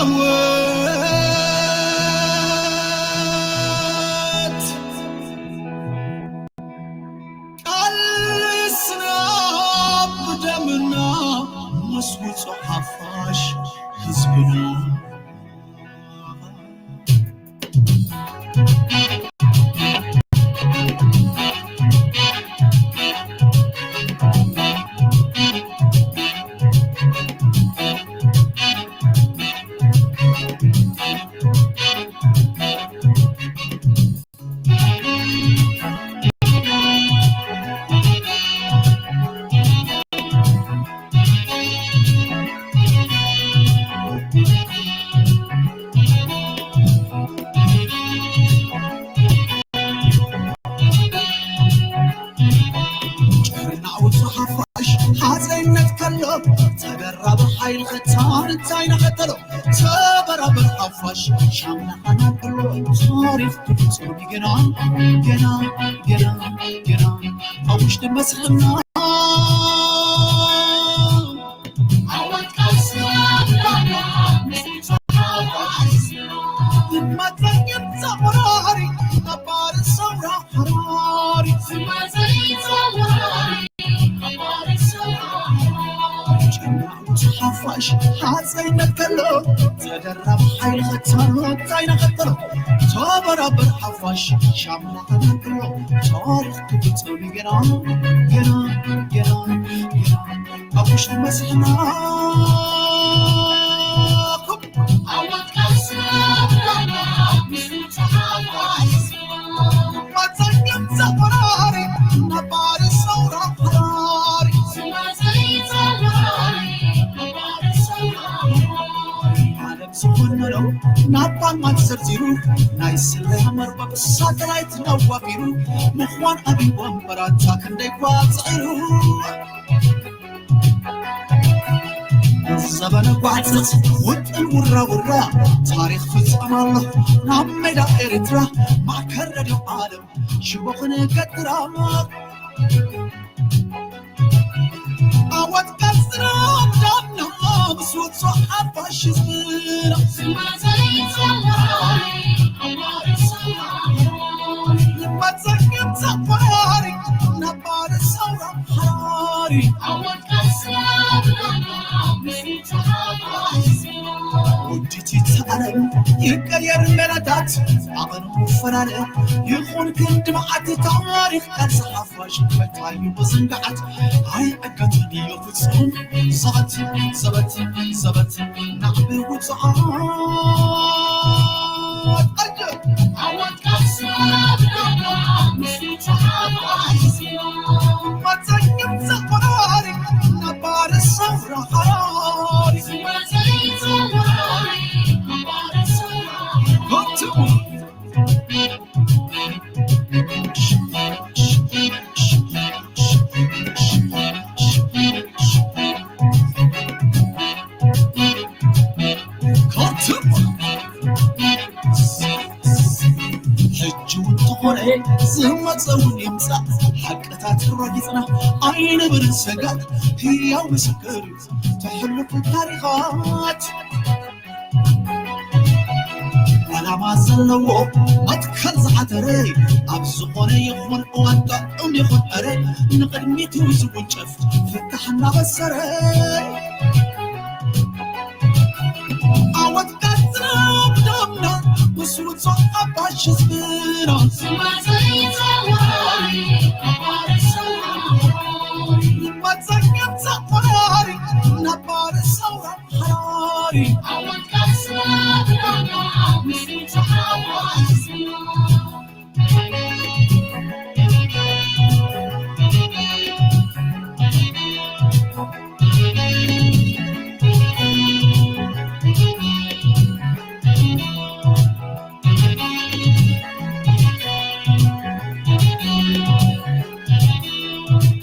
ዓወት ቃልስና ብደምና ምስ ውጹዕ ሓፋሽ ህዝብና። ጭርናኡ ሓፋሽ ሓፀይነት ከሎ ተደራቢ ሓይሊ ኸታን እንታይ ንኸተሎ ተበራበር ሓፋሽ ሻምናኻና ከሎ ታሪኽ ክፍፅም ገና ገና ገና ገና ኣብ ውሽጢ መስልና ሓፋሽ ሓፀይነት ከሎ ተደራቢ ሓይሊ ኸተሎ እንታይ ንኸተሎ ተበራበር ሓፋሽ ሻምና ኸተሎ ታሪኽ ክፍፅም ገና ገና ገና ገና ኣብ ውሽጢ መስልና ዝኾነለው ናብ ፓልማት ዘርዚሩ ናይ ስለያ መርበብ ሳተላይት ነዋፊሩ ምዃን ኣብይ ወንበራታ ክንደይ ጓፅዒሩ ዘበነ ጓዕፀት ውጥን ውራ ውራ ታሪኽ ፍፀም ኣሎ ናብ ሜዳ ኤርትራ ማእከል ረድዮ ዓለም ሽቦ ክንገትራ ኣወት ቀፅራ ዳምና ምስ ውፅኦ ሓፋሽ ህዝብና መፀገም ዘቋሪ ነባሪ ሰውራ ሓራሪ ወዲቲ ዓለም ይቀየር ሜላታት ኣቐኑ ፈላለ ይኹን ክንዲ መዓት ታሪኽ ቃልሲ ሓፋሽ መታዩ ብዝንጋዓት ኣይዕገትን እዩ ፍጹም ዘበት ዘበት ዘበት ናዕቢ ውፅዓት ኣየ ሕጂ እውን ተኾነ ዝመፀ እውን ይምፃእ ሓቅታት ረጊፅና ኣይንብርን ሰጋእ ህያው ምስክር እዩ ተሕልፉ ታሪኻት ዓላማ ዘለዎ መትከል ዝዓተረ ኣብ ዝኾነ ይኹን እዋን ጥዑም ይኹን ዕረ ንቕድሚት እዩ ዝውንጨፍ ፍታሕ እናበሰረ ዓወት ቀፅና ብደምና ምስ ውፅኦ ሓፋሽ ህዝብና መፀገም ዘቆራሪ ነባሪ ሰውራ ሓራሪ ዓወት ቀፅና ብደምና ምስ ውፅኦ ሓፋሽ ህዝብና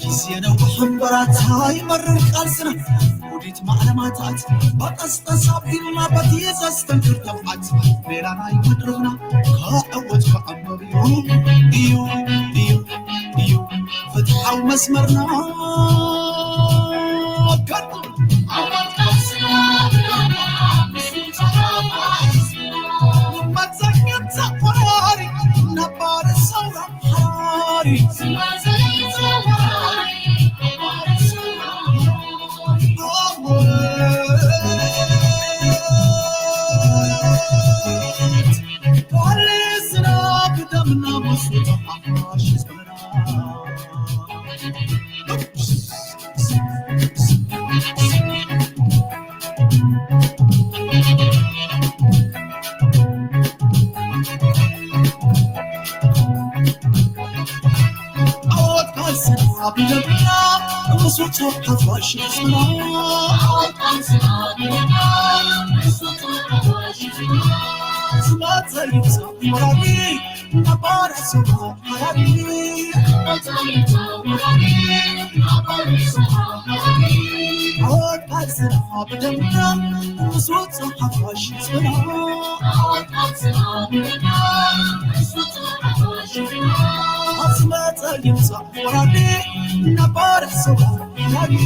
ግዜ ነዊሕ እምበራታ ይመርር ቃልስና ውዲት ማዕለማታት በቀስቀስ ኣቢልና በቲ ዘስተንክር ተብዓት ሜላ ናይ መድረኽና ክዕወት ክዕምር እዩ እዩ እዩ እዩ ፍትሓዊ መስመርና ከርቁ ዓወት ቃልስና ብናና ምስልትኻ ጽሑፍ ሓፋሽ ንስና ዝመጸ ይብጻ ወራሪ ነባር ስማ ሓራሪ ዓወት ቃልስና ብደምና ምስ ውጹእ ሓፋሽ ንስና ዓወት ቃልስና ብደምና ምስ ውጹእ ሓፋሽ ንስና ዝመጸ ይብጻ ወራሪ ነባር ስማ ሓራሪ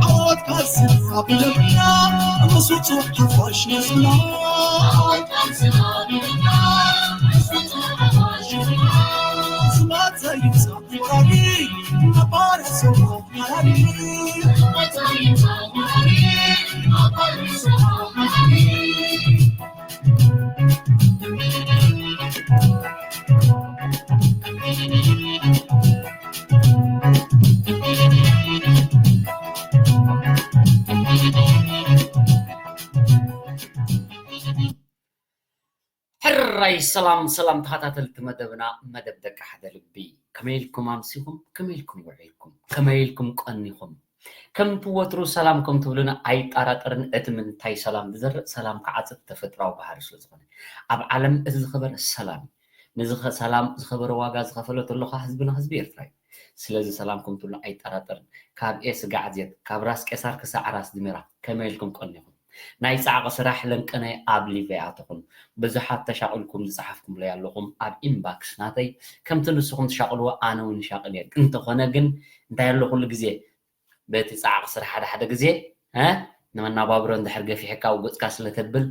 ዓወት ቃልስና ብደምና ምስ ውጹእ ሓፋሽ ንስና ዓወት ቃልስና ብደምና ምስ ውጹእ ሓፋሽ ንስና ዝመጸ ይብጻ ወራሪ ነባር ስማ ሓራሪ ሕራይ ሰላም ሰላም ተኸታተልቲ መደብና፣ መደብ ደቂ ሓደ ልቢ፣ ከመይ ኢልኩም ኣምሲኹም? ከመይ ኢልኩም ውዒልኩም? ከመይ ኢልኩም ቀኒኹም? ከምቲ ወትሩ ሰላም ከም ትብሉና ኣይጠራጠርን። እቲ ምንታይ ሰላም ዝዘርእ ሰላም ክዓጽድ ተፈጥራዊ ባህሪ ስለ ዝኾነ፣ ኣብ ዓለም እቲ ዝኸበረ ሰላም እዩ። ነዚ ኸ-፣ ሰላም ዝኸበረ ዋጋ ዝኸፈለ ተሎ ኸኣ ህዝብና ህዝቢ ኤርትራ እዩ። ስለዚ ሰላም ከም ትብሉና ኣይጠራጠርን። ካብ ኤ ስጋዕ ዜድ፣ ካብ ራስ ቄሳር ክሳዕ ራስ ድሜራ ከመይ ኢልኩም ቀኒኹም? ናይ ጻዕቂ ስራሕ ለንቀናይ ኣብ ሊቭ ኣይኣተኹን። ብዙሓት ተሻቒልኩም ዝጸሓፍኩምለይ ኣለኹም ኣብ ኢንባክስ ናተይ። ከምቲ ንስኹም ትሻቕልዎ ኣነ እውን ይሻቕል እየ። እንተኾነ ግን እንታይ ኣሎ ኩሉ ግዜ በቲ ጻዕቂ ስራሕ ሓደ ሓደ ግዜ፣ እ፣ ንመናባብሮ እንድሕር ገፊሕካ ኣብ ገጽካ ስለ ተብል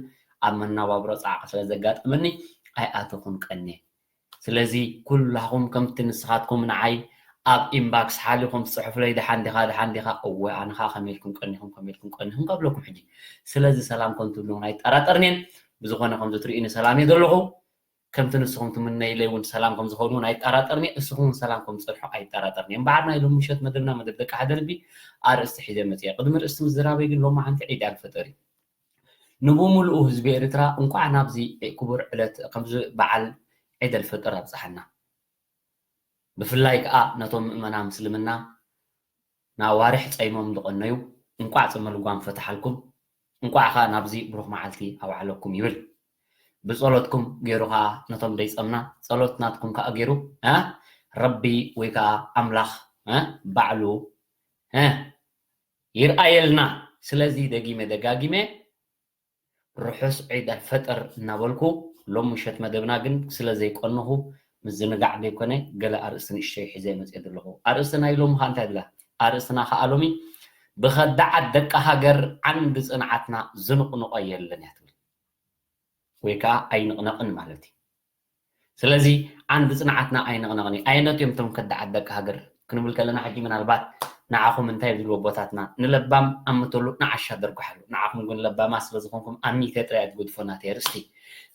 ኣብ መናባብሮ ጻዕቂ ስለ ዘጋጠመኒ ኣይኣተኹን ቀንየ። ስለዚ ኩላኹም ከምቲ ንስኻትኩም ንዓይ ኣብ ኢንባክስ ሓሊኹም ትጽሕፉለይ፣ "ደሓን ዲኻ? ደሓን ዲኻ?" እወ፣ ኣነ ኸኣ ከመይ ኢልኩም ቀኒኹም? ከመይ ኢልኩም ቀኒኹም? ከብለኩም ሕጂ። ስለዚ ሰላም ከም ትብሉ እውን ኣይጠራጠርንን። ብዝኾነ ከምዚ ትርእዩኒ ሰላም እየ ዘለኹ። ከምቲ ንስኹም ትምነይለይ እውን ሰላም ከም ዝኸውን እውን ኣይጠራጠርን እየ። እስኹም እውን ሰላም ከም ዝጸንሑ ኣይጠራጠርን እየ። እምበኣር ናይ ሎሚ ምሸት መደብና መደብ ደቂ ሓደ ልቢ ኣርእስቲ ሒዘ መጽየ። ቅድሚ ርእስቲ ምዝራበይ ግን ሎማዓንቲ ዒድ ኣልፈጠር እዩ። ንብምሉኡ ህዝቢ ኤርትራ እንቋዕ ናብዚ ክቡር ዕለት ከምዚ በዓል ዒድ ኣልፈጥር ኣብጽሓና። ብፍላይ ከኣ ነቶም ምእመና ምስልምና ንኣዋርሕ ጸይሞም ዝቐነዩ እንቋዕ ጽመ ልጓም ፈትሓልኩም፣ እንቋዕ ከኣ ናብዚ ብሩኽ መዓልቲ ኣውዓለኩም ይብል። ብጸሎትኩም ገይሩ ከኣ ነቶም ደይጸምና ጸሎት ናትኩም ከኣ ገይሩ፣ እ፣ ረቢ ወይ ከኣ ኣምላኽ፣ እ፣ ባዕሉ፣ እ፣ ይርኣየልና። ስለዚ ደጊመ ደጋጊመ ርሑስ ዒድ ኣልፈጥር እናበልኩ፣ ሎም ምሸት መደብና ግን ስለ ዘይቀነኹ፣ ምዝንጋዕ ዘይኮነ፣ ገለ ኣርእስቲ ንእሽተይ ሒዘ መጽየ ዘለኹ። ኣርእስቲ ናይ ሎሚ ኸኣ እንታይ ይብላ? ኣርእስትና ኸኣ ሎሚ፣ ብኸዳዓት ደቂ ሃገር ዓንዲ ጽንዓትና ዝንቕንቖ የለን እያ ትብል። ወይ ከኣ ኣይንቕነቕን ማለት እዩ። ስለዚ ዓንዲ ጽንዓትና ኣይንቕነቕን እዩ። ኣየኖት እዮም እቶም ከዳዓት ደቂ ሃገር ክንብል ከለና፣ ሕጂ ምናልባት ንዓኹም እንታይ ዝብልዎ ኣቦታትና፣ ንለባም ኣምተሉ ንዓሻ ደርጉሓሉ። ንዓኹም ግን ለባማት ስለ ዝኾንኩም ኣሚተ ጥራይ እያ ትገድፎ ናተይ ኣርእስቲ።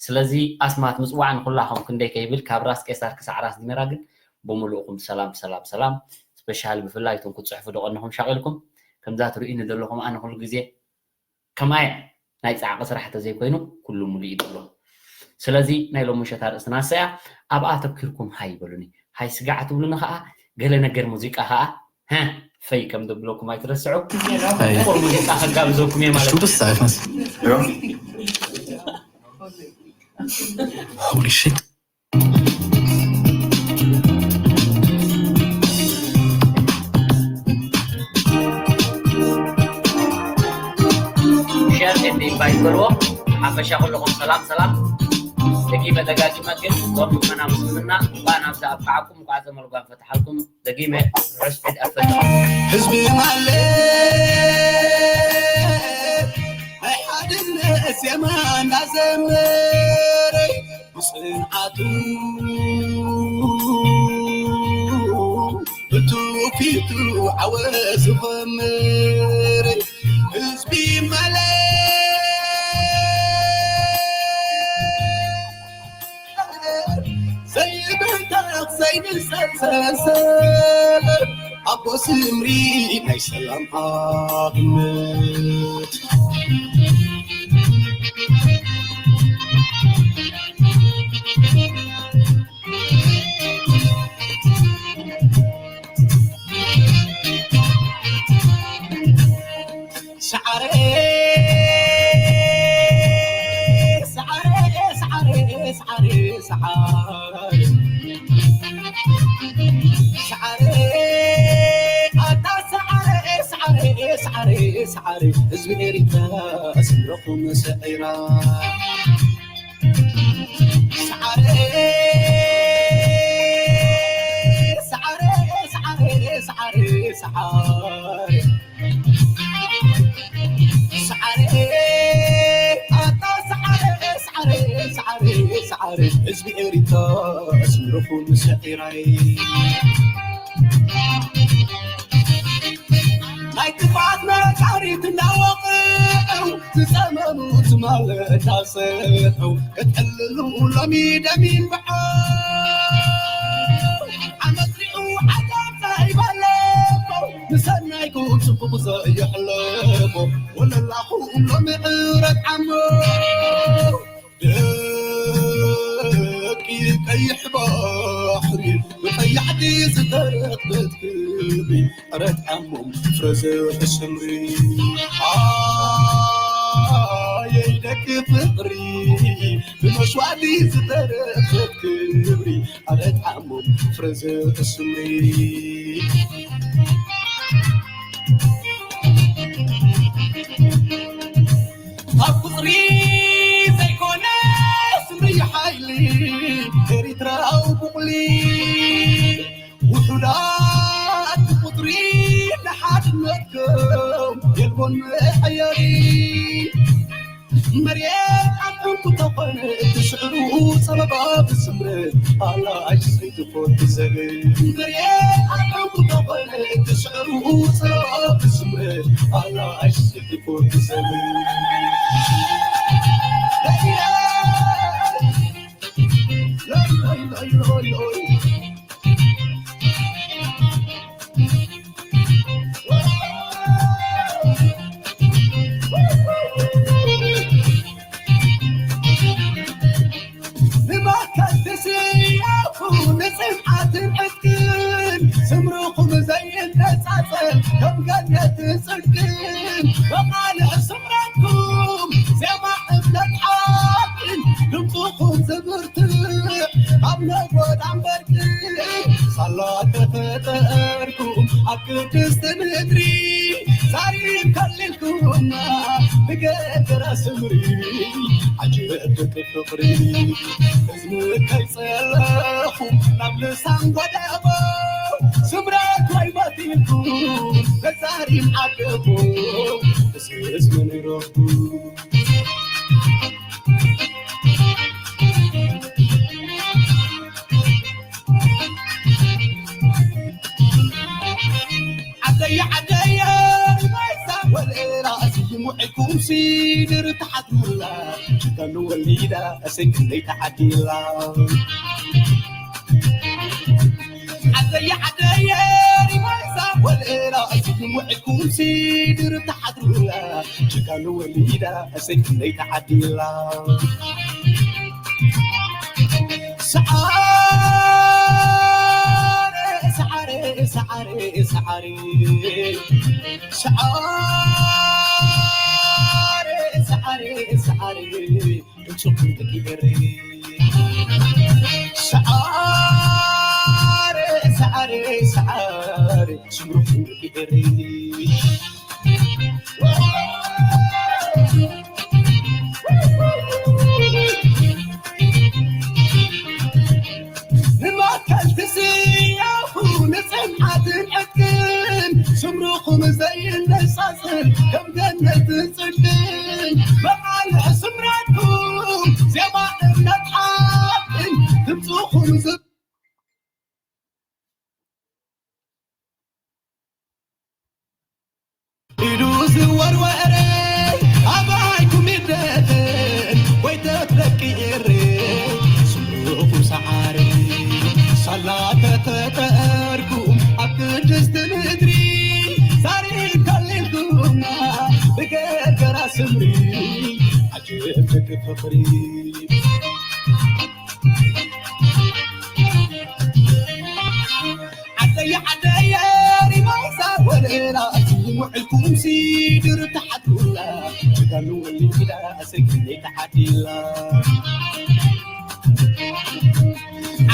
ስለዚ ኣስማት ምጽዋዕ ንኹላኹም ክንደይ ከይብል ካብ ራስ ቄሳር ክሳዕ ራስ ድሜራ ግን ብምሉእኹም ሰላም፣ ሰላም፣ ሰላም። ስፔሻል ብፍላይ እቶም ክትጽሕፉ ዝቐነኹም ሻቒልኩም ከምዛ ትርእዩኒ ዘለኹም ኣነ ኩሉ ግዜ ከማይ ናይ ጻዕቂ ስራሕ ተዘይኮይኑ ኩሉ ሙሉእ እዩ ዘሎ። ስለዚ ናይ ሎሚ ምሸት ኣርእስትና እሳ እያ። ኣብኣ ኣተኪርኩም ሃይ በሉኒ። ሃይ ስጋዕ ትብሉኒ ኸኣ ገለ ነገር ሙዚቃ ኸኣ፣ ሀ፣ ፈይ ከም ዘብለኩም ኣይትረስዑ። ሀይ። ጥቁር ሙዚቃ ከጋብዘኩም እየ ማለት እዩ። እሱ ደስ ኣይመስል። Holy shit. ሸር ኤንድ ኢንቫይት በልዎ። ሓፈሻ ኩልኹም ሰላም ሰላም። ደጊመ ደጋጊመ ግን ዞም ምእመና ምስልምና እንኳዕ ናብዚ ኣብቅዓኩም፣ እንኳዕ ዘመልጓም ፈትሓልኩም። ደጊመ ርሑስ ዒድ ኣልፈጥር። ህዝቢ ማለት ናይ ሓድነት ዜማ እናዘመረ ብጽንዓቱ ብትውፊቱ ዓወት ዝኸምር ህዝቢ ማለት ዘይብተኽ ዘይንሰል ተንሰእ ኣቦ ስምሪ ናይ ሰላም ኣብነት። ሰዓረ፣ ሰዓረ፣ ሰዓረ፣ ሰዓረ፣ ሰዓረ። ሰዓረ፣ ኣታ ሰዓረ፣ ሰዓረ፣ ሰዓረ፣ ሰዓረ፣ ህዝቢ ኤሪትራ ስምረኹም ሰዒራ። ሰዓረ፣ ሰዓረ፣ ሰዓረ፣ ሰዓረ፣ ሰዓረ። ሰዓረ፣ ኣታ ሰዓረ፣ ሰዓረ፣ ሰዓረ፣ ሰዓረ፣ ህዝቢ ኤሪትራ ስምረኹም ሰዒራይ። ናይ ጥፍኣት ነጋሪት እናወቕዑ፣ ዝጸመሙ ትማል እናሰምዑ፣ ክትዕልሉ ሎሚ ደም ይንብዖ። ዓመት ሪኡ ዓጋብ ዛይባለኮ፣ ንሰናይኩም ጽቡቕ ዘየሕለፎ፣ ወለላኹም ሎሚ ዕረት ዓሞ። ደቂ ቀይሕ ባሕሪ ብቐያሕቲ ዝተረኽበት ክብሪ፣ ዕረት ዓሞም ፍረ ዘርኢ ስምሪ። ኣየይ ደቂ ፍቕሪ ብመስዋእቲ ዝተረኽበት ክብሪ፣ ዕረት ዓሞም ፍረ ዘርኢ ስምሪ። ኣብ ቁጽሪ ዘይኮነ ስምሪ ሓይሊ ኤሪትራዊ ቡቕሊ፣ ውሑዳት ብቁጽሪ ንሓድነትኩም የልቦን መሐየሪ። መሬት ኣብ ዕንቁ ተኾነ እቲ ስዕሩ ጸበባ ብስምረት ኣላ ኣይትሰይትፎ ትዘብል። መሬት ኣብ ዕንቁ ተኾነ እቲ ስዕሩ ጸበባ ብስምረት ኣላ ኣይትሰይትፎ ትዘብል። ንመከት ትስያፉ ንጽንዓትን ዕጥቅን፣ ስምርኹም ዘይነጻጸል ከም ገነትን ጽድቅን፣ መቓልዕ ስምረትኩም ዜማ እምነት ሓቅን፣ ድምፅኹም ዝብርትዕ ኣብ ነጎዳን በርቅን፣ ሳላ ተፈጠርኩም ኣብ ቅድስቲ ምድሪ፣ ዛሪብ ከሊልኩምና ብገገራ ስምሪ፣ ዓጀብ ደቂ ፍቕሪ። እዝኒ ከይጸለኹም ናብ ልሳን ጎደቦ፣ ስምረት ወይ መቲልኩም ነዛሪም ዓደቦ፣ እስስ መን ይረኽቡ? ዓደየ ዓደየ ሪማይሳ ወልዕላ፣ ስይም ውዒልኩም ሲድር ትሓድሩላ፣ ጅጋኑ ወሊዳ፣ እሰይ ክንደይ ተዓዲላ። ዓደየ ዓደየ ሪማይሳ ወልዕላ፣ ስይም ውዒልኩም ሲድር ትሓድሩላ፣ ጅጋኑ ወሊዳ፣ እሰይ ክንደይ ተዓዲላ። ሰዓረ፣ ሰዓረ፣ ሰዓረ፣ ሰዓረ። ሰዓረ፣ ሰዓረ፣ ሰዓረ፣ ሰዓረ። ድምፅኹም ደቂ ኤረይ። ሰዓረ፣ ሰዓረ፣ ሰዓረ። ስምርኹም ደቂ ኤረይ። ንመከት ትስያፉ ንጽንዓትን ዕጥቅን፣ ስምርኹም ዘይነጻጽል ከም ገነትን ጽድቅን፣ መቓልዕ ስምረትኩም ዜማ እምነት ሓቅን፣ ድምፅኹም ዝ- ኢዱ ዝወርወረ ኣባይኩም ይደፈን፣ ጎይተት ደቂ ኤሬ ስምርኹም ሰዓሪ። ሳላ ተተጠ ስምሪ ዓጀብ ደቂ ፍቕሪ። ዓደየ ዓደየ ሪማይ ሳወለላ ውዕልኩም ሲድር ተሓትሩላ ጀጋኑ ወሊዳ ሰጊነይ ተዓዲላ።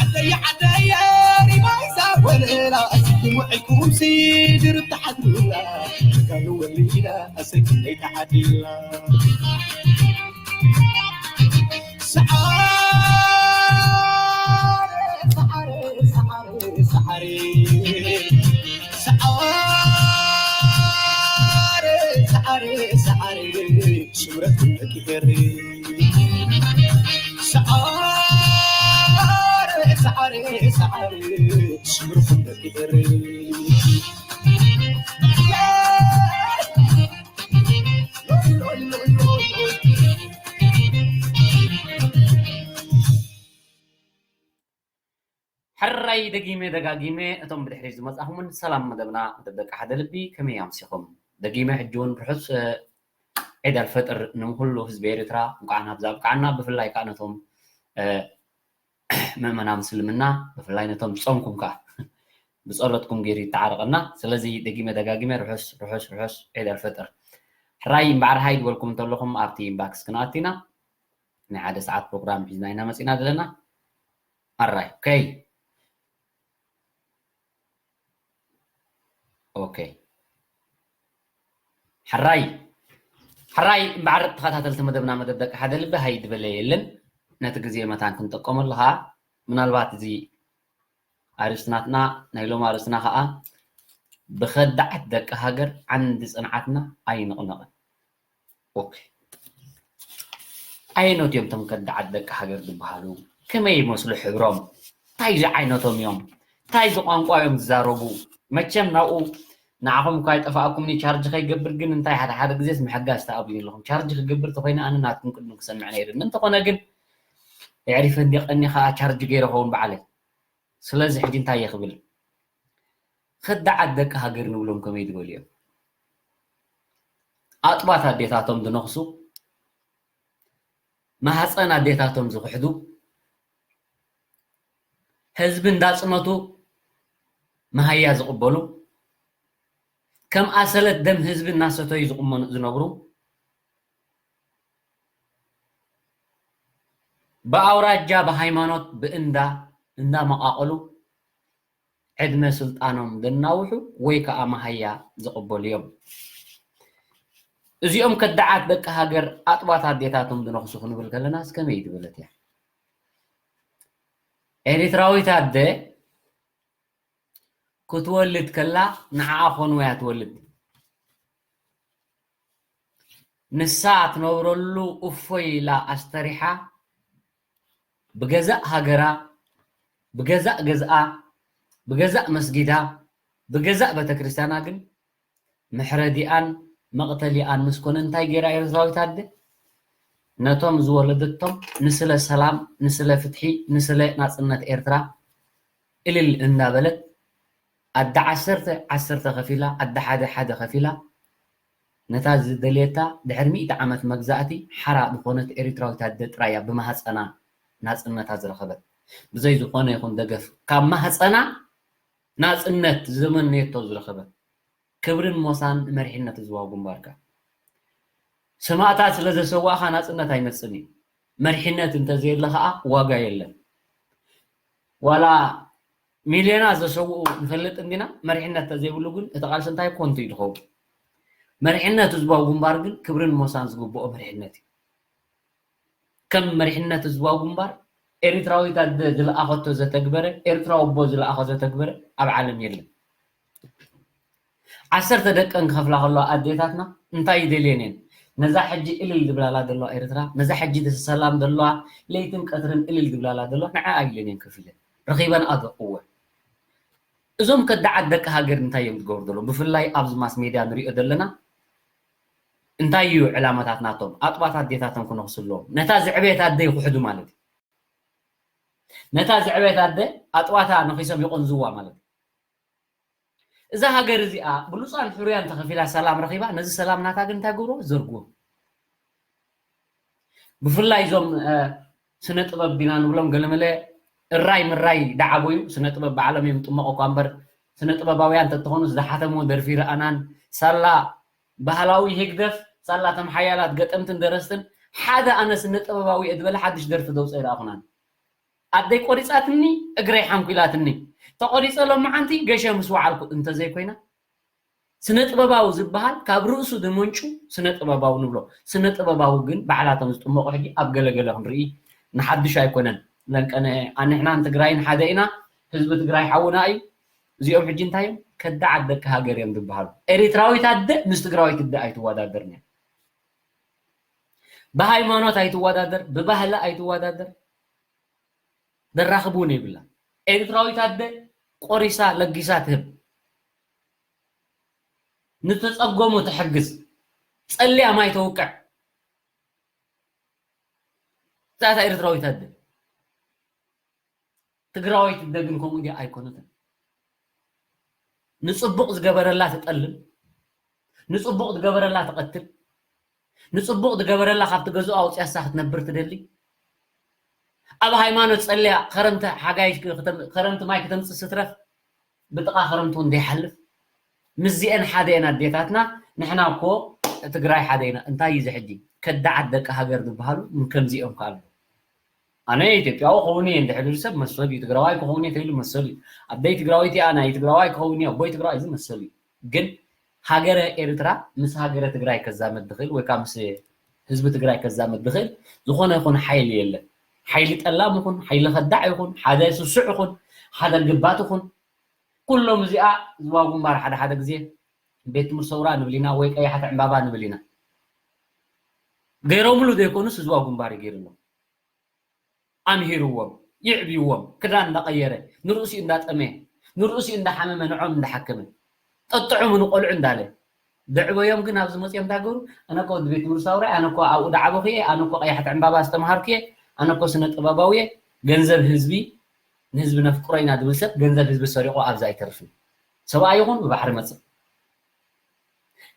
ዓደየ ዓደየ ሪማይ ሳወለላ ውዕልኩም ሲድር ተሓትሩላ ጀጋኑ ወሊዳ ሰጊነይ ተዓዲላ። ሰዓረ ሰዓረ ሰዓረ ሰዓረ ሰዓረ ሰዓረ ሰዓረ ስምረት ደቂ ኤሪ። ሰዓረ ሰዓረ ሰዓረ ስምረት ደቂ ኤሪ። ሕራይ ደጊመ ደጋጊመ እቶም ብድሕሪት ዝመጻኹምን ሰላም መደብና፣ መደብ ደቂ ሓደ ልቢ፣ ከመይ ኣምሲኹም? ደጊመ ሕጂ እውን ርሑስ ዒድ ኣልፈጥር ንኹሉ ህዝቢ ኤርትራ እንኳዕ ናብዛ ኣብቅዓና። ብፍላይ ከዓ ነቶም ምእመና ምስልምና፣ ብፍላይ ነቶም ዝጾምኩም ከዓ ብጸሎትኩም ገይሩ ይተዓረቐና። ስለዚ ደጊመ ደጋጊመ ርሑስ ርሑስ ርሑስ ዒድ ኣልፈጥር። ሕራይ እምበዓር ሃይ ዝበልኩም እንተለኹም ኣብቲ ኢንባክስ ክንኣቲና ናይ ሓደ ሰዓት ፕሮግራም ሒዝና ኢና መጺና ዘለና። ኣራይ ኦኬ። ኦኬ። ሕራይ ሕራይ እምበዓር ተኸታተልቲ መደብና፣ መደብ ደቂ ሓደ ልቢ ሃይ ዝበለ የለን። ነቲ ግዜ መታን ክንጥቀመሉ ኸዓ ምናልባት እዚ ኣርእስቲ ናትና ናይ ሎሚ ኣርእስትና ኸዓ ብኸዳዓት ደቂ ሃገር ዓንዲ ጽንዓትና ኣይንቕነቕን። ኦኬ። ኣየኖት እዮም እቶም ከዳዓት ደቂ ሃገር ዝበሃሉ? ከመይ ይመስሉ ሕብሮም? እንታይ ዝዓይነቶም እዮም? እንታይ ዝቋንቋ እዮም ዝዛረቡ? መቸም ናብኡ ንዓኹም እኳ ኣይጠፋእኩምኒ ቻርጅ ከይገብር ግን እንታይ ሓደ ሓደ ግዜስ ምሕጋዝ ተኣብዩ ኣለኹም። ቻርጅ ክገብር ተኾይነ ኣነ ናትኩም ቅድም ክሰምዕ ነይርኒ። እንተኾነ ግን የዕሪፈ እንዲ ቀኒ ኸዓ ቻርጅ ገይረ ኸውን በዓለይ። ስለዚ ሕጂ እንታይ እየ ክብል? ከዳዓት ደቂ ሃገር ንብሎም ከመይ ዝበሉ እዮም? ኣጥባት ኣዴታቶም ዝነኽሱ፣ ማህፀን ኣዴታቶም ዝኽሕዱ፣ ህዝቢ እንዳፅመቱ መሃያ ዝቕበሉ፣ ከም ኣሰለት ደም ህዝቢ እናሰተዩ ዝቕመኑ ዝነብሩ፣ ብኣውራጃ ብሃይማኖት ብእንዳ እንዳመቓቐሉ ዕድመ ስልጣኖም ዘናውሑ ወይ ከዓ መሃያ ዝቕበሉ እዮም። እዚኦም ከዳዓት ደቂ ሃገር ኣጥባት ኣዴታቶም ዝነኽሱ ክንብል ከለናስ ከመይ ዝበለት እያ? ኤሪትራዊት ኣደ ክትወልድ ከላ ንዓኣ ኮንዋ እያ ትወልድ። ንሳ ትነብረሉ እፎይ ኢላ ኣስተሪሓ ብገዛእ ሃገራ፣ ብገዛእ ገዝኣ፣ ብገዛእ መስጊዳ፣ ብገዛእ ቤተክርስትያና ግን መሕረዲኣን መቕተሊኣን ምስ ኮነ እንታይ ገይራ ኤርትራዊት ኣደ? ነቶም ዝወለደቶም ንስለ ሰላም፣ ንስለ ፍትሒ፣ ንስለ ናጽነት ኤርትራ እልል እንዳበለት ኣደ ዓሰርተ ዓሰርተ ከፊላ፣ ኣደ ሓደ ሓደ ከፊላ ነታ ዝደልየታ ድሕሪ ሚእቲ ዓመት መግዛእቲ ሓራ ዝኾነት ኤሪትራዊት ኣደ ጥራይ እያ ብማህፀና ናፅነታ ዝረኸበት። ብዘይ ዝኾነ ይኹን ደገፍ ካብ ማህፀና ናፅነት ዝመነየቶ ዝረኸበት። ክብርን ሞሳን ንመሪሕነት ህዝባዊ ግንባርካ። ሰማእታት ስለ ዘሰዋእኻ ናፅነት ኣይመፅን እዩ። መሪሕነት እንተዘየለ ኸዓ ዋጋ የለን። ዋላ ሚልዮናት ዘሰውኡ ንፈልጥ እንዲና፣ መሪሕነት ተዘይብሉ ግን እቲ ቃልሲ እንታይ ኮንቱ እዩ ዝኸውን። መሪሕነት ህዝባዊ ግንባር ግን ክብርን ሞሳን ዝግብኦ መሪሕነት እዩ። ከም መሪሕነት ህዝባዊ ግንባር ኤሪትራዊት ኣደ ዝለኣኸቶ ዘተግበረ፣ ኤርትራዊ ኣቦ ዝለኣኸ ዘተግበረ ኣብ ዓለም የለን። ዓሰርተ ደቀን ክኸፍላ ከለዋ ኣዴታትና እንታይ ይደልየን እየን? ነዛ ሕጂ እልል ዝብላላ ዘለዋ ኤርትራ፣ ነዛ ሕጂ ሰላም ዘለዋ ለይትን ቀትርን እልል ዝብላላ ዘለዋ ንዓ ኣይደልየን እየን ከፊለን። ረኺበን ኣዶ እወ። እዞም ከዳዓት ደቂ ሃገር እንታይ እዮም ዝገብሩ ዘለዉ? ብፍላይ ኣብዚ ማስ ሜድያ ንሪኦ ዘለና እንታይ እዩ ዕላማታት ናቶም? ኣጥባት ኣዴታቶም ክነኽሱ ኣለዎም። ነታ ዝዕበየት ኣደ ይኹሕዱ ማለት እዩ። ነታ ዝዕበየት ኣደ ኣጥባታ ነኺሶም ይቆንዝዋ ማለት እዩ። እዛ ሃገር እዚኣ ብሉፃን ሕሩያን ተኸፊላ ሰላም ረኺባ፣ ነዚ ሰላም ናታ ግን እንታይ ገብሮ? ዘርግዎ። ብፍላይ እዞም ስነ ጥበብ ዲና ንብሎም ገለመለ እራይ ምራይ ደዓበዩ ስነ ጥበብ ባዕሎም እዮም ጥመቑ እኳ እምበር፣ ስነ ጥበባውያን እንተትኾኑስ ዝሓተምዎ ደርፊ ረኣናን። ሳላ ባህላዊ ህግደፍ፣ ሳላ እቶም ሓያላት ገጠምትን ደረስትን ሓደ ኣነ ስነ ጥበባዊ እየ ዝበለ ሓድሽ ደርፊ ዘውፅእ ረኣኹናን። ኣደይ ቆሪፃትኒ፣ እግረይ ሓንኩላትኒ፣ ተቆሪፀ ሎማዓንቲ ገሸ ምስ ወዓልኩ እንተዘይኮይና፣ ስነ ጥበባዊ ዝበሃል ካብ ርእሱ ዝመንጩ ስነ ጥበባዊ ንብሎ። ስነ ጥበባዊ ግን ባዕላቶም ዝጥመቑ ሕጂ ኣብ ገለገለ ክንርኢ ንሓድሽ ኣይኮነን። ለንቀነ ኣንሕናን ትግራይን ሓደ ኢና። ህዝቢ ትግራይ ሓውና እዩ። እዚኦም ሕጂ እንታይ እዮም? ከዳዓት ደቂ ሃገር እዮም ዝበሃሉ። ኤሪትራዊት ኣደ ምስ ትግራዊት ኣደ ኣይትወዳደርን እያ። ብሃይማኖት ኣይትወዳደር፣ ብባህሊ ኣይትወዳደር። ደራኽብ እውን የብላ። ኤርትራዊት ኣደ ቆሪሳ ለጊሳ ትህብ፣ ንተጸገሙ ትሕግዝ፣ ጸልያ ማይ ተውቅዕ። እዛታ ኤርትራዊት ኣደ። ትግራዊት ኣደ ግን ከምኡ ድያ? ኣይኮነትን። ንጽቡቕ ዝገበረላ ትጠልም፣ ንጽቡቕ ዝገበረላ ትቐትል፣ ንጽቡቕ ዝገበረላ ካብቲ ገዝኡ ኣውፅያሳ ክትነብር ትደሊ። ኣብ ሃይማኖት ጸልያ ከረምቲ ሓጋይ ክተም-፣ ከረምቲ ማይ ክተምፅእ ስትረፍ ብጥቓ ከረምቲ እውን ዘይሓልፍ። ምስዚአን ሓደ እየን ኣዴታትና። ንሕና እኮ ትግራይ ሓደ ኢና። እንታይ እዩ እዚ ሕጂ? ከዳዓት ደቂ ሃገር ዝበሃሉ ከምዚኦም ከ ኣለዉ። ኣነ ኢትዮጵያዊ ክኸውን እየ እንድሕር ኢሉ ሰብ መሰሉ እዩ። ትግራዋይ ክኸውን እየ ተይሉ መሰሉ እዩ። ኣደይ ትግራወይቲ እያ፣ ናይ ትግራዋይ ክኸውን እየ፣ ኣቦይ ትግራዋይ፣ እዚ መሰሉ እዩ። ግን ሃገረ ኤርትራ ምስ ሃገረ ትግራይ ከዛመድ ዝኽእል ወይ ከዓ ምስ ህዝቢ ትግራይ ከዛመድ ዝኽእል ዝኾነ ይኹን ሓይሊ የለን። ሓይሊ ጠላም ይኹን፣ ሓይሊ ከዳዕ ይኹን፣ ሓደ ስሱዕ ይኹን፣ ሓደ ግባት ይኹን፣ ኩሎም እዚኣ ዝዋ ግንባር ሓደ ሓደ ግዜ ቤት ትምህርቲ ሰውራ ንብል ኢና ወይ ቀያሕቲ ዕምባባ ንብል ኢና። ገይሮምሉ ዘይኮኑስ ዝዋ ግንባር እዩ ገይርሎም። ኣምሂርዎም፣ ይዕብይዎም፣ ክዳን እንዳቐየረ፣ ንርእሲኡ እንዳጠመየ፣ ንርእሲኡ እንዳሓመመ፣ ንዖም እንዳሓከመ፣ ጠጥዑሙ ንቆልዑ እንዳለ። ደዕበዮም ግን ኣብዚ መፅኦም እንዳገሩ፣ ኣነ እኮ ወዲ ቤት ትምህርቲ ሳውራይ፣ ኣነ እኮ ኣብኡ ዳዓበኹ እየ፣ ኣነ እኮ ቀያሕቲ ዕምባባ ዝተምሃርኩ እየ፣ ኣነ እኮ ስነ ጥበባዊ እየ፣ ገንዘብ ህዝቢ፣ ንህዝቢ ነፍቅሮ ኢና ዝብል ሰብ ገንዘብ ህዝቢ ሰሪቑ ኣብዚ ኣይተርፍን። ሰብኣይ ይኹን ብባሕሪ መፅእ።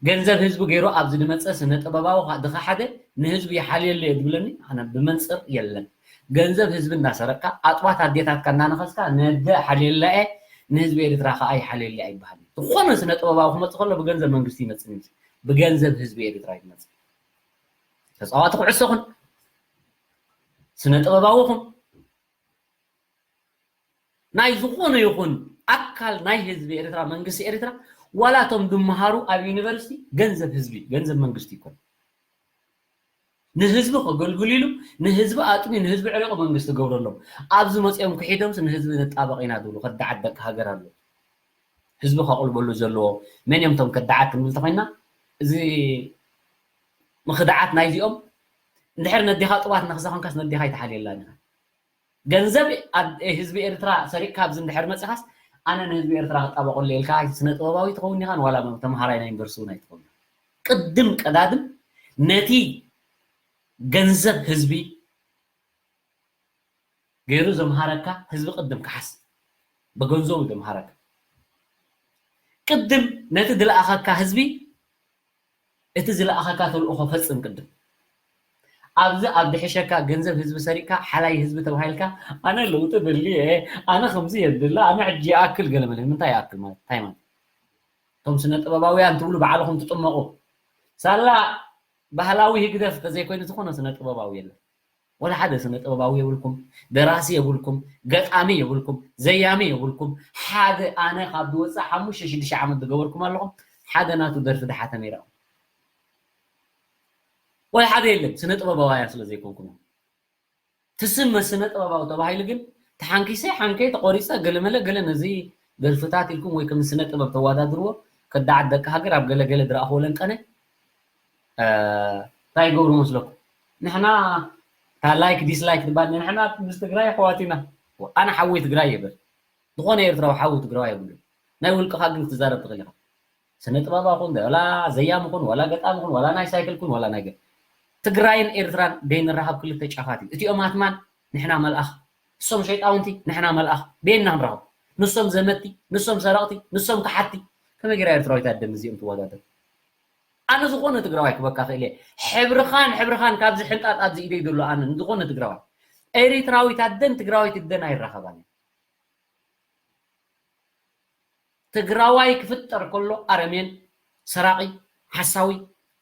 ገንዘብ ህዝቢ ገይሩ ኣብዚ ዝመፀ ስነ ጥበባዊ ካ-፣ ድኻ ሓደ ንህዝቢ ይሓልየሉ እየ ዝብለኒ ኣነ ብመንፅር የለን። ገንዘብ ህዝቢ እናሰረቅካ ኣጥባት ኣዴታትካ እናነኸስካ ነደ ሓልየላ እየ ንህዝቢ ኤርትራ ከዓ ይሓልየሉ ኣይበሃልን። ዝኾነ ስነ ጥበባዊ ክመፅእ ከሎ ብገንዘብ መንግስቲ ይመፅእ ይመስል። ብገንዘብ ህዝቢ ኤርትራ ይመፅእ። ተፃዋቲ ኩዕሶ ኹን ስነ ጥበባዊ ኹን ናይ ዝኾነ ይኹን ኣካል ናይ ህዝቢ ኤርትራ መንግስቲ ኤርትራ ዋላ እቶም ድመሃሩ ኣብ ዩኒቨርሲቲ ገንዘብ ህዝቢ ገንዘብ መንግስቲ ይኮን ንህዝቢ ከገልግሉ ኢሉ ንህዝቢ ኣጥሚ ንህዝቢ ዕሪቑ መንግስቲ ገብረሎም ኣብዚ መፅኦም ክሒዶምስ ንህዝቢ ንጣበቕ ኢና ዝብሉ ከዳዓት ደቂ ሃገር ኣለዉ ህዝቢ ከቕልበሉ ዘለዎ መን እዮም እቶም ከዳዓት ክንብል ተኾይና እዚ ምኽዳዓት ናይዚኦም እንድሕር ነዲኻ ጥባት ነኽሰኸንካስ ነዲኻ ይተሓልየላን ኢኻ ገንዘብ ህዝቢ ኤርትራ ሰሪቅካ ኣብዚ እንድሕር መፅኻስ ኣነ ንህዝቢ ኤርትራ ክጣበቀሉ ኢልካ ስነ ጥበባዊ ትኸውን ኢኻን ዋላ ተምሃራይ ናይ ዩኒቨርሲቲ እውን ኣይትኸውን ቅድም ቀዳድም ነቲ ገንዘብ ህዝቢ ገይሩ ዘምሃረካ ህዝቢ ቅድም ክሓስ ብገንዘቡ ዘምሃረካ ቅድም ነቲ ዝለኣኸካ ህዝቢ እቲ ዝለኣኸካ ተልእኾ ፈጽም ቅድም ኣብዚ ኣብ ድሕሸካ ገንዘብ ህዝቢ ሰሪቅካ ሓላይ ህዝቢ ተባሂልካ ኣነ ለውጢ ደሊ እየ ኣነ ከምዚ የድሊ ኣነ ሕጂ ይኣክል ገለመለ ምንታይ ይኣክል ማለት እንታይ ማለት እቶም ስነ ጥበባውያን ትብሉ ባዕልኹም ትጥመቑ ሳላ ባህላዊ ህግደፍ ተዘይኮይኑ ዝኾነ ስነ ጥበባዊ የለን ወላ ሓደ ስነ ጥበባዊ የብልኩም፣ ደራሲ የብልኩም፣ ገጣሚ የብልኩም፣ ዘያሚ የብልኩም። ሓደ ኣነ ካብ ዝወፅእ ሓሙሽተ ሽዱሽተ ዓመት ዝገበርኩም ኣለኹም ሓደ ናቱ ደርፊ ድሓተ ነይራ። ወይ ሓደ የለን ስነ ጥበባውያን ስለ ዘይኮንኩም። ትስመ ስነ ጥበባዊ ተባሂሉ ግን ተሓንኪሰ ሓንከይ ተቆሪፀ ገለመለ ገለ ነዚ ደርፍታት ኢልኩም ወይ ከም ስነ ጥበብ ተዋዳድርዎ ከዳዓት ደቂ ሃገር ኣብ ገለገለ ዝረኣኽዎ ለንቀነ እንታይ ይገብሩ መስለኩም? ንሕና እታ ላይክ ዲስላይክ ትባል ንሕና ምስ ትግራይ ኣሕዋት ኢና። ኣነ ሓወይ ትግራይ ይብል ዝኾነ ኤርትራዊ ሓዊ ትግራዋይ የብሉን። ናይ ውልቅኻ ግን ክትዛረብ ትኽእል ኢኻ። ስነ ጥበባ ኹን ወላ ዘያሚ ኹን ወላ ገጣሚ ኹን ወላ ናይ ሳይክል ኩን ወላ ናይ ገ- ትግራይን ኤርትራን ደይንራኸብ ክልተ ጫፋት እዩ። እቲኦም ኣትማን ንሕና መልኣኽ፣ እሶም ሸይጣውንቲ ንሕና መልኣኽ ደይና ንራኸብ። ንሶም ዘመቲ፣ ንሶም ሰረቕቲ፣ ንሶም ከሓቲ። ከመይ ገይራ ኤርትራዊት ኣደ ምስዚኦም ትወዳደር? ኣነ ዝኾነ ትግራዋይ ክበካ ክእል እየ። ሕብርኻን ሕብርኻን ካብዚ ሕንጣጥ ኣብዚ ኢደይ ዘሎ ኣነ ዝኾነ ትግራዋይ ኤሪትራዊት ኣደን ትግራዋይት ኣደን ኣይራኸባን እየ። ትግራዋይ ክፍጠር ከሎ ኣረሜን፣ ሰራቒ፣ ሓሳዊ፣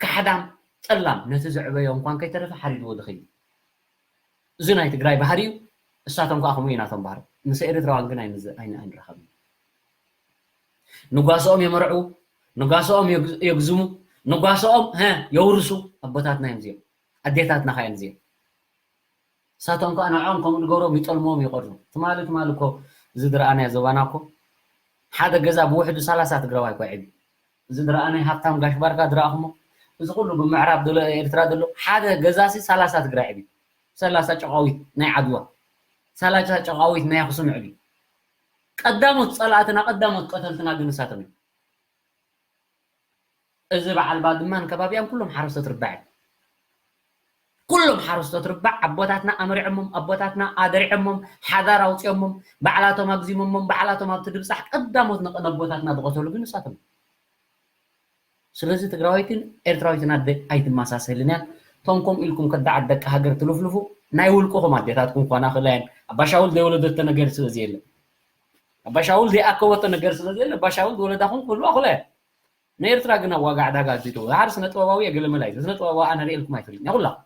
ካሕዳም፣ ጠላም ነቲ ዘዕበዮ እንኳን ከይተረፈ ሓሪድዎ ድኽይ። እዚ ናይ ትግራይ ባህሪ እዩ። እሳቶም ከዓ ከምኡ እዩ ናቶም ባህሪ። ምስ ኤርትራውያን ግን ኣይንዝ- ኣይን- ኣይንራኸብን። ንጓስኦም የመርዑ፣ ንጓስኦም የግ- የግዝሙ፣ ንጓስኦም ሀ የውርሱ። ኣቦታትና እዮም እዚኦም፣ ኣዴታትና ከዓ እዮም እዚኦም። እሳቶም ከዓ ንዕኦም ከምኡ ንገብሮም ይጠልምዎም ይቐርኑ። ትማሊ ትማሊ እኮ እዚ ዝረኣናዮ ዞባና እኮ ሓደ ገዛ ብውሕዱ ሰላሳ ትግራዋይ እኮ ይዕብዩ። እዚ ዝረኣናዮ ሃብታም ጋሽ ባርካ ዝረኣኹሞ፣ እዚ ኩሉ ብምዕራብ ዘሎ ኤርትራ ዘሎ ሓደ ገዛሲ ሰላሳ ትግራይ ይዕብዩ። ሰላሳ ጨቓዊት ናይ ዓድዋ፣ ሰላሳ ጨቓዊት ናይ ኣኽሱም ይዕብዩ። ቀዳሞት ጸላእትና ቀዳሞት ቀተልትና ግን ንሳቶም እዮም። እዚ በዓል ባድማን ከባቢኣን ኩሎም ሓረስቶት ርባዕ እዮም። ኩሎም ሓረስቶት ርባዕ ኣቦታትና ኣመሪዖሞም፣ ኣቦታትና ኣደሪዖሞም፣ ሓዳር ኣውፂኦሞም፣ ባዕላቶም ኣግዚሞሞም፣ ባዕላቶም ኣብቲ ድብፃሕ ቀዳሞት ንቀ- ነቦታትና ዝቐተሉ ግን ንሳቶም እዮም። ስለዚ ትግራዋይትን ኤርትራዊትን ኣደ ኣይትመሳሰልን እያ። ቶም ከምኡ ኢልኩም ከዳዓት ደቂ ሃገር ትልፍልፉ ናይ ውልቅኹም ኣዴታትኩም ኳና ክእላ እየን። ኣባሻውል ዘይወለደቶ ነገር ስለዚ የለን። ኣባሻውል ዘይኣከበቶ ነገር ስለዚ የለን። ኣባሻውል ዝወለዳኹም ክህልዋ ክእላ እየን። ንኤርትራ ግን ኣብ ዋጋ ዕዳጋ ኣዚትዎ። ሓደ ስነ ጥበባዊ እየ ገለመለ ኣይትበሉ። ስነ ጥበባዊ ኣነ ርእየ ኢልኩም ኣይፈልጥን እየ ኩላኹም።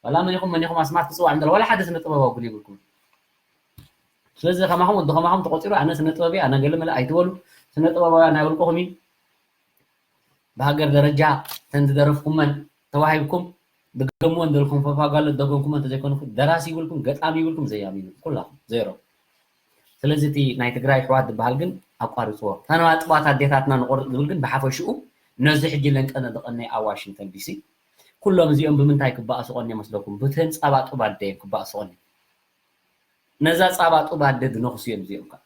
ዋላ መን ኢኹም መን ኢኹም ኣስማት ክጽዋዕ እንተሎ ዋላ ሓደ ስነ ጥበባዊ ግን ይብልኩም። ስለዚ ከማኹም ወዲ ከማኹም ተቆጺሩ ኣነ ስነ ጥበብ እየ ኣነ ገለመለ ኣይትበሉ። ስነ ጥበባውያን ናይ ውልቅኹም እዩ። ብሃገር ደረጃ ተን ዝደረፍኩመን ተዋሂብኩም ድገምዎ እንደልኩም ፕሮፓጋንዳ ደገምኩሞ እንተዘይኮነ ደራሲ ይብልኩም ገጣሚ ይብልኩም ዘያሚ ይብልኩም ኩላኹም ዜሮ። ስለዚ እቲ ናይ ትግራይ ኣሕዋት ዝበሃል ግን ኣቋርፅዎ። ተነባጥባት ኣዴታትና ንቆርፅ ዝብል ግን ብሓፈሽኡ ነዚ ሕጂ ለንቀነ ዝቐነየ ኣብ ዋሽንግተን ዲሲ ኩሎም እዚኦም ብምንታይ ክበኣሱ ቀንዮም መስለኩም? ብተን ፃባ ጡብ ኣደ እዮም ክበኣሱ ቀንዮም። ነዛ ፃባ ጡብ ኣደ ዝነኽሱ እዮም እዚኦም ከዓ።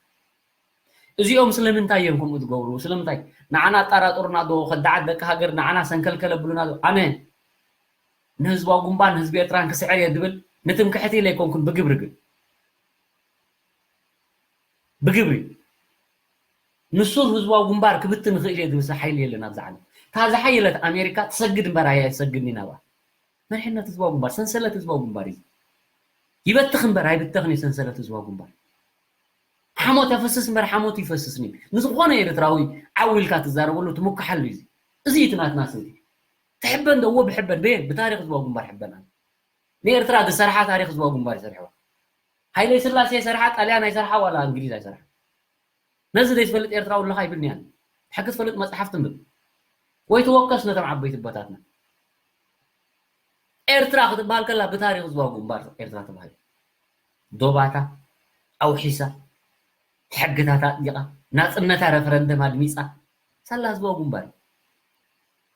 እዚኦም ስለምንታይ እዮም ከምኡ ዝገብሩ? ስለምንታይ ንዓና ኣጣራጥሩና ዶ? ከዳዓት ደቂ ሃገር ንዓና ሰንከልከል ኣብሉና ዶ? ኣነ ንህዝባዊ ግንባር ንህዝቢ ኤርትራን ክስዕር እየ ዝብል ንትምክሕቲ ኢለ ኣይኮንኩን፣ ብግብሪ ግን ብግብሪ ንሱር ህዝባዊ ግንባር ክብትን ይኽእል እየ ዝብል ሓይሊ የለን ኣብዚ ዓለም። እታ ዝሓየለት ኣሜሪካ ትሰግድ እምበር ኣየሰግድን ኢና ናብኣ። መሪሕነት ህዝባዊ ግንባር ሰንሰለት ህዝባዊ ግንባር እዩ። ይበትኽ እምበር ኣይብተኽን እዩ ሰንሰለት ህዝባዊ ግንባር። ሓሞት የፍስስ እምበር ሓሞት ይፈስስን እዩ። ንዝኾነ ኤርትራዊ ዓው ኢልካ ትዛረበሉ ትምክሓሉ እዩ። እዚ እዩ እቲ ናትና ስልቲ። ትሕበን ዶ? እወ ብሕበን። በየን? ብታሪኽ ህዝባዊ ግንባር ሕበን ኣነ። ንኤርትራ ዝሰርሓ ታሪኽ ህዝባዊ ግንባር ይሰርሕዋ። ሃይለ ስላሴ ይሰርሓ፣ ጣልያን ኣይሰርሓ፣ ዋላ እንግሊዝ ኣይሰርሓ። ነዚ ዘይትፈልጥ ኤርትራዊ ኣለኻ ይብልኒ ኣነ። ሕጊ ትፈልጥ መጽሓፍ ትንብብ ወይ ትወከስ ነቶም ዓበይቲ ኣቦታትና። ኤርትራ ክትበሃል ከላ ብታሪኽ ህዝባዊ ግንባር ኤርትራ ተባሂሉ። ዶባታ ኣውሒሳ፣ ሕግታታ ኣጽዲቓ፣ ናጽነታ ረፈረንደም ኣድሚጻ፣ ሳላ ህዝባዊ ግንባር እዩ።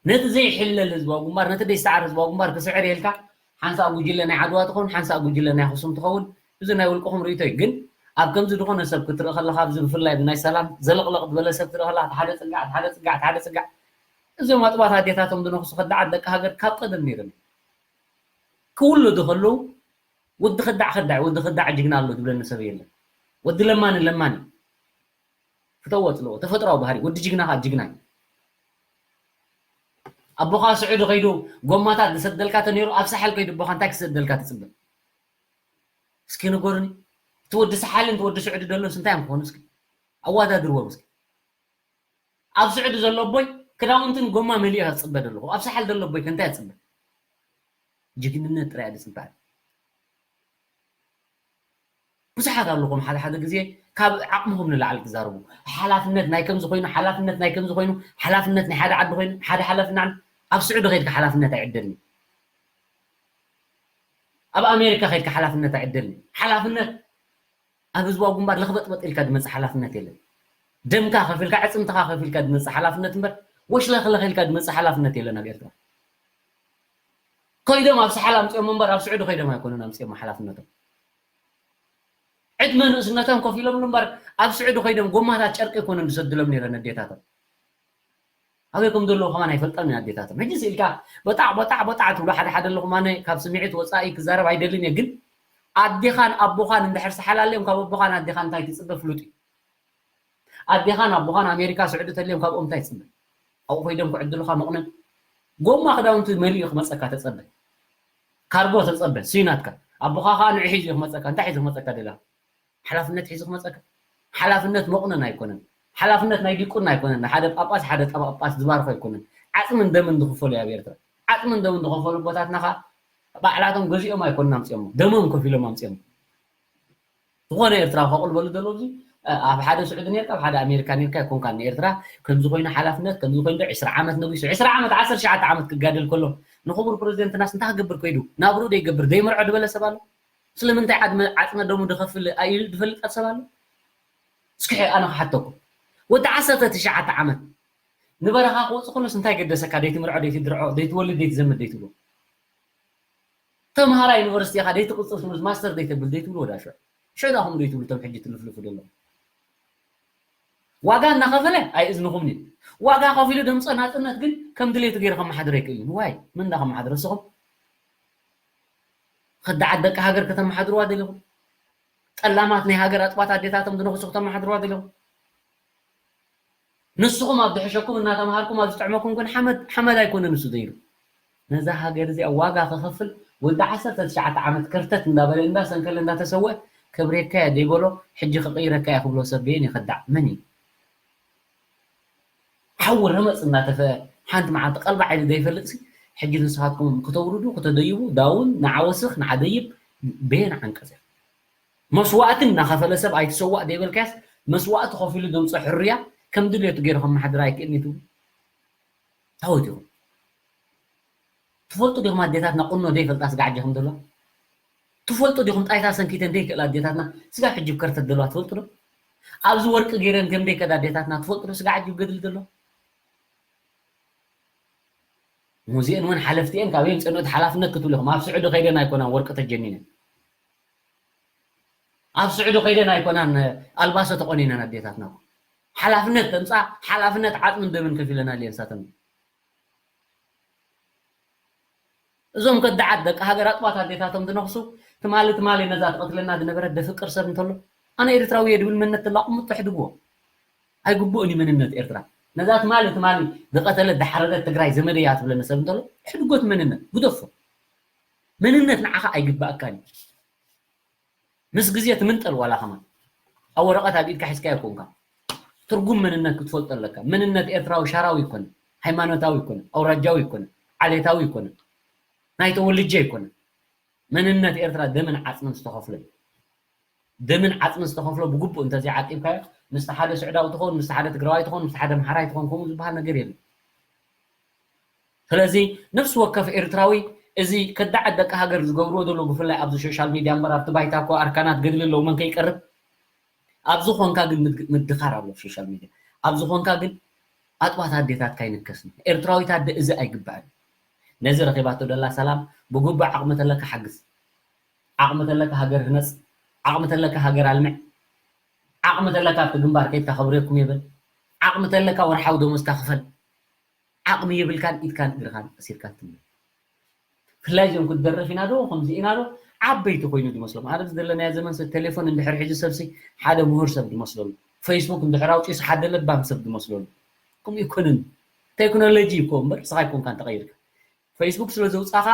ነቲ ዘይሕለል ህዝባዊ ግንባር፣ ነቲ ዘይሰዓር ህዝባዊ ግንባር ክስዕር ኢልካ ሓንሳእ ጉጅለ ናይ ዓድዋ ትኸውን፣ ሓንሳእ ጉጅለ ናይ ኣኽሱም ትኸውን። እዚ ናይ ውልቅኹም ርእይቶ እዩ። ግን ኣብ ከምዚ ዝኾነ ሰብ ክትርኢ ከለኻ፣ ኣብዚ ብፍላይ ብናይ ሰላም ዘለቕለቕ ዝበለ ሰብ ትርኢ ከለኻ፣ እቲ ሓደ ጽጋዕ፣ እቲ ሓደ ጽጋዕ፣ እቲ ሓደ ጽጋዕ። እዞም ኣጥባት ኣዴታቶም ዝነኽሱ ከዳዓት ደቂ ሃገር ካብ ቀደም ነይሮም እዮም። ክውለዱ ከለዉ ወዲ ከዳዕ ከዳዕ፣ ወዲ ከዳዕ ጅግና ኣሎ ዝብለኒ ሰብ የለን። ወዲ ለማኒ ለማኒ። ፍተዎ ጽልዎ፣ ተፈጥሮኣዊ ባህሪ፣ ወዲ ጅግና ከኣ ጅግና እዩ። ኣቦኻ ስዑዲ ከይዱ ጎማታት ዝሰደልካ ተነይሩ ኣብ ሳሕል ከይዱ ኣቦኻ እንታይ ክሰደልካ ትጽበ? እስኪ ንገሩኒ። እቲ ወዲ ሳሓልን እቲ ወዲ ስዑዲ ዘሎስ እንታይ እዮም ክኾኑ እስኪ? ኣወዳድርዎም እስኪ። ኣብ ስዑዲ ዘሎ ኣቦይ ክዳውንትን ጎማ መሊኡ እያ ትጽበ ዘለኹ። ኣብ ሳሓል ዘሎ ኣቦይ ከ እንታይ እያ ትጽበ? ጅግንነት ጥራይ እያ ዝጽበ። ብዙሓት ኣለኹም ሓደ ሓደ ግዜ ካብ ዓቕምኹም ንላዕሊ ትዛረቡ። ሓላፍነት ናይ ከምዚ ኮይኑ፣ ሓላፍነት ናይ ከምዚ ኮይኑ፣ ሓላፍነት ናይ ሓደ ዓዲ ኮይኑ፣ ሓደ ሓላፍነት ኣብ ስዑዲ ከይድካ ሓላፍነት ኣይዕደልን እዩ። ኣብ ኣሜሪካ ከይድካ ሓላፍነት ኣይዕደልን እዩ። ሓላፍነት ኣብ ህዝባዊ ግንባር ለኽበጥበጥ ኢልካ ዝመጽእ ሓላፍነት የለን። ደምካ ከፊልካ፣ ዕጽምትኻ ከፊልካ ዝመጽእ ሓላፍነት እምበር፣ ወሽለኽለኽ ኢልካ ዝመጽእ ሓላፍነት የለን ኣብ ኤርትራ። ከይዶም ኣብ ሳሓል ኣምጺኦም እምበር፣ ኣብ ስዑዲ ከይዶም ኣይኮኑን ኣምጺኦም ሓላፍነቶም። ዕድመ ንእስነቶም ከፊሎምሉ እምበር፣ ኣብ ስዑዲ ከይዶም ጎማታት ጨርቂ ኣይኮኑን ዝሰድሎም ነይረን ኣዴታቶም። ኣበይ ከም ዘለዉ ከማን ኣይፈልጣን እየን ኣዴታቶም። ሕጂ ስኢልካ በጣዕ፣ በጣዕ፣ በጣዕ ትብሉ ሓደ ሓደ ኣለኹም። ኣነ ካብ ስምዒት ወጻኢ ክዛረብ ኣይደልን እየ፣ ግን ኣዴኻን ኣቦኻን እንድሕር ሳሓል ኣልዮም ካብ ኣቦኻን ኣዴኻን እንታይ ትጽበ ፍሉጥ እዩ። ኣዴኻን ኣቦኻን ኣሜሪካ ስዑዲ ተልዮም ካብኦም እንታይ ትጽበ? ኣብኡ ከይዶም ክዕድሉኻ መቑነን። ጎማ ክዳውንቲ መሊኡ ክመፀካ ተፀበ። ካርጎ ተፀበ፣ ስዩ ናትካ። ኣቦኻ ከዓ ንዑ ሒዙ ክመፀካ። እንታይ ሒዙ ክመፀካ ደላ? ሓላፍነት ሒዙ ክመፀካ። ሓላፍነት መቑነን ኣይኮነን። ሓላፍነት ናይ ዲቁና ኣይኮነን። ሓደ ጳጳስ ሓደ ጠባ ጳጳስ ዝባርኾ ኣይኮነን። ዓፅምን ደምን ዝኽፈሉ ኣብ ኤርትራ። ዓፅምን ደምን ዝኸፈሉ ኣቦታትና ከዓ ባዕላቶም ገዚኦም ኣይኮኑን ኣምፂኦሞ። ደሞም ከፊሎም ኣምፂኦም። ዝኾነ ኤርትራዊ ከቕልበሉ ዘለዎ ኣብዚ ኣብ ሓደ ስዑዲ ነርካ፣ ኣብ ሓደ ኣሜሪካ ነርካ ኣይኮንካን። ንኤርትራ ከምዚ ኮይኑ ሓላፍነት፣ ከምዚ ኮይኑ ዒስራ ዓመት ነጊሱ፣ ዒስራ ዓመት፣ ዓሰርተ ትሽዓተ ዓመት ክጋደል ከሎ ንኽቡር ፕረዚደንትናስ እንታይ ክገብር ከይዱ? ናብርኡ ደይገብር ደይምርዖ ዝበለ ሰብ ኣሎ? ስለምንታይ ዓድመ-፣ ዓጽመ ደሙ ድኸፍል ኣኢሉ ድፈልጥ ሰብ ኣሎ? እስኪ ሕጂ ኣነ ክሓተኩም። ወዲ ዓሰርተ ትሽዓተ ዓመት ንበረኻ ክወጽእ ከሎስ እንታይ ገደሰካ? ደይትምርዖ፣ ደይትድርዖ፣ ደይትወልድ፣ ደይትዘምድ፣ ደይትብሎ? ተምሃራይ ዩኒቨርሲቲ ኢኻ፣ ደይትቕጽል ትምህርቲ ማስተር ደይተብል፣ ደይትብሎ ወዳ ሽዑ። ሽዑ ዳኹም ደይትብሉ እቶም ሕጂ ትልፍልፉ ዘለኹም። ዋጋ እናኸፈለ ኣይእዝንኹምን እዩ። ዋጋ ከፊሉ ደምጾ ናጽነት ግን ከም ድሌቱ ገይሩ ከመሓድሮ ኣይክእልን እዩ። ዋይ፣ መን ዳ ከመሓድሮ? ንስኹም? ከዳዓት ደቂ ሃገር ከተመሓድርዋ ደሊኹም? ጠላማት ናይ ሃገር ኣጥባት ኣዴታቶም ዝነኽሱ ከተመሓድርዋ ደሊኹም? ንስኹም ኣብ ዝሕሸኩም እናተምሃርኩም ኣብ ዝጥዕመኩም ግን ሓመድ፣ ሓመድ ኣይኮነን ንሱ ዘይሩ። ነዛ ሃገር እዚኣ ዋጋ ክኸፍል ወዲ ዓሰርተ ትሽዓተ ዓመት ከርተት እንዳበለ እንዳሰንከለ እንዳተሰወ ከብሬካ እየ ዘይበሎ ሕጂ ክቕይረካ እየ ክብሎ ሰብ በየን ይኸዳዕ? መን እዩ? ሓዊ ረመፅ እናተፈአ ሓንቲ መዓልቲ ቀልባዕ ኢሉ ዘይፈልጥሲ ሕጂ ንስኻትኩም ክተውርዱ ክተደይቡ ዳውን ንዓ ወስኽ ንዓ ደይብ በየን ዓንቀፅ እያ? መስዋእቲ እናኸፈለ ሰብ ኣይትሰዋእ ዘይበልካያስ መስዋእቲ ከፊሉ ድምፂ ሕሩያ ከም ድልየቱ ገይሩ ከመሓድር ኣይክእልን እዩ ትብሉ? ታወት ኢኹም። ትፈልጡ ዲኹም ኣዴታትና ቁኖ ዘይፈልጣ ስጋዕ ጀኹም ዘለዋ? ትፈልጡ ዲኹም ጣይታ ሰንኪተን ዘይክእላ ኣዴታትና ስጋዕ ሕጂ ከርተት ዘለዋ ትፈልጡ ዶ? ኣብዚ ወርቂ ገይረን ከም ዘይከዳ ኣዴታትና ትፈልጡ ዶ? ስጋዕ ሕጂ ገድሊ ዘሎ? ሙዚኤን እውን ሓለፍቲኤን ካብ የምፅእንኦ ሓላፍነት ክትብሉ ኢኹም። ኣብ ስዑዲ ከይደን ኣይኮናን ወርቂ ተጀኒነን። ኣብ ስዑዲ ከይደን ኣይኮናን ኣልባሶ ተቆኒነን ኣዴታትና። ሓላፍነት ተምፃ፣ ሓላፍነት ዓፅምን ደምን ከፊለን ኣልየን ሳተን። እዞም ከዳዓት ደቂ ሃገር ኣጥባት ኣዴታቶም ዝነኽሱ ትማሊ ትማሊ ነዛ ትቐትለና ዝነበረት ደፍቅር ሰብ እንተሎ ኣነ ኤርትራዊ እየ ድብል መንነት ተላቑሙ ተሕድግዎ። ኣይግብኡን እዩ መንነት ኤርትራ። ነዛ ትማሊ ትማሊ ዝቐተለት ዝሓረደት ትግራይ ዘመድ እያ ትብለኒ ሰብ እንተሎ ሕድጎት መንነት ግደፎ። መንነት ንዓኻ ኣይግባእካን እዩ። ምስ ግዜ ትምንጠል ዋላ ከማን ኣብ ወረቐት ኣብ ኢድካ ሒዝካዮ ኮንካ ትርጉም መንነት ክትፈልጦ ኣለካ። መንነት ኤርትራዊ ሻራዊ ይኮነ፣ ሃይማኖታዊ ይኮነ፣ ኣውራጃዊ ይኮነ፣ ዓሌታዊ ይኮነ፣ ናይ ተወልጀ ይኮነ። መንነት ኤርትራ ደምን ዓጽምን ዝተኸፍሎ እዩ። ደምን ዓጽምን ዝተኸፍሎ ብግቡእ እንተዘይዓቂብካዮ ምስቲ ሓደ ስዕዳዊ ትኸውን፣ ምስቲ ሓደ ትግራዋይ ትኸውን፣ ምስቲ ሓደ ኣምሓራይ ትኸውን ከምኡ ዝበሃል ነገር የለን። ስለዚ ነፍሲ ወከፍ ኤርትራዊ እዚ ከዳዓት ደቂ ሃገር ዝገብርዎ ዘለዉ ብፍላይ ኣብዚ ሶሻል ሚድያ እምበር ኣብቲ ባይታ እኮ ኣርካናት ገድሊ ኣለዉ መን ከይቀርብ ኣብዚ ኾንካ ግን ምድ- ምድኻር ኣሎ ሶሻል ሚድያ ኣብዚ ኾንካ ግን ኣጥባት ኣዴታትካ ይንከስን ኤርትራዊት ኣደ እዚ ኣይግባእን ነዚ ረኺባቶ ደላ ሰላም ብግቡእ ዓቕሚ ተለካ ሓግዝ ዓቕሚ ተለካ ሃገር ህነፅ ዓቕሚ ተለካ ሃገር ኣልምዕ ዓቕሚ ተለካ ኣብቲ ግንባር ከይድካ ከብርየኩም የበል ዓቕሚ ተለካ ወርሓዊ ደሞዝካ ክፈል ዓቕሚ የብልካን ኢድካን እግርኻን ኣሲርካ ትብል። ብፍላይ እዚኦም ክትደርፍ ኢና ዶ ከምዚ ኢና ዶ ዓበይቲ ኮይኑ ዝመስሎም። ኣብዚ ዘለናዮ ዘመን ሰብ ቴሌፎን እንድሕር ሒዙ ሰብሲ ሓደ ምሁር ሰብ ዝመስለሉ። ፌስቡክ እንድሕር ኣውፂኡስ ሓደ ለባም ሰብ ዝመስለሉ። ከምኡ ኣይኮነን። ቴክኖሎጂ እኮ እምበር ንስኻ ኣይኮንካን ተቐይርካ። ፌስቡክ ስለ ዘውፃኻ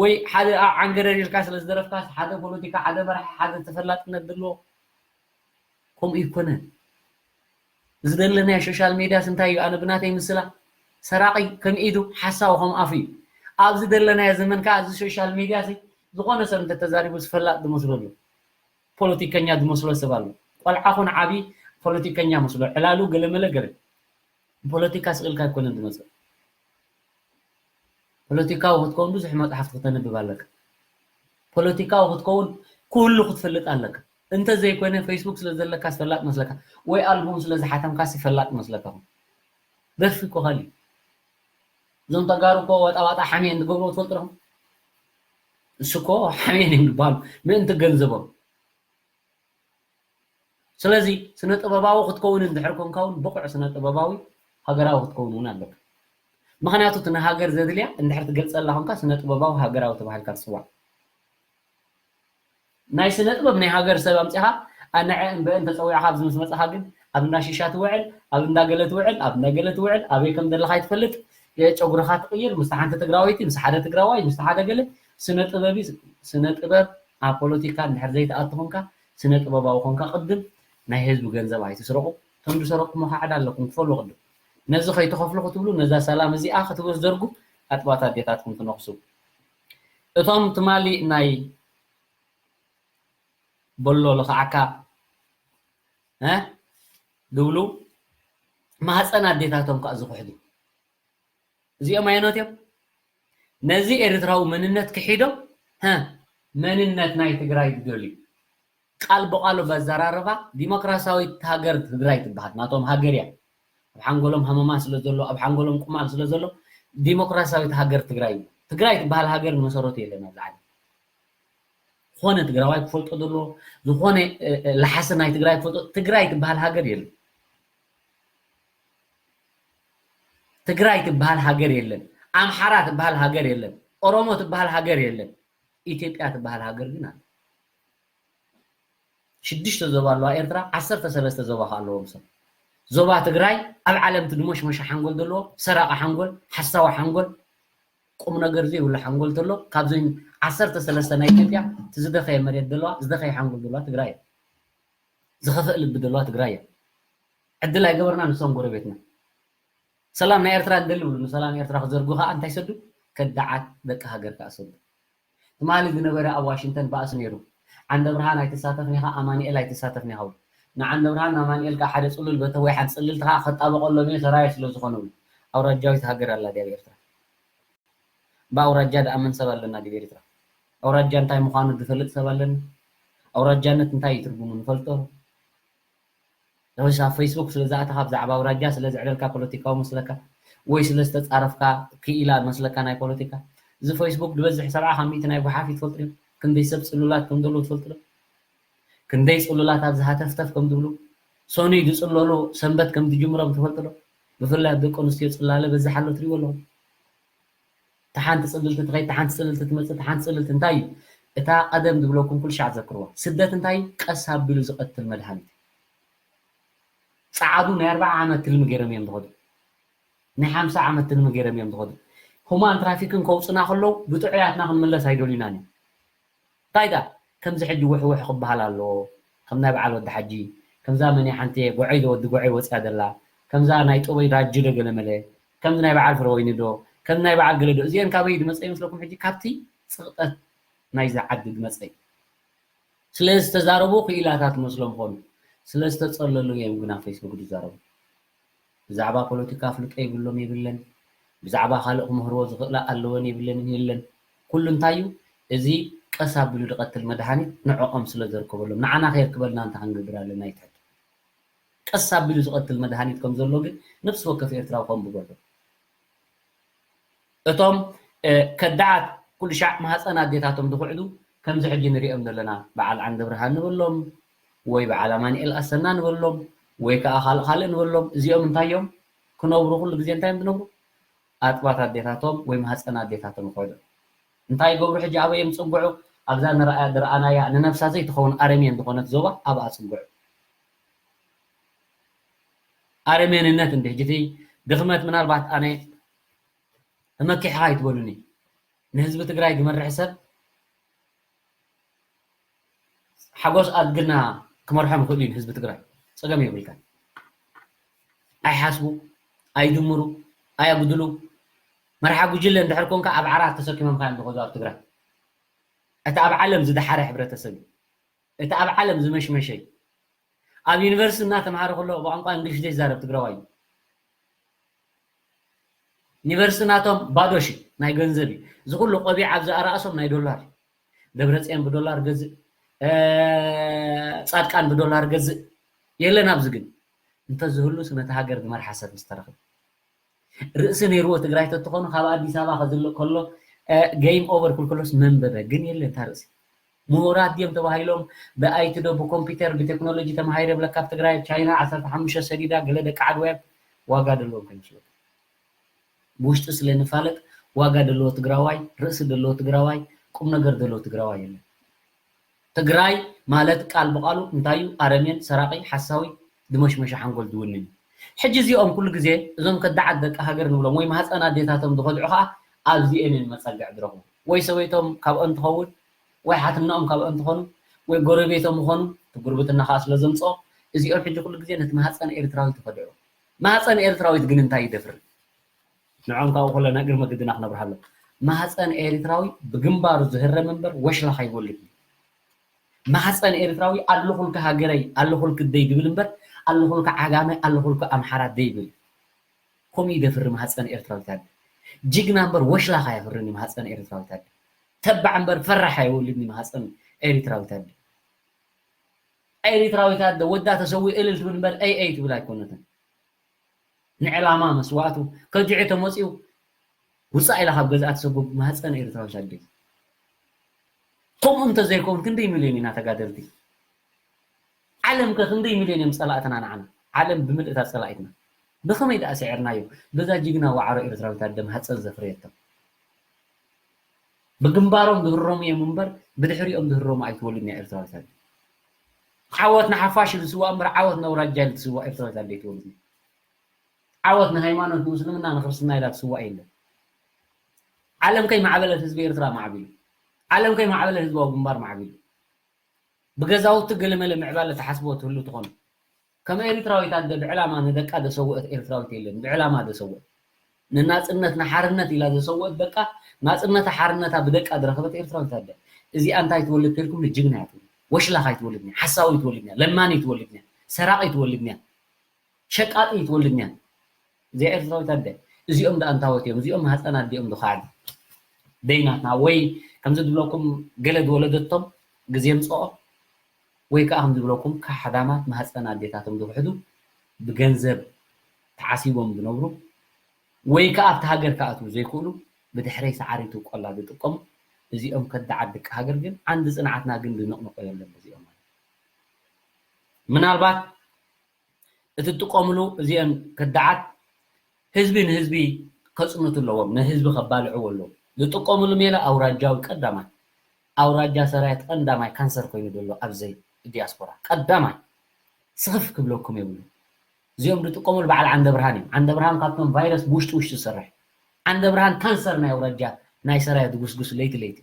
ወይ ሓደ ዓንገረር ኢልካ ስለ ዝደረፍካ ሓደ ፖለቲካ ሓደ መራሒ ሓደ ተፈላጥነት ዘለዎ ከምኡ ኣይኮነን። እዚ ዘለናዮ ሶሻል ሜድያስ እንታይ እዩ? ኣነ ብናተይ ምስላ ሰራቒ ከም ኢዱ ሓሳዊ ከም ኣፉ እዩ። ኣብዚ ዘለናዮ ዘመን ከዓ እዚ ሶሻል ሜድያ ሲ ዝኾነ ሰብ እንተተዛሪቡ ዝፈላጥ ዝመስሎ ኣሎ። ፖለቲከኛ ዝመስሎ ሰብ ኣሎ። ቆልዓ ኹን ዓቢ ፖለቲከኛ መስሎ ዕላሉ ገለመለ ገለ ፖለቲካ ስቕ ኢልካ ኣይኮነን ዝመፅእ። ፖለቲካዊ ክትከውን ብዙሕ መፅሓፍቲ ክተንብብ ኣለካ። ፖለቲካዊ ክትከውን ኩሉ ክትፈልጥ ኣለካ። እንተዘይኮነ ፌስቡክ ስለ ዘለካ ፈላጥ መስለካ ወይ ኣልቡም ስለ ዝሓተምካ ፈላጥ መስለካ። ደርፊ እኮ ካሊእ። እዞም ተጋሩ እኮ ዋጣ ዋጣ ሓሜን ዝገብርዎ ትፈልጡ ዲኹም? እሱ እኮ ሓሜን እዮም ዝበሃሉ ምእንቲ ገንዘቦም። ስለዚ ስነ ጥበባዊ ክትከውን እንድሕር ኮንካ እውን ብቑዕ ስነ ጥበባዊ ሃገራዊ ክትከውን እውን ኣለካ። ምክንያቱ እቲ ንሃገር ዘድልያ እንድሕር ትገልፀላ ኮንካ ስነ ጥበባዊ ሃገራዊ ተባሂልካ ትፅዋዕ። ናይ ስነ ጥበብ ናይ ሃገር ሰብ ኣምፂኻ ኣነዐ እምበእን ተፀዊዕካ ኣብዚ ምስ መፃኻ ግን ኣብ እንዳ ሺሻ ትውዕል፣ ኣብ እንዳ ገለ ትውዕል፣ ኣብ እንዳ ገለ ትውዕል፣ ኣበይ ከም ዘለኻ ኣይትፈልጥ፣ ጨጉርኻ ትቕይር፣ ምስቲ ሓንቲ ትግራወይቲ፣ ምስ ሓደ ትግራዋይ፣ ምስቲ ሓደ ገለ፣ ስነ ጥበብ እዩ። ስነ ጥበብ ኣብ ፖለቲካ እንድሕር ዘይትኣቱ ኮንካ፣ ስነ ጥበባዊ ኮንካ፣ ቅድም ናይ ህዝቢ ገንዘብ ኣይትስረቑ። እቶም ዝሰረቕኩሞ ከዓ ዕዳ ኣለኩም፣ ክፈሉ ቅድም። ነዚ ከይትኸፍሉ ክትብሉ፣ ነዛ ሰላም እዚኣ ክትበዝደርጉ፣ ኣጥባት ኣዴታትኩም ትነኽሱ። እቶም ትማሊ ናይ በሎ ልኽዓካ፣ እ? ዝብሉ ማህፀን ኣዴታቶም ከዓ ዝኽሕዱ። እዚኦም ኣየኖት እዮም? ነዚ ኤርትራዊ መንነት ክሒዶም፣ ሀ፣ መንነት ናይ ትግራይ ዝደልዩ። ቃል ብቃሉ በዘራርባ ዲሞክራሲያዊት ሃገር ትግራይ ትበሃል። ናቶም ሃገር እያ። ኣብ ሓንጎሎም ሃመማ ስለ ዘሎ፣ ኣብ ሓንጎሎም ቁማል ስለ ዘሎ፣ ዲሞክራሲያዊት ሃገር ትግራይ እዩ። ትግራይ ትበሃል ሃገር ንመሰረቱ የለን ኣብዚ ዓለም። ዝኾነ ትግራዋይ ክፈልጦ ዘለዎ፣ ዝኾነ፣ እ፣ እ፣ ለሓሲ ናይ ትግራይ ክፈልጦ፣ ትግራይ ትበሃል ሃገር የለን። ትግራይ ትበሃል ሃገር የለን። ኣምሓራ ትበሃል ሃገር የለን። ኦሮሞ ትበሃል ሃገር የለን። ኢትዮጵያ ትበሃል ሃገር ግን ኣለ። ሽዱሽተ ዞባ ኣለዋ ኤርትራ፣ ዓሰርተ ሰለስተ ዞባ ከ ኣለዎም ሰብ። ዞባ ትግራይ ኣብ ዓለም እቲ ድሞሽመሸ ሓንጎል ዘለዎ፣ ሰራቂ ሓንጎል፣ ሓሳዊ ሓንጎል፣ ቁም ነገር ዘይብሉ ሓንጎል ተሎ፣ ካብዘን ዓሰርተ ሰለስተ ናይ ኢትዮጵያ እቲ ዝደኸየ መሬት ዘለዋ፣ ዝደኸየ ሓንጎል ዘለዋ ትግራይ እያ። ዝኸፍእ ልቢ ዘለዋ ትግራይ እያ። ዕድል ኣይገበርና ንሶም ጎረቤትና። ሰላም ናይ ኤርትራ እንደሊ ብሉ፣ ንሰላም ኤርትራ ክዘርጉ ከዓ እንታይ ሰዱ? ከዳዓት ደቂ ሃገር ከዓ ሰዱ። ትማሊ ዝነበረ ኣብ ዋሽንግተን ባእሲ ነይሩ። ዓንደ ብርሃን ኣይትሳተፍን ኢኻ፣ ኣማኑኤል ኣይትሳተፍን ኢኻ። ንዓንደ ብርሃን ኣማኑኤል ከዓ ሓደ ጽሉል በተ ወይ ሓንቲ ጽልልቲ ከዓ ከጣበቀሎም እየ፣ ሰራየ ስለ ዝኾነ እውን። ኣውራጃዊት ሃገር ኣላ ድያ ኣብ ኤርትራ? ብኣውራጃ ደኣ መን ሰብ ኣለና ድዩ ኤርትራ? ኣውራጃ እንታይ ምዃኑ ዝፈልጥ ሰብ ኣለና? ኣውራጃነት እንታይ እዩ ትርጉሙ ንፈልጦ? ወይስ ኣብ ፌስቡክ ስለ ዝኣተኻ ብዛዕባ ኣውራጃ ስለ ዘዕለልካ ፖለቲካዊ መስለካ? ወይ ስለ ዝተጻረፍካ ክኢላ መስለካ ናይ ፖለቲካ? እዚ ፌስቡክ ዝበዝሕ ሰብዓ ካብ ሚእቲ ናይ ጓሓፍ እዩ ትፈልጡ ዲኹም? ክንደይ ሰብ ጽሉላት ከም ዘለዉ ትፈልጡ ዶ? ክንደይ ጽሉላት ኣብዚ ሃተፍተፍ ከም ዝብሉ? ሰኑይ ዝጽለሉ ሰንበት ከም ዝጅምሮም ትፈልጡ ዶ? ብፍላይ ኣብ ደቂ ኣንስትዮ ጽላለ በዝሕ ኣሎ ትሪእዎ ኣለኹም። እታ ሓንቲ ጽልልቲ ትኸይድ፣ እታ ሓንቲ ጽልልቲ ትመጽእ፣ እታ ሓንቲ ጽልልቲ እንታይ እዩ? እታ ቀደም ዝብለኩም ኩሉ ሻዕ ዘክርዋ። ስደት እንታይ እዩ? ቀስ ኣቢሉ ዝቐትል መድሃኒት እዩ። ጸዓዱ ናይ ኣርብዓ ዓመት ትልሚ ገይሮም እዮም ዝኸዱ። ናይ ሓምሳ ዓመት ትልሚ ገይሮም እዮም ዝኸዱ። ሁማን ትራፊክን ከውጽና ከለዉ ብጥዑያትና ክንምለስ ኣይደልዩናን እዮም። እንታይ ደኣ ከምዚ ሕጂ ውሕውሕ ክበሃል ኣለዎ? ከም ናይ በዓል ወዲ ሓጂ፣ ከምዛ መን እያ ሓንቲ ጎዐይ ዶ ወዲ ጎዐይ ወፅያ ዘላ፣ ከምዛ ናይ ጥበይ ዳጁ ዶ ገለመለ፣ ከምዚ ናይ በዓል ፍረወይኒ ዶ፣ ከም ናይ በዓል ገለ ዶ፣ እዚአን ካበይ ዝመፀ ይመስለኩም? ሕጂ ካብቲ ፅቕጠት ናይዛ ዓዲ ዝመፀ እዩ። ስለ ዝተዛረቡ ክኢላታት መስሎም ኾኑ፣ ስለ ዝተፀለሉ እዮም ግን ኣብ ፌስቡክ ዝዛረቡ። ብዛዕባ ፖለቲካ ኣፍልጦ ይብሎም የብለን፣ ብዛዕባ ካልእ ክምህርዎ ዝኽእላ ኣለወን የብለንን የለን። ኩሉ እንታይ እዩ? እዚ ቀስ ኣቢሉ ዝቐትል መድሃኒት ንዕኦም ስለ ዘርከበሎም፣ ንዓና ከየርክበልና እንታይ ክንገብር ኣለና እዩ ትሕት። ቀስ ኣቢሉ ዝቐትል መድሃኒት ከም ዘሎ ግን ነፍሲ ወከፍ ኤርትራዊ ከንብቦ ኣሎ። እቶም፣ እ፣ ከዳዓት ኩሉ ሻዕ ማህፀን ኣዴታቶም ዝኹዕዱ ከምዚ ሕጂ ንሪኦም ዘለና በዓል ዓንደብርሃን ንበሎም ወይ በዓል ኣማኑኤል ኣሰና ንበሎም ወይ ከዓ ካልእ ካልእ ንበሎም፣ እዚኦም እንታይ እዮም ክነብሩ? ኩሉ ግዜ እንታይ እዮም ዝነብሩ? ኣጥባት ኣዴታቶም ወይ ማህፀን ኣዴታቶም ይኹዕዱ። እንታይ ይገብሩ ሕጂ? ኣበይ እዮም ዝፅግዑ? ኣብዛ ንረኣያ ዝረኣናያ ንነብሳ ዘይትኸውን ኣረሜን ዝኾነት ዞባ ኣብኣ ፅግዑ። ኣረሜንነት እንዲ ሕጂ እቲ ድኽመት ምናልባት ኣነ ተመኪሕኻ ኣይትበሉኒ። ንህዝቢ ትግራይ ዝመርሕ ሰብ ሓጎስ ኣድግና ክመርሖም ይኽእሉ እዩ ንህዝቢ ትግራይ። ፀገም የብልካን። ኣይሓስቡ፣ ኣይድምሩ፣ ኣየጉድሉ። መርሓ ጉጅለ እንድሕር ኮንካ ኣብ ዓራት ተሰኪሞምካ እዮም ዝኸዱ ኣብ ትግራይ። እቲ ኣብ ዓለም ዝደሓረ ሕብረተሰብ እዩ። እቲ ኣብ ዓለም ዝመሽመሸ እዩ። ኣብ ዩኒቨርሲቲ እናተምሃረ ከሎ ብቋንቋ እንግሊሽ ዘይዛረብ ትግራዋይ እዩ። ዩኒቨርሲቲ ናቶም ባዶ ሺ ናይ ገንዘብ እዩ። እዚ ኩሉ ቆቢዕ ኣብዚ ኣራእሶም ናይ ዶላር እዩ። ደብረፅዮን ብዶላር ገዝእ፣ እ፣ ፃድቃን ብዶላር ገዝእ የለን። ኣብዚ ግን እንተዝህሉስ ነቲ ሃገር ዝመርሓ ሰብ ምስተረኽብ። ርእሲ ነይርዎ ትግራይ ተትኾኑ ካብ ኣዲስ ኣበባ ከዝልእ ከሎ፣ እ፣ ጌም ኦቨር ክልክሎስ መንበበ ግን የለን እታ ርእሲ። ምሁራት ድዮም ተባሂሎም ብኣይቲ ዶ ብኮምፒውተር ብቴክኖሎጂ ተማሂረ ብለካ ኣብ ትግራይ ኣብ ቻይና ዓሰርተ ሓሙሽተ ሰዲዳ ገለ ደቂ ዓድዋይ ዋጋ ደለዎም ከይመስለኩም። ብውሽጢ ስለ ንፋለጥ ዋጋ ደለዎ ትግራዋይ፣ ርእሲ ደለዎ ትግራዋይ፣ ቁም ነገር ደለዎ ትግራዋይ የለን። ትግራይ ማለት ቃል ብቃሉ እንታይ እዩ? ኣረሜን፣ ሰራቂ፣ ሓሳዊ፣ ድመሽመሸ ሓንጎል ዝውንን እዩ። ሕጂ እዚኦም ኩሉ ግዜ እዞም ከዳዓት ደቂ ሃገር ንብሎም ወይ ማህፀን ኣዴታቶም ዝኸድዑ ከዓ ኣብዚኤን እዮም መፀግዕ ዝረኽቡ። ወይ ሰበይቶም ካብኦም ትኸውን፣ ወይ ሓትናኦም ካብኦም ትኾኑ፣ ወይ ጎረቤቶም ይኾኑ። እቲ ጉርብትና ከዓ ስለ ዘምፅኦ እዚኦም ሕጂ ኩሉ ግዜ ነቲ ማህፀን ኤርትራዊት ይኸድዑ። ማህፀን ኤርትራዊት ግን እንታይ ይደፍር? ንዖም ካብኡ ከሎ ናይ ቅድመ ግድና ክነብርሃሎም። ማህፀን ኤርትራዊ ብግንባሩ ዝህረም እምበር ወሽላኽ ኣይወልድን። ማህፀን ኤርትራዊ ኣለኹልኪ ሃገረይ ኣለኹልኪ ደይ ድብል እምበር ኣለኹልኪ ዓጋመ ኣለኹልኪ ኣምሓራ ደይብል። ከምኡ ይደፍሪ ማህፀን ኤርትራዊት ኣደ። ጅግና እምበር ወሽላኽ ኣየፍርን እዩ ማህፀን ኤርትራዊት ኣደ። ተባዕ እምበር ፈራሕ ኣይወልድን እዩ ማህፀን ኤርትራዊት ኣደ። ኤርትራዊት ኣደ ወዳ ተሰዊኡ እልል ትብል እምበር ኣይ ኣይ ትብል ኣይኮነትን። ንዕላማ መስዋእቱ ከዲዑ ተመፂኡ ውፃእ ኢላ ካብ ገዝኣ ትሰጉግ ማህፀን ኤርትራዊት ኣደ። ከምኡ እንተዘይከውን ክንደይ ሚልዮን ኢና ተጋደልቲ? ዓለም ከ ክንደይ ሚልዮን እዮም ፀላእትና ንዓና? ዓለም ብምልእታ ፀላኢትና። ብኸመይ ደኣ ስዒርናዮ? በዛ ጅግና ዋዕሮ ኤርትራዊት ኣደ ማህፀን ዘፍረየቶም። ብግንባሮም ዝህረሙ እዮም እምበር ብድሕሪኦም ዝህረሙ ኣይትወልድን እያ ኤርትራዊት ኣደ። ዓወት ንሓፋሽ ኢሉ ዝስዋእ እምበር ዓወት ነውራጃ ኢሉ ዝስዋእ ኤርትራዊት ኣደ ኣይትወልድን። ዓወት ንሃይማኖት ንእስልምና ንክርስትና ኢላ ትስዋእ የለን። ዓለም ከይማዕበለት ህዝቢ ኤርትራ ማዕቢሉ። ዓለም ከይማዕበለ ህዝባዊ ግንባር ማዕቢሉ። ብገዛውቲ ገለመለ ምዕባለ ትሓስቦ ትህሉ ትኾኑ። ከም ኤርትራዊት ኣደ ብዕላማ ንደቃ ዘሰወአት ኤርትራዊት የለን። ብዕላማ ዘሰወአት ንናጽነት ንሓርነት ኢላ ዘሰወአት ደቃ ናጽነታ ሓርነታ ብደቃ ዝረኸበት ኤርትራዊት ኣደ። እዚኣ እንታይ ትወልድ ተልኩም ንጅግና እያ ትወልድ። ወሽላኽ ኣይትወልድን እያ። ሓሳዊ ትወልድን እያ። ለማኒ ትወልድን እያ። ሰራቒ ትወልድን እያ። ሸቃጢ ትወልድን እያ። እዚኣ ኤርትራዊት ኣደ። እዚኦም ደኣ እንታወት እዮም። እዚኦም ማህፀን ኣዲኦም ዝኸዓዱ። ደይናትና ወይ ከምዚ ዝብለኩም ገለ ዝወለደቶም ግዜ ምፅኦ ወይ ከዓ ከም ዝብለኩም ካሕዳማት ማህፀን ኣዴታቶም ዝውሕዱ ብገንዘብ ተዓሲቦም ዝነብሩ ወይ ከዓ ኣብቲ ሃገር ክኣትዉ ዘይክእሉ ብድሕረይ ሰዓሪቱ ቆላ ዝጥቀሙ እዚኦም ከዳዓት ደቂ ሃገር ግን ዓንዲ ፅንዓትና ግን ዝንቕንቖ የለን እዚኦም ማለት ምናልባት እቲ ትጥቀምሉ እዚኦም ከዳዓት ህዝቢ ንህዝቢ ከፅንቱ ኣለዎም ንህዝቢ ከባልዕዎ ኣለዎም ዝጥቀምሉ ሜላ ኣውራጃዊ ቀዳማይ ኣውራጃ ሰራየት ቀንዳማይ ካንሰር ኮይኑ ዘሎ ኣብዘይ ዲያስፖራ ቀዳማይ ስኽፍ ክብለኩም የብሉ እዚኦም ዝጥቀምሉ በዓል ዓንደ ብርሃን እዮም ዓንደ ብርሃን ካብቶም ቫይረስ ብውሽጢ ውሽጢ ዝሰርሕ ዓንደ ብርሃን ካንሰር ናይ ኣውራጃ ናይ ሰራየት ዝጉስጉስ ለይቲ ለይቲ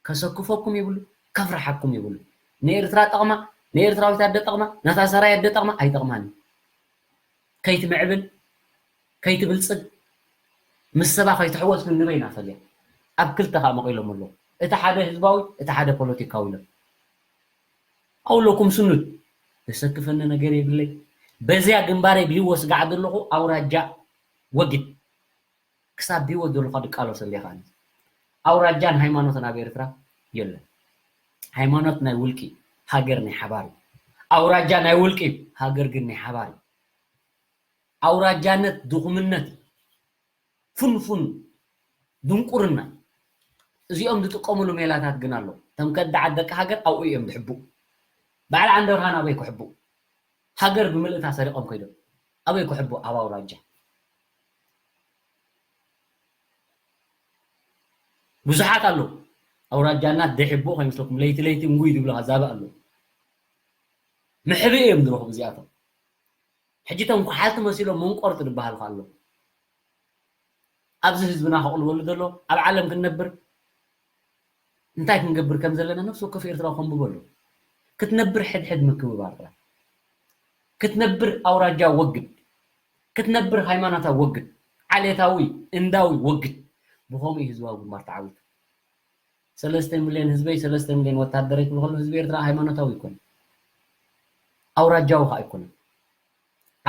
ከሰክፈኩም የብሉ ከፍርሓኩም የብሉ ንኤርትራ ጠቕማ ንኤርትራዊት ኣደ ጠቕማ ነታ ሰራይ ኣደ ጠቕማ ኣይጠቕማን ከይትምዕብል ከይትብልፅግ ምስ ሰባ ከይትሕወስ ግን ንበይና ፈልያ ኣብ ክልተ ከዓ መቂሎም ኣለዉ እቲ ሓደ ህዝባዊ እቲ ሓደ ፖለቲካዊ ኢሎም ኣውለኩም ስኑድ ዘሰክፈኒ ነገር የብለይ በዚያ ግንባረይ ብህይወት ስጋዕ ዘለኹ ኣውራጃ ወግድ ክሳብ ብህይወት ዘለኻ ድቃለሰሉ ኢኻ ኣውራጃን ሃይማኖትን ኣብ ኤርትራ የለን ሃይማኖት ናይ ውልቂ ሃገር ናይ ሓባር እዩ ኣውራጃ ናይ ውልቂ ሃገር ግን ናይ ሓባር እዩ ኣውራጃነት ድኹምነት ፍንፉን ድንቁርና እዚኦም ዝጥቀምሉ ሜላታት ግን ኣሎ ተም ከዳዓት ደቂ ሃገር ኣብኡ እዮም ዝሕቡ በዓል ዓንደብርሃን ኣበይ ክሕቡ ሃገር ብምልእታ ሰሪቖም ከይዶም ኣበይ ክሕቡ ኣብ ኣውራጃ ብዙሓት ኣለዉ ኣውራጃና ደሕቡ ከይመስለኩም ለይቲ ለይቲ እንጉይ ዝብሉ ዛበ ኣለዉ ምሕብኢ እዮም ዝረኽቡ እዚኣቶም ሕጂ ቶም ኩሓልቲ መሲሎም መንቆርቲ ዝበሃሉ ከ ኣለዉ ኣብዚ ህዝብና ከቕልበሉ ዘለዎ ኣብ ዓለም ክንነብር እንታይ ክንገብር ከም ዘለና ነፍሲ ወከፍ ኤርትራዊ ከንብበሉ ክትነብር ሕድሕድ ምክብባር ጥራሕ ክትነብር ኣውራጃ ወግድ ክትነብር ሃይማኖታዊ ወግድ ዓሌታዊ እንዳዊ ወግድ ብኸምኡ ህዝባዊ ግንባር ተዓዊቱ ሰለስተ ሚልዮን ህዝበይ ሰለስተ ሚልዮን ወታደረይ ክብል ከሎ ህዝቢ ኤርትራ ሃይማኖታዊ ኣይኮነን ኣውራጃዊ ከዓ ኣይኮነን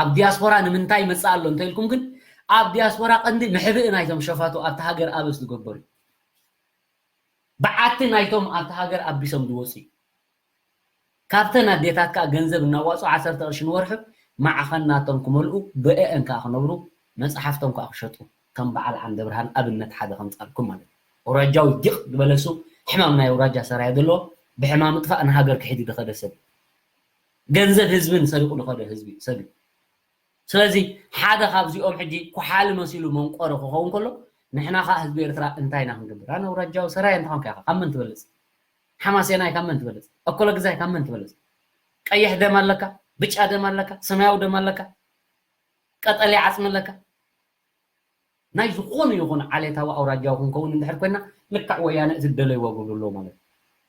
ኣብ ዲያስፖራ ንምንታይ ይመፅእ ኣሎ እንተኢልኩም ግን ኣብ ዲያስፖራ ቀንዲ ምሕብእ ናይቶም ሸፋቱ ኣብቲ ሃገር ኣበስ ዝገበሩ በዓቲ ናይቶም ኣብቲ ሃገር ኣቢሶም ዝወፁ እዩ ካብተን ኣዴታት ከዓ ገንዘብ እናዋፅኡ ዓሰርተ ቅርሺ ንወርሑ ማዕኸን ናቶም ክመልኡ ብአአን ከዓ ክነብሩ መፅሓፍቶም ከዓ ክሸጡ ከም በዓል ዓንደ ብርሃን ኣብነት ሓደ ከምፃልኩም ማለት እዩ። ኣውራጃዊ ዲቕ ዝበለሱ ሕማም ናይ ኣውራጃ ሰራየ ዘለዎ ብሕማም ምጥፋእ ንሃገር ክሒዱ ዝኸደ ሰብ ገንዘብ ህዝብን ሰሪቑ ዝኸደ ህዝቢ ሰብ እዩ። ስለዚ ሓደ ካብዚኦም ሕጂ ኩሓሊ መሲሉ መንቆሪ ክኸውን ከሎ ንሕና ከዓ ህዝቢ ኤርትራ እንታይ ኢና ክንገብር? ኣነ ኣውራጃዊ ሰራየ እንተኾንካ ኢኻ ካብ መን ትበልፅ? ሓማሴናይ ካብ መን ትበልፅ? ኣኮለግዛይ ካብ መን ትበልፅ? ቀይሕ ደም ኣለካ፣ ብጫ ደም ኣለካ፣ ሰማያዊ ደም ኣለካ። ቀጠልያ ዓጽሚ ኣለካ። ናይ ዝኾነ ይኹን ዓሌታዊ ኣውራጃዊ ክንከውን እንድሕር ኮይና፣ ልክዕ ወያነ እቲ ደለይዎ ግብሩ ኣለዎ ማለት እዩ።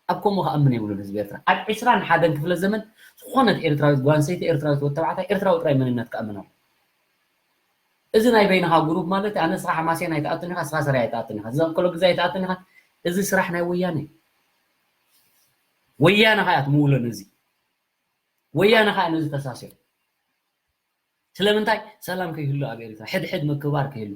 ኣብ ከምኡ ክኣምን የብሉን ህዝቢ ኤርትራ። ኣብ ዕስራን ሓደን ክፍለ ዘመን ዝኾነት ኤርትራዊት ጓል ኣንስተይቲ፣ ኤርትራዊት ወዲ ተባዕታይ፣ ኤርትራዊ ጥራይ መንነት ክኣምን ኣለዎ። እዚ ናይ በይንኻ ግሩፕ ማለት ኣነ ንስኻ ሓማሴን ኣይትኣቱን ኢኻ፣ ንስኻ ሰራየ ኣይትኣቱን ኢኻ፣ እዚ ኣኮሎ ግዛይ ኣይትኣቱን ኢኻ። እዚ ስራሕ ናይ ወያነ እዩ። ወያነ ኸኣ እያ ትምውሎ ነዚ። ወያነ ኸኣ ነዚ ተሳሲሩ። ስለምንታይ ሰላም ከይህሉ ኣብ ኤርትራ፣ ሕድሕድ ምክብባር ከይህሉ፣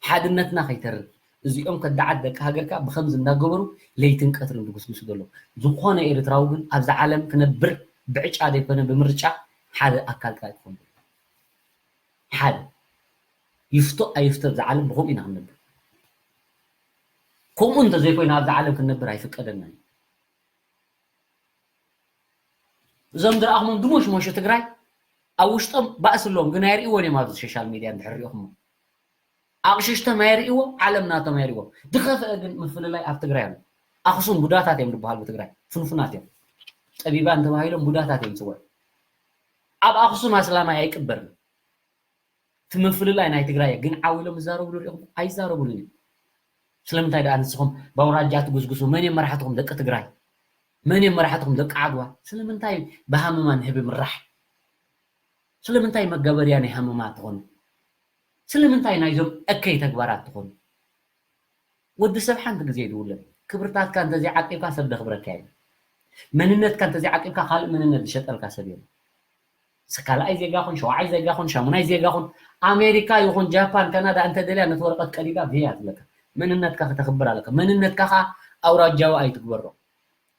ሓድነትና ከይተርር፣ እዚኦም ከዳዓት ደቂ ሃገርካ ብኸምዚ እንዳገበሩ ለይትን ቀትርን ዝጉስጉሱ ዘለዉ። ዝኾነ ኤርትራዊ ግን ኣብዛ ዓለም ክነብር ብዕጫ ዘይኮነ ብምርጫ ሓደ ኣካል ጥራይ ክኾን። ሓደ ይፍቶ ኣይፍቶ ኣብዛ ዓለም ብኸምኡ ኢና ክንነብር። ከምኡ እንተዘይኮይና ኣብዛ ዓለም ክንነብር ኣይፍቀደናን እዩ። እዞም ዝረኣኹሞም ድሞሽሞሹ ትግራይ ኣብ ውሽጦም ባእሲ ኣለዎም፣ ግን ኣይርእይዎን እዮም። ኣብዚ ሶሻል ሚድያ እንድሕር ሪኢኹሞ ኣቕሽሽቶም ኣይርእይዎ፣ ዓለም ናቶም ኣይርእይዎ። ዝኸፍአ ግን ምፍልላይ ኣብ ትግራይ ኣሎ። ኣኽሱም ቡዳታት እዮም ዝበሃሉ ብትግራይ፣ ፍንፉናት እዮም። ጠቢባን ተባሂሎም ቡዳታት እዮም ዝፅውዑ። ኣብ ኣኽሱም ኣስላማይ ኣይቅበርን። እቲ ምፍልላይ ናይ ትግራይ ግን ዓው ኢሎም ይዛረብሉ ሪኢኹም? ኣይዛረብሉን እዮም። ስለምንታይ ደኣ ንስኹም ብኣውራጃ ትጉስጉሱ? መን እዮም መራሕትኹም ደቂ ትግራይ? መን እዮም መራሕትኹም ደቂ ዓድዋ? ስለምንታይ ብሃመማ ንህቢ ምራሕ? ስለምንታይ መጋበርያ ናይ ሃመማ ትኾኑ? ስለምንታይ ናይዞም እከይ ተግባራት ትኾኑ? ወዲ ሰብ ሓንቲ ግዜ እዩ ዝውለድ። ክብርታትካ እንተዘይዓቂብካ ሰብ ደኽብረካ የለን። መንነትካ እንተዘይዓቂብካ ካልእ መንነት ዝሸጠልካ ሰብ የለን። ስ-፣ ካልኣይ ዜጋ ኹን፣ ሸውዓይ ዜጋ ኹን፣ ሻሙናይ ዜጋ ኹን፣ ኣሜሪካ ይኹን ጃፓን፣ ካናዳ እንተደልያ ነቲ ወረቐት ቀዲዳ ቪያ ትብለካ። መንነትካ ከተኽብር ኣለካ። መንነትካ ኸኣ ኣውራጃዊ ኣይትግበሮ፣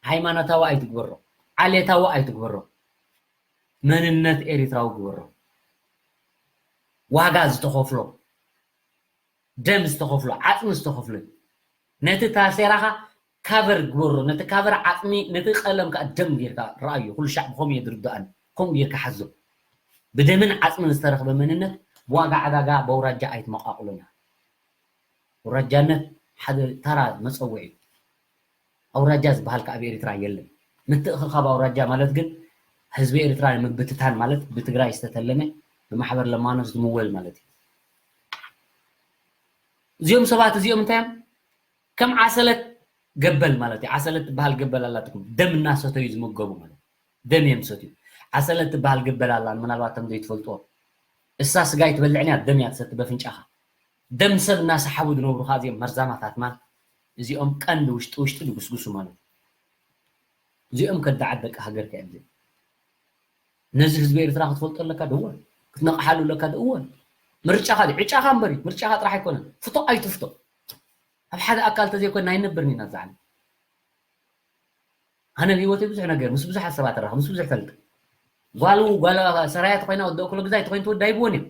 ሃይማኖታዊ ኣይትግበሮ፣ ዓሌታዊ ኣይትግበሮ። መንነት ኤሪትራዊ ግበሮ። ዋጋ ዝተኸፍሎ፣ ደም ዝተኸፍሎ፣ ዓጽሚ ዝተኸፍሎ እዩ። ነቲ ታሴራኻ ካቨር ግበሮ፣ ነቲ ካቨር ዓጽሚ፣ ነቲ ቀለም ከኣ ደም ጌርካ ረኣዮ። ኩሉ ሻዕ ብኸምኡ እየ ዝርድኣኒ። ከምኡ ጌርካ ሓዞ። ብደምን ዓጽምን ዝተረኽበ መንነት ብዋጋ ዕዳጋ በውራጃ ኣይትመቓቕሎና። ኣውራጃነት ሓደ ተራ መጸውዒ እዩ። ኣውራጃ ዝበሃል ከኣ ኣብ ኤሪትራ የለን። ምትእኽኻብ ኣውራጃ ማለት ግን ህዝቢ ኤሪትራ ንምብትታን ማለት ብትግራይ ዝተተለመ ብማሕበር ለማኖስ ዝምወል ማለት እዩ። እዚኦም ሰባት እዚኦም እንታይ እዮም? ከም ዓሰለት ገበል ማለት እዩ። ዓሰለት ትበሃል ገበል ኣላትኩም። ደም እናሰተዩ ዝምገቡ ማለት እዩ። ደም እዮም ዝሰትዩ። ዓሰለት ትበሃል ገበል ኣላ፣ ምናልባት ከም ዘይትፈልጥዎ። እሳ ስጋ ኣይትበልዕን እያ፣ ደም እያ ትሰቲ በፍንጫኻ። ደም ሰብ እናሰሓቡ ዝነብሩ ኸዓ እዚኦም መርዛማት ኣትማን፣ እዚኦም ቀንዲ ውሽጢ ውሽጢ ዝጉስጉሱ ማለት እዩ። እዚኦም ከዳዓት ደቂ ሃገር ከ እዮም እዚኦም። ነዚ ህዝቢ ኤርትራ ክትፈልጦ ኣለካ ደወል፣ ክትነቕሓሉ ኣለካ ደወል። ምርጫኻ ድዩ? ዕጫኻ እምበር እዩ፣ ምርጫኻ ጥራሕ ኣይኮነን። ፍቶ ኣይትፍቶ። ኣብ ሓደ ኣካል ተዘይኮንና ኣይንነብርን ኢና እዛ ዓለም። ኣነ ኣብ ህይወተይ ብዙሕ ነገር ምስ ብዙሓት ሰባት እራኸብ፣ ምስ ብዙሕ ፈልጥ። ጓል ጓል ሰራያ ተኾይና ወዲ እኩለ ግዛይ ተኾይኑ ትወዳ ይብዎን እዮም።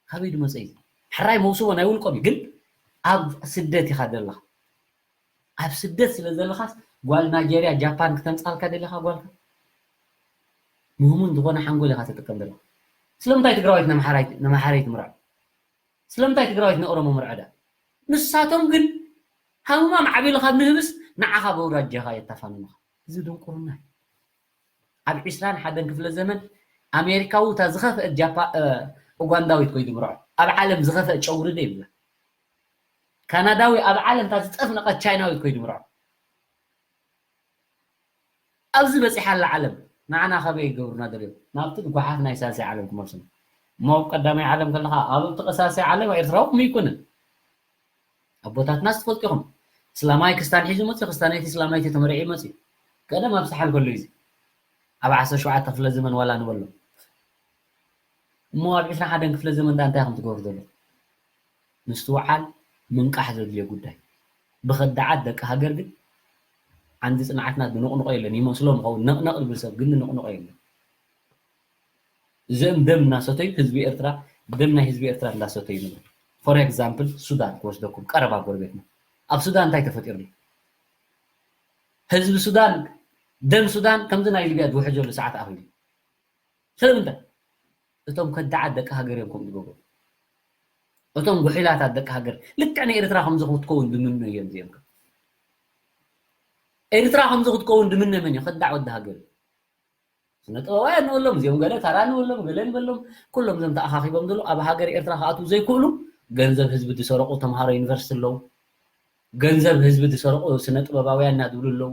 ካበይ ድመፀ እዩ? ሕራይ መውስቦ ናይ ውልቆም እዩ፣ ግን ኣብ ስደት ኢኻ ዘለኻ። ኣብ ስደት ስለ ዘለኻስ ጓል ናይጀርያ፣ ጃፓን ክተምፃልካ ደሊኻ ጓልካ? ምህሙን ዝኾነ ሓንጎል ኢኻ ትጥቀም ዘለኻ። ስለምንታይ ትግራዊት ነምሓራይ ትምርዖ? ስለምንታይ ትግራዊት ንኦሮሞ ምርዐዳ? ንሳቶም ግን ሃምማም ዓቢሉ ካብ ንህብስ ንዓኻ በውራጃኻ የታፋንኑኻ። እዚ ድንቁርና እዩ። ኣብ ዒስራን ሓደን ክፍለ ዘመን ኣሜሪካዊ እታ ዝኸፍአት ጃፓ-፣ እ፣ ኡጋንዳዊት ኮይዱ ምርዖ። ኣብ ዓለም ዝኸፍአ ጨጉሪ ዶ ይብላ? ካናዳዊ ኣብ ዓለም እታ ዝጠፍነቐት ቻይናዊት ኮይዱ ምርዖ። ኣብዚ በጺሓ ኣላ ዓለም። ንዓና ካበይ ይገብሩና ደልዮም? ናብቲ ጓሓፍ ናይ ሳልሳይ ዓለም ክመልሱና። እሞ ኣብ ቀዳማይ ዓለም ከለኻ፣ ኣብ እቲ ሳልሳይ ዓለም ኤርትራዊ ከምኡ ኣይኮነን። ኣቦታትናስ ትፈልጡ ኢኹም። እስላማይ ክስታን ሒዙ መጽዩ፣ ክስታነይቲ እስላማይቲ ተመሪዑ መጽዩ። ቀደም ኣብ ሳሕል ከሎ እዩ እዚ። ኣብ ዓሰርተ ሸውዓተ ክፍለ ዘመን ዋላ ንበሎ። እሞ ኣብ ዒስራን ሓደን ክፍለ ዘመን ደኣ እንታይ ኢኹም ትገብሩ ዘለኹም? ምስትውዓል፣ ምንቃሕ ዘድልዮ ጉዳይ። ብኸዳዓት ደቂ ሃገር ግን ዓንዲ ጽንዓትና ዝንቕንቖ የለን። ይመስሎም ይኸውን ነቕነቕ ዝብል ሰብ ግን ዝንቕንቖ የለን። እዚኦም ደም እናሰተዩ ህዝቢ ኤርትራ፣ ደም ናይ ህዝቢ ኤርትራ እንዳሰተዩ ንብሉ። ፎር ኤግዛምፕል ሱዳን ክወስደኩም፣ ቀረባ ጎረቤትና። ኣብ ሱዳን እንታይ ተፈጢሩ ኣሎ? ህዝቢ ሱዳን፣ ደም ሱዳን ከምዚ ናይ ሊብያ ዝውሕጀሉ ሰዓት ኣኺሉ። ስለምንታይ? እቶም ከዳዓት ደቂ ሃገር እዮም ከምኡ ዝገብሩ። እቶም ጉሒላታት ደቂ ሃገር፣ ልክዕ ንኤርትራ ከምዚ ክትከውን ዝምነዩ እዮም እዚኦም። ኤርትራ ከምዚ ክትከውን ዝምነ መን እዩ? ከዳዕ ወዲ ሃገር እዩ። ስነ ጥበባውያን ንበሎም፣ እዚኦም ገለ ታራ ንበሎም፣ ገለ ንበሎም፣ ኩሎም እዞም ተኣኻኺቦም ዘለዉ ኣብ ሃገር ኤርትራ ክኣትዉ ዘይክእሉ፣ ገንዘብ ህዝቢ ዝሰረቑ ተምሃሮ ዩኒቨርሲቲ ኣለዉ። ገንዘብ ህዝቢ ዝሰረቑ ስነ ጥበባውያን ኢና ዝብሉ ኣለዉ።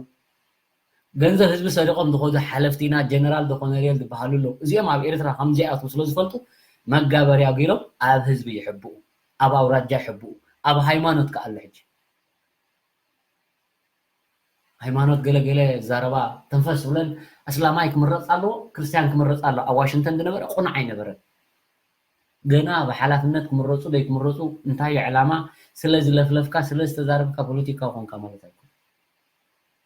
ገንዘብ ህዝቢ ሰሪቖም ዝኸዱ ሓለፍቲ ኢና፣ ጀነራል ዶ ኮነሬል ዝበሃሉ ኣለዉ። እዚኦም ኣብ ኤርትራ ከም ዘይኣትዉ ስለ ዝፈልጡ መጋበርያ ገይሮም ኣብ ህዝቢ ይሕብኡ፣ ኣብ ኣውራጃ ይሕብኡ፣ ኣብ ሃይማኖት ከኣ ኣሎ ሕጂ። ሃይማኖት ገለ ገለ ዛረባ ተንፈስ ብለን፣ ኣስላማይ ክምረጽ ኣለዎ፣ ክርስትያን ክምረጽ ኣለዎ። ኣብ ዋሽንግተን ዝነበረ ቁኑዕ ኣይነበረን። ገና ብሓላፍነት ክምረጹ ዘይክምረጹ እንታይ እዩ ዕላማ? ስለ ዝለፍለፍካ፣ ስለ ዝተዛረብካ ፖለቲካዊ ኮንካ ማለት ኣይኮነን።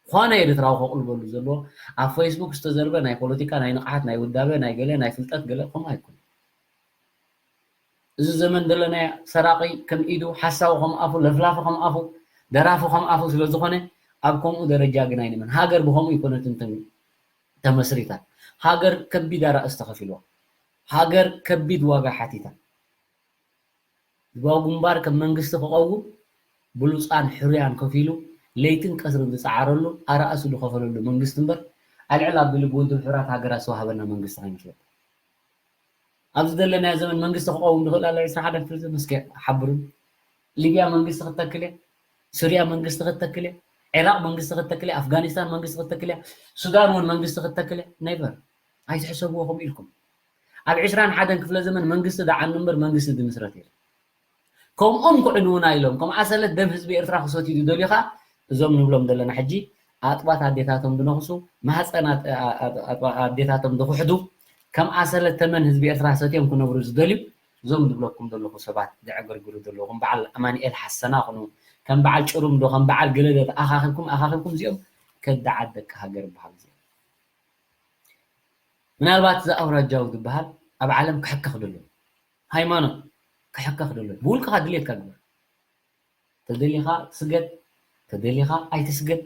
ኾነ ኤርትራዊ ከቕልበሉ ዘለዎ ኣብ ፌስቡክ ዝተዘርበ ናይ ፖለቲካ፣ ናይ ንቕሓት፣ ናይ ውዳበ፣ ናይ ገለ፣ ናይ ፍልጠት ገለ ከምኡ ኣይኮነን። እዚ ዘመን ዘለናዮ ሰራቒ ከም ኢዱ፣ ሓሳዊ ከም ኣፉ፣ ለፍላፊ ከም ኣፉ፣ ደራፊ ከም ኣፉ ስለ ዝኾነ ኣብ ከምኡ ደረጃ ግን ኣይንመን። ሃገር ብኸምኡ ኣይኮነትን ተም-፣ ተመስሪታ። ሃገር ከቢድ ኣራእስ ተኸፊልዋ። ሃገር ከቢድ ዋጋ ሓቲታ። ህዝባዊ ግንባር ከም መንግስቲ ክቐውም ብሉጻን ሕሩያን ከፊሉ ለይትን ቀትርን ዝጸዓረሉ ኣራእሱ ዝኸፈለሉ መንግስቲ እምበር ኣልዕል ኣቢሉ ብውድብ ሕቡራት ሃገራት ዝተዋህበና መንግስቲ ከይመስለኩም። ኣብዚ ዘለናዮ ዘመን መንግስቲ ክቐውም ዝኽእል ኣሎ ዕስራ ሓደ ክፍለ ዘመን እስከ ሓብሩኒ። ሊብያ መንግስቲ ክትተክል እያ፣ ሱርያ መንግስቲ ክትተክል እያ፣ ዒራቕ መንግስቲ ክትተክል እያ፣ ኣፍጋኒስታን መንግስቲ ክትተክል እያ፣ ሱዳን እውን መንግስቲ ክትተክል እያ። ኔቨር። ኣይትሕሰብዎ ከምኡ ኢልኩም። ኣብ ዕስራን ሓደን ክፍለ ዘመን መንግስቲ ዝዓኑ እምበር መንግስቲ ዝምስረት የለን። ከምኦም ክዕንዉና ኢሎም፣ ከም ዓሰለት ደም ህዝቢ ኤርትራ ክሰትዩ ዝደልዩ ኸኣ እዞም ንብሎም ዘለና ሕጂ ኣጥባት ኣዴታቶም ዝነኽሱ፣ ማህፀን ኣጥ-፣ ኣ-፣ ኣ-፣ ኣጥባ-፣ ኣዴታቶም ዝኽሕዱ፣ ከም ዓሰለት ተመን ህዝቢ ኤርትራ ሰትዮም ክነብሩ ዝደልዩ፣ እዞም ዝብለኩም ዘለኹ ሰባት ዘዕገርግሩ ዘለዉ፣ ከም በዓል ኣማኑኤል ሓሰና ኹኑ፣ ከም በዓል ጭሩም ዶ፣ ከም በዓል ገለዶ ተኣኻኺብኩም፣ ኣኻኺብኩም እዚኦም ከዳዓት ደቂ ሃገር ይበሃሉ እዚኦም። ምናልባት እዚ ኣውራጃዊ ዝበሃል ኣብ ዓለም ክሕከኽ ደሎ፣ ሃይማኖት ክሕከኽ ደሎ፣ ብውልቅኻ ድሌትካ ግበር። ተደሊኻ ስገድ፣ ተደሊኻ ኣይትስገድ፣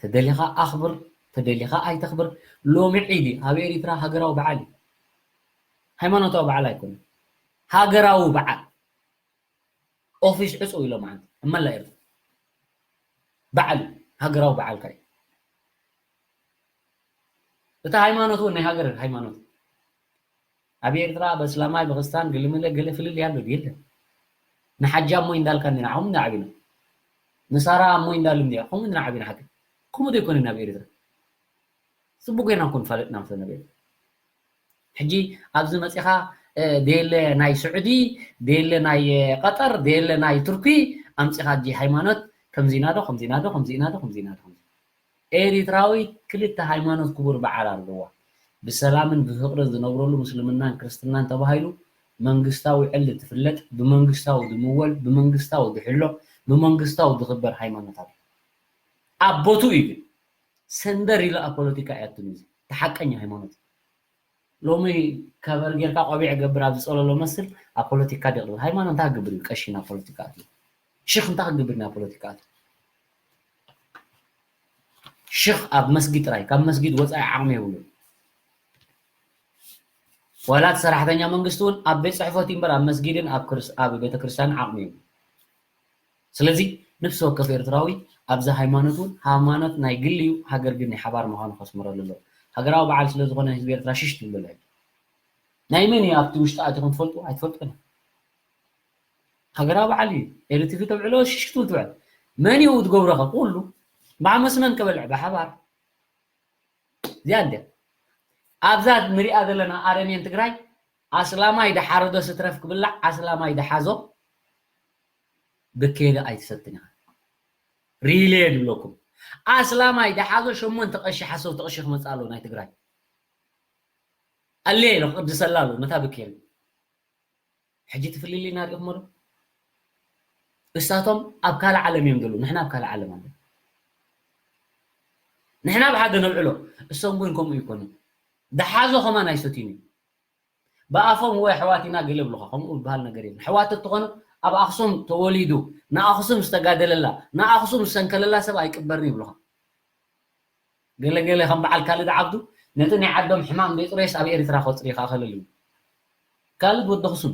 ተደሊኻ ኣኽብር፣ ተደሊኻ ኣይተኽብር። ሎሚ ዒድ እዩ፣ ኣብ ኤሪትራ ሃገራዊ በዓል እዩ። ሃይማኖታዊ በዓል ኣይኮነን። ሃገራዊ በዓል። ኦፊስ ዕጹው ኢሎም ዓንዲ፣ ኣብ መላእ ኤርትራ። በዓል እዩ፣ ሃገራዊ በዓልካ እዩ። እቲ ሃይማኖት እውን ናይ ሃገር ሃይማኖት እዩ። ኣብ ኤርትራ በስላማይ፣ በክርስቲያን፣ ግልምለ፣ ገለ ፍልልይ ኣሎ ድዩ? የለን። ንሓጂ ኣሞይ እንዳልካ እንዲና፣ ከምኡ እንዳ ዓቢና። ንሳራ ኣሞይ እንዳሉ እንዲያ፣ ከምኡ እንዲና ዓቢና ሓቂ። ከምኡ ዶ ኣይኮነን ኣብ ኤርትራ? ጽቡቅ ጌርና እኮ ንፋለጥ ኢና ምስ ነብር። ሕጂ ኣብዚ መጺኻ፣ እ፣ ደየለ ናይ ስዑዲ፣ ደየለ ናይ፣ እ፣ ቀጠር፣ ደየለ ናይ ቱርኪ ኣምጺኻ፣ ሕጂ ሃይማኖት ከምዚና ዶ፣ ከምዚና ዶ፣ ከምዚና ዶ፣ ከምዚና ዶ፣ ከምዚ። ኤሪትራዊ ክልተ ሃይማኖት ክቡር በዓል ኣለዋ። ብሰላምን ብፍቅርን ዝነብረሉ ምስልምናን ክርስትናን ተባሂሉ መንግስታዊ ዕሊ ትፍለጥ፣ ብመንግስታዊ ዝምወል፣ ብመንግስታዊ ዝሕሎ፣ ብመንግስታዊ ዝኽበር ሃይማኖት ኣሎ። ኣብ ቦትኡ እዩ ግን። ሰንደር ኢሉ ኣብ ፖለቲካ እያ ትንዚ። እቲ ሓቀኛ ሃይማኖት። ሎሚ ከበር ጌርካ ቆቢዕ ገብር ኣብ ዝጸለሎ መስል ኣብ ፖለቲካ ድቕ ዝብል። ሃይማኖት እንታይ ክገብር እዩ ቀሺ ናብ ፖለቲካ ኣትዩ? ሽኽ እንታይ ክገብር ናብ ፖለቲካ ኣትዩ? ሽኽ ኣብ መስጊድ ጥራይ፣ ካብ መስጊድ ወጻኢ ዓቕሚ የብሉን። ዋላ እቲ ሰራሕተኛ መንግስቲ እውን ኣብ ቤት ጽሕፈት እዩ እምበር ኣብ መስጊድን ኣብ ክርስ-፣ ኣብ ቤተክርስትያንን ዓቕሚ የብሉን። ስለዚ ነፍሲ ወከፍ ኤርትራዊ ኣብዚ ሃይማኖት እውን ሃይማኖት ናይ ግሊ እዩ፣ ሃገር ግን ናይ ሓባር ምዃኑ ከስምረሉ ኣለዎ። ሃገራዊ በዓል ስለ ዝኾነ ህዝቢ ኤርትራ ሽሽ ትብለሉ ሕጂ። ናይ መን እዩ ኣብቲ ውሽጢ ኣቲኹም ትፈልጡ? ኣይትፈልጡን። ሃገራዊ በዓል እዩ። ኤሪ ቲቪ ተብዕሎ ሽሽ ክትብል ትውዕል። መን እዩ ዝገብሮ ከ? ኩሉ። ብዓመስ መን ከበልዕ? ብሓባር። እዚኣ እንድያ። ኣብዛ ንሪኣ ዘለና ኣረሜን ትግራይ ኣስላማይ ደሓረዶ ስትረፍ ክብላዕ ኣስላማይ ደሓዞ ብኬሪ ኣይትሰትን ኢኻ። ሪሌ ድብለኩም። ኣስላማይ ደሓዞ ሸሞንተ ቀሺ ሓሰውቲ ቀሺ ክመጽእ ኣለዎ ናይ ትግራይ። ኣለ ኢሎ ክቅድሰላ ኣለዎ ነታ ብኬሪ። ሕጂ እቲ ፍልልይና ርኢኹሞ ዶ? እሳቶም ኣብ ካልእ ዓለም እዮም ዘለዉ፣ ንሕና ኣብ ካልእ ዓለም ኣለና። ንሕና ኣብ ሓደ ነብዕሎ፣ እሶም ግን ከምኡ ኣይኮኑን። ደሓዞ ከማን ኣይሰትዩን እዮም። ብኣፎም ወይ ኣሕዋት ኢና ገለ ይብሉኻ፣ ከምኡ ዝበሃል ነገር የለን። ኣሕዋት እትኾኑ ኣብ ኣኽሱም ተወሊዱ፣ ንኣኽሱም ዝተጋደለላ፣ ንኣኽሱም ዝሰንከለላ ሰብ ኣይቅበርን ይብሉኻ። ገለ ገለ ከም በዓል ካልድ ዓብዱ ነቲ ናይ ዓዶም ሕማም ዘይጽረይስ ኣብ ኤሪትራ ከጽሪ ይኽኣኸለሉ እዩ። ካልድ ወዲ ኣኽሱም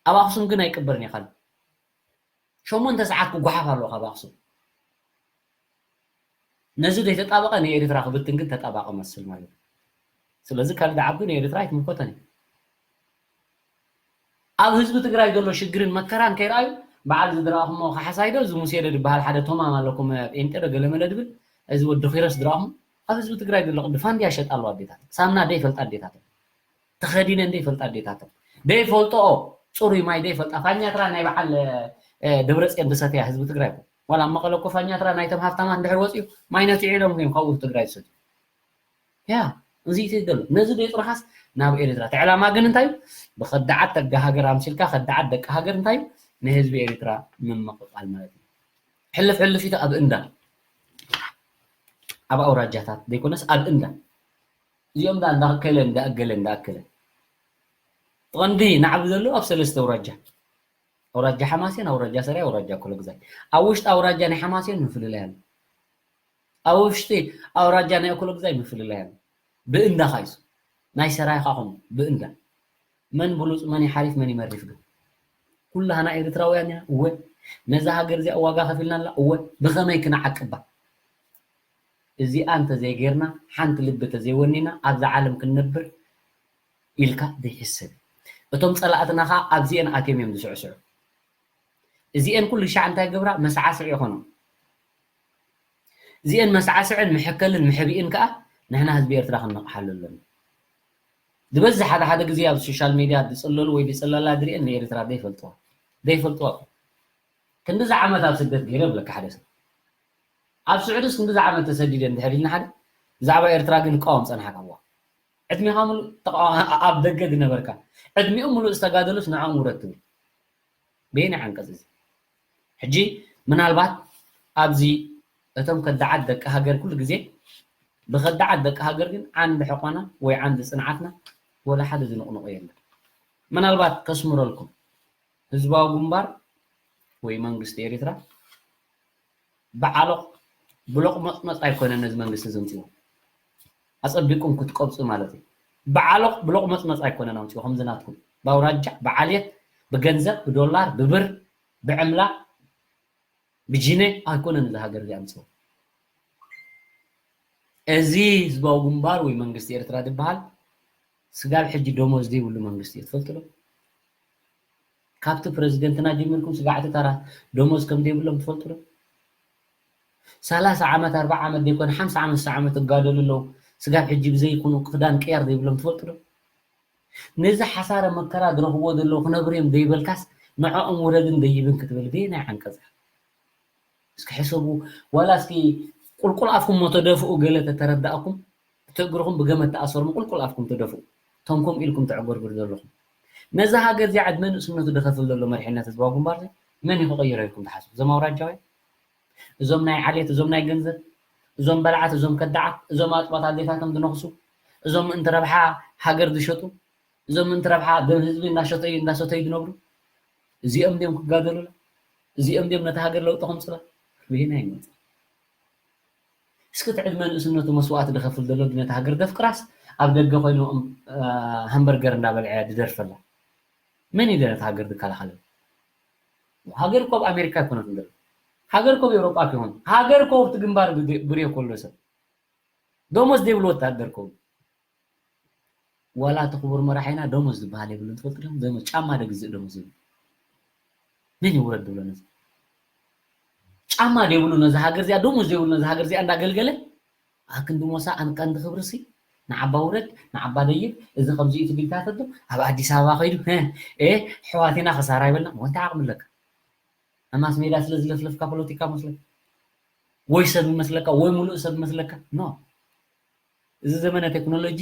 ኣብ ኣኽሱም ግን ኣይቅበርን እዩ። ካልድ ሸሞንተ ሰዓት ክጓሓፍ ኣለዎ ካብ ኣኽሱም። ነዚ ዘይተጣበቐ ንኤሪትራ ክብትን ግን ተጣባቂ መስል ማለት እዩ። ስለዚ ካልድ ዓብዱ ንኤርትራ ኣይትምልከቶን እዩ። ኣብ ህዝቢ ትግራይ ዘሎ ሽግርን መከራን ከይረኣዩ በዓል ዝድረኣኹሞ ካሕሳይ ዶ እዚ ሙሴ ዶ ዝበሃል ሓደ ቶማም ኣለኩም ጴንጤ ዶ ገለመለ ድብል እዚ ወዲ ኺሮስ ድረኣኹሞ ኣብ ህዝቢ ትግራይ ዘሎ ቅዲ ፋንድያ ሸጣሉ ኣዴታት ሳምና ደይፈልጣ ኣዴታት ተኸዲነን ደይፈልጣ ኣዴታተን ደይፈልጥኦ ፅሩይ ማይ ደይፈልጣ ፋኛትራ ናይ በዓል ደብረፅዮን ዝሰትያ ህዝቢ ትግራይ እኮ ዋላ ኣብ መቐለ እኮ ፋኛትራ ናይቶም ሃፍታማት እንድሕር ወፂኡ ማይ ነፂዑ ኢሎም እዮም ካብኡ ትግራይ ዝሰትዩ ያ እዚ እቲ ይደሎ ነዚ ደይፅሩሓስ ናብ ኤርትራ እቲ ዕላማ ግን እንታይ እዩ ብኸዳዓት ደቂ ሃገር ኣምሲልካ ከዳዓት ደቂ ሃገር እንታይ እዩ ንህዝቢ ኤርትራ ምምቕቓል ማለት እዩ ሕልፍ ሕልፊቱ ኣብ እንዳ ኣብ ኣውራጃታት ዘይኮነስ ኣብ እንዳ እዚኦም ዳ እንዳኣከለ እንዳኣገለ እንዳኣከለ ቀንዲ ናዕቢ ዘሎ ኣብ ሰለስተ ኣውራጃ ኣውራጃ ሓማሴን ኣውራጃ ሰራይ ኣውራጃ ኮለግዛይ ኣብ ውሽጢ ኣውራጃ ናይ ሓማሴን ምፍልላይ ኣሎ ኣብ ውሽጢ ኣውራጃ ናይ ኮለግዛይ ምፍልላይ ኣሎ ብእንዳ ካይሱ ናይ ሰራይ ካኹም ብእንዳ መን ብሉፅ መን ይሓሪፍ መን ይመሪፍ ግን ኩላህና ኤርትራውያን ኢና እወ ነዛ ሃገር እዚኣ ዋጋ ከፊልናላ እወ ብኸመይ ክንዓቅባ እዚኣ እንተዘይጌርና ሓንቲ ልቢ ተዘይወኒና ኣብዛ ዓለም ክንነብር ኢልካ ዘይሕሰብ እዩ እቶም ፀላእትና ከዓ ኣብዚአን ኣትዮም እዮም ዝስዕስዑ እዚአን ኩሉ ሻዕ እንታይ ገብራ መሳዕስዒ ይኾኖም እዚአን መሳዕስዕን መሐከልን መሐቢእን ከዓ ንሕና ህዝቢ ኤርትራ ክንነቕሓሉ ኣለና ዝበዝሕ ሓደ ሓደ ግዜ ኣብ ሶሻል ሜድያ ዝፅለሉ ወይ ዝፅለላ ዝሪአን ንኤርትራ ዘይፈልጥዋ ዘይፈልጥዋ ክንዲዚ ዓመት ኣብ ስደት ገይረ ብለካ ሓደ ሰብ ኣብ ስዑድስ ክንዲዚ ዓመት ተሰዲደ እንድሕር ኢልና ሓደ ብዛዕባ ኤርትራ ግን እቃወም ፀናሕካ እዋ ዕድሜኻ ሙሉእ ኣብ ደገ ዝነበርካ ዕድሚኡ ሙሉእ ዝተጋደሉስ ንዕኦም ውረድ ትብል በየናይ ዓንቀፅ እዚ ሕጂ ምናልባት ኣብዚ እቶም ከዳዓት ደቂ ሃገር ኩሉ ግዜ ብከዳዓት ደቂ ሃገር ግን ዓንዲ ሕቆና ወይ ዓንዲ ፅንዓትና ወላ ሓደ ዝንቕንቑ የለን ምናልባት ከስምረልኩም ህዝባዊ ግንባር ወይ መንግስቲ ኤርትራ ብዓሎቕ ብሎቕ መፅመፅ ኣይኮነን ነዚ መንግስቲ ዘምፅዎ ኣፀቢቅኩም ክትቀብፁ ማለት እዩ ብዓሎቕ ብሎቕ መፅመፅ ኣይኮነን ኣምፅዎ ከምዚ ናትኩም ብኣውራጃ ብዓልየት ብገንዘብ ብዶላር ብብር ብዕምላ ብጂነ ኣይኮነን እዚ ሃገር እዚ ኣምፅዎ እዚ ህዝባዊ ግንባር ወይ መንግስቲ ኤርትራ ዝበሃል ስጋብ ሕጂ ደሞዝ ዘይብሉ መንግስቲ እዩ ትፈልጡ ዶ ካብቲ ፕረዚደንትና ጀሚርኩም ስጋዕ እቲ ተራ ደሞዝ ከም ዘይብሎም ትፈልጡ ዶ ሰላሳ ዓመት ኣርባዓ ዓመት ዘይኮነ ሓምሳ ዓመት ስሳ ዓመት እጋደሉ ኣለዉ ስጋብ ሕጂ ብዘይኮኑ ክዳን ቅያር ዘይብሎም ትፈልጡ ዶ ነዚ ሓሳረ መከራ ዝረኽብዎ ዘለዉ ክነብሩ እዮም ዘይበልካስ ንዕኦም ውረድን ደይብን ክትብል በየናይ ዓንቀፅ እስኪ ሕሰቡ ዋላ እስኪ ቁልቁል ኣፍኩም ሞ ተደፍኡ ገለ ተተረዳእኩም እቲ እግርኹም ብገመድ ተኣሰሩ ቁልቁል ኣፍኩም ተደፍኡ እቶም ከምኡ ኢልኩም ተዕጎርጉር ዘለኹም ነዛ ሃገር እዚኣ ዕድመ ንእስነቱ ዝኸፍል ዘሎ መሪሕነት ህዝባዊ ግንባር መን እዩ ክቕይሮ ኢልኩም ትሓስቡ እዞም ኣውራጃውያን እዞም ናይ ዓሌት እዞም ናይ ገንዘብ እዞም በልዓት እዞም ከዳዓት እዞም ኣጥባት ኣዴታቶም ዝነኽሱ እዞም ምእንቲ ረብሓ ሃገር ዝሸጡ እዞም ምእንቲ ረብሓ ደም ህዝቢ እንዳሸተዩ እንዳሰተዩ ዝነብሩ እዚኦም ድዮም ክጋደሉላ እዚኦም ድዮም ነቲ ሃገር ለውጢ ከምፅላ በየናይ ይመፅእ እስኪ እቲ ዕድመ ንእስነቱ መስዋእቲ ዝኸፍል ዘሎ ነቲ ሃገር ዘፍቅራስ ኣብ ደገ ኮይኑ ሃምበርገር እንዳበልዐ ዝደርፈላ መን እዩ ነቲ ሃገር ዝከላኸለሉ ሃገር እኮ ኣብ ኣሜሪካ ኣይኮነትን ዘሎ ሃገር እኮ ኣብ ኤውሮጳ ኣይኮነትን ሃገር እኮ ኣብቲ ግንባር ብርዮ ከሎ ሰብ ደሞዝ ዘይብሉ ወታደር ከውን ዋላ እቲ ክቡር መራሒና ደሞዝ ዝበሃል የብሉን ትፈልጡ ዶ ደሞዝ ጫማ ዶ ግዝእ ደሞዝ ይብሉ መን ይውረድ ድብሎ ነዚ ጫማ ዘይብሉ ነዚ ሃገር እዚኣ ደሞዝ ዘይብሉ ነዚ ሃገር እዚኣ እንዳገልገለ ኣክንዲ ሞሳ ኣንቀንዲ ክብርሲ ንዓባ ውረድ ንዓባ ደይብ እዚ ከምዚ እዩ ትግልታት ኣሎ ኣብ ኣዲስ ኣበባ ከይዱ እ ሕዋቴና ክሳራ ይበልና ወንታ ዓቕሚ ኣለካ ኣብ ማስ ሜዳ ስለ ዝለፍለፍካ ፖለቲካ መስለካ ወይ ሰብ ይመስለካ ወይ ሙሉእ ሰብ ይመስለካ ኖ እዚ ዘመነ ቴክኖሎጂ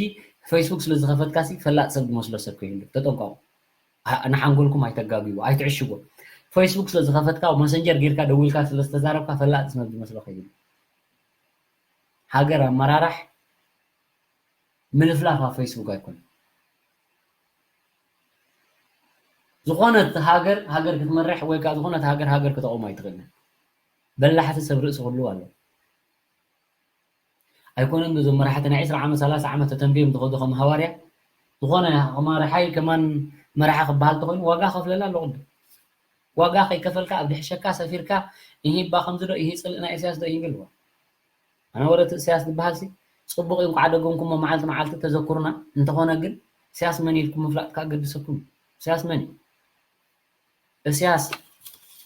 ፌስቡክ ስለ ዝኸፈትካ ሲ ፈላጥ ሰብ ዝመስሎ ሰብ ከይህሉ ተጠንቀቁ። ንሓንጎልኩም ኣይተጋግዩ፣ ኣይትዕሽጎ። ፌስቡክ ስለ ዝኸፈትካ መሰንጀር ጌርካ ደዊልካ ስለ ዝተዛረብካ ፈላጥ ሰብ ዝመስሎ ከይህሉ። ሃገር ኣመራራሕ ምልፍላፍ ኣብ ፌስቡክ ኣይኮነን። ዝኾነት ሃገር ሃገር ክትመርሕ ወይ ከዓ ዝኾነት ሃገር ሃገር ክተቑም ኣይትኽእልን። በላሕቲ ሰብ ርእሲ ክህልው ኣለዎ። ኣይኮነን ዶ እዞም መራሕቲ ናይ ዕስራ ዓመት ሰላሳ ዓመት ተተንብዮም ዝኸዱ ከም ሃዋርያ ዝኾነ መራሓይ ከማን መራሒ ክበሃል ተኾይኑ ዋጋ ከፍለላ ኣለዎ ቅድም ዋጋ ከይከፈልካ ኣብ ድሕሸካ ሰፊርካ ይሂባ ከምዚ ዶ ይሂ ፅልእ ናይ ኢሳያስ ዶ ይሂ በልዋ ኣነ ወረቲ ኢሳያስ ዝበሃል ሲ ጽቡቕ እዩ፣ እንኳዕ ደገምኩሞ መዓልቲ መዓልቲ ተዘክሩና። እንተኾነ ግን፣ እስያስ መን ኢልኩም ምፍላጥ ከኣ ገድሰኩም እዩ። እስያስ መን እዩ? እስያስ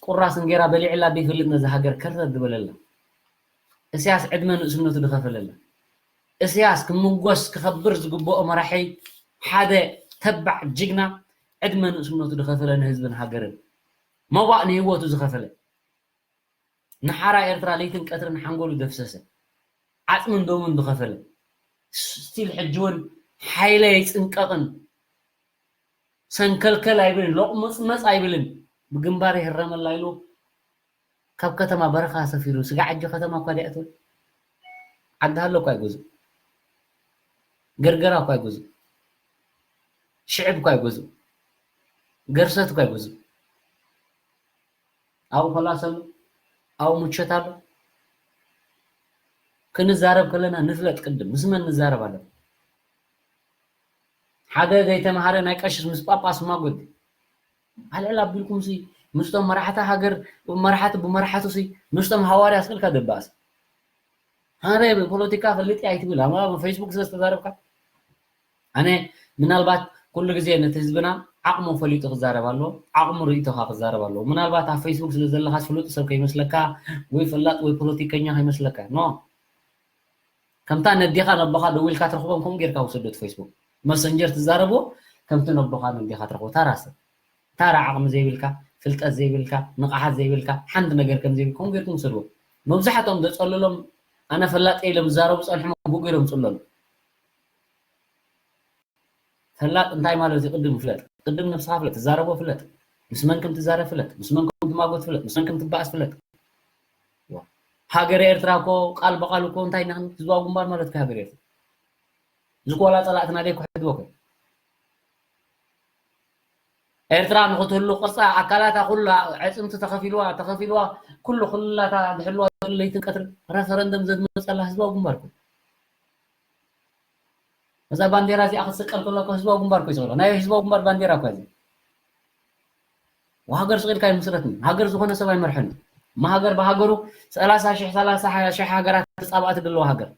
ቁራስ እንጌራ በሊዕላ ዘይፈልጥ ነዛ ሃገር ከርተት ዝበለላ። እስያስ ዕድመ ንእስነቱ ዝኸፈለላ። እስያስ ክምጎስ ክኸብር ዝግብኦ መራሒ፣ ሓደ ተባዕ ጅግና፣ ዕድመ ንእስነቱ ዝኸፈለ ንህዝብን ሃገርን። መዋእ ንህይወቱ ዝኸፈለ። ንሓራ ኤርትራ ለይትን ቀትርን ሓንጎሉ ዘፍሰሰ። ዓጽምን ደሙን ዝኸፈለ። ስቲል ሕጂ እውን ሓይለ ኣይጽንቀቕን። ሰንከልከል ኣይብልን፣ ሎቕመጽመጽ ኣይብልን። ብግንባር ይህረመላ ኢሉ ካብ ከተማ በረኻ ሰፊሩ። ስጋዕ ሕጂ ከተማ እኳ ድያ እትብል? ዓዲ ሃሎ እኳ ኣይገዝእ። ገርገራ እኳ ኣይገዝእ። ሽዕብ እኳ ኣይገዝእ። ገርሰት እኳ ኣይገዝእ። ኣብኡ ኮላስ ኣሎ፣ ኣብኡ ምቾት ኣሎ። ክንዛረብ ከለና ንፍለጥ ቅድም፣ ምስ መን ንዛረብ ኣለና? ሓደ ዘይተምሃረ ናይ ቀሽስ ምስ ጳጳስ ማጎት ኣልዕል ኣቢልኩም ሲ ምስቶም መራሕቲ ሃገር፣ መራሕቲ ብመራሕቱ ሲ ምስቶም ሃዋርያ ስልካ ደባስ። ሃረ ብፖለቲካ ፈልጥ ኣይትብል፣ ኣብ ፌስቡክ ስለ ዝተዛረብካ። ኣነ ምናልባት ኩሉ ግዜ ነቲ ህዝብና ዓቕሙ ፈሊጡ ክዛረብ ኣለዎ፣ ዓቕሙ ርእይቶኻ ክዛረብ ኣለዎ። ምናልባት ኣብ ፌስቡክ ስለ ዘለኻ ፍሉጥ ሰብ ከይመስለካ፣ ወይ ፈላጥ ወይ ፖለቲከኛ ከይመስለካ። ኖ። ከምታ ነዴኻ ነቦኻ ደዊልካ ትረኽቦም ከምኡ ጌርካ ውሰዶ እቲ ፌስቡክ። መሰንጀር ትዛረብዎ ከምቲ ነቦኻ ነዴኻ ትረኽቦ ታራ ሰብ። ታራ ዓቕሚ ዘይብልካ፣ ፍልጠት ዘይብልካ፣ ንቕሓት ዘይብልካ፣ ሓንቲ ነገር ከም ዘይብል ከምኡ ጌርኩም ውሰድዎ። መብዛሕትኦም ዘጸልሎም ኣነ ፈላጥ እየ ኢሎም ዝዛረቡ ጸንሖም ብኡ ጌሮም ጽለሉ። ፈላጥ እንታይ ማለት እዩ? ቅድም ፍለጥ። ቅድም ነብስኻ ፍለጥ። ትዛረቦ ፍለጥ። ምስ መን ከም ትዛረብ ፍለጥ። ምስ መን ከም ትማጎት ፍለጥ። ምስ መን ከም ትባኣስ ፍለጥ። ሃገረ ኤርትራ እኮ ቃል ብቃል እኮ እንታይ ኢና ክንብል? ህዝባዊ ግንባር ማለት እኮ ሃገረ ኤርትራ። እዚ እኮ ዋላ ጸላእትና ደይ ክሕድዎ እኮ። ኤርትራ ንኽትህሉ ቅርጻ ኣካላታ ኩላ ኣዕጽምቲ ተኸፊልዋ፣ ተኸፊልዋ፣ ኩሉ ክልላታ ዝሕልዋ ዘሎ ለይትን ቀትርን ረፈረንደም ዘድመጸላ ህዝባዊ ግንባር እኮ። እዛ ባንዴራ እዚኣ ክትስቀል ከሎ እኮ ህዝባዊ ግንባር እኮ ይስቀሎ። ናይ ህዝባዊ ግንባር ባንዴራ እኮ እዚ። ወሃገር ስቕ ኢልካ ኣይምስረትን። ሃገር ዝኾነ ሰብ ኣይመርሐን። እማ ሃገር ብሃገሩ ሰላሳ ሺሕ፣ ሰላሳ ሺሕ ሃገራት ተጻባእቲ ዘለዎ ሃገር።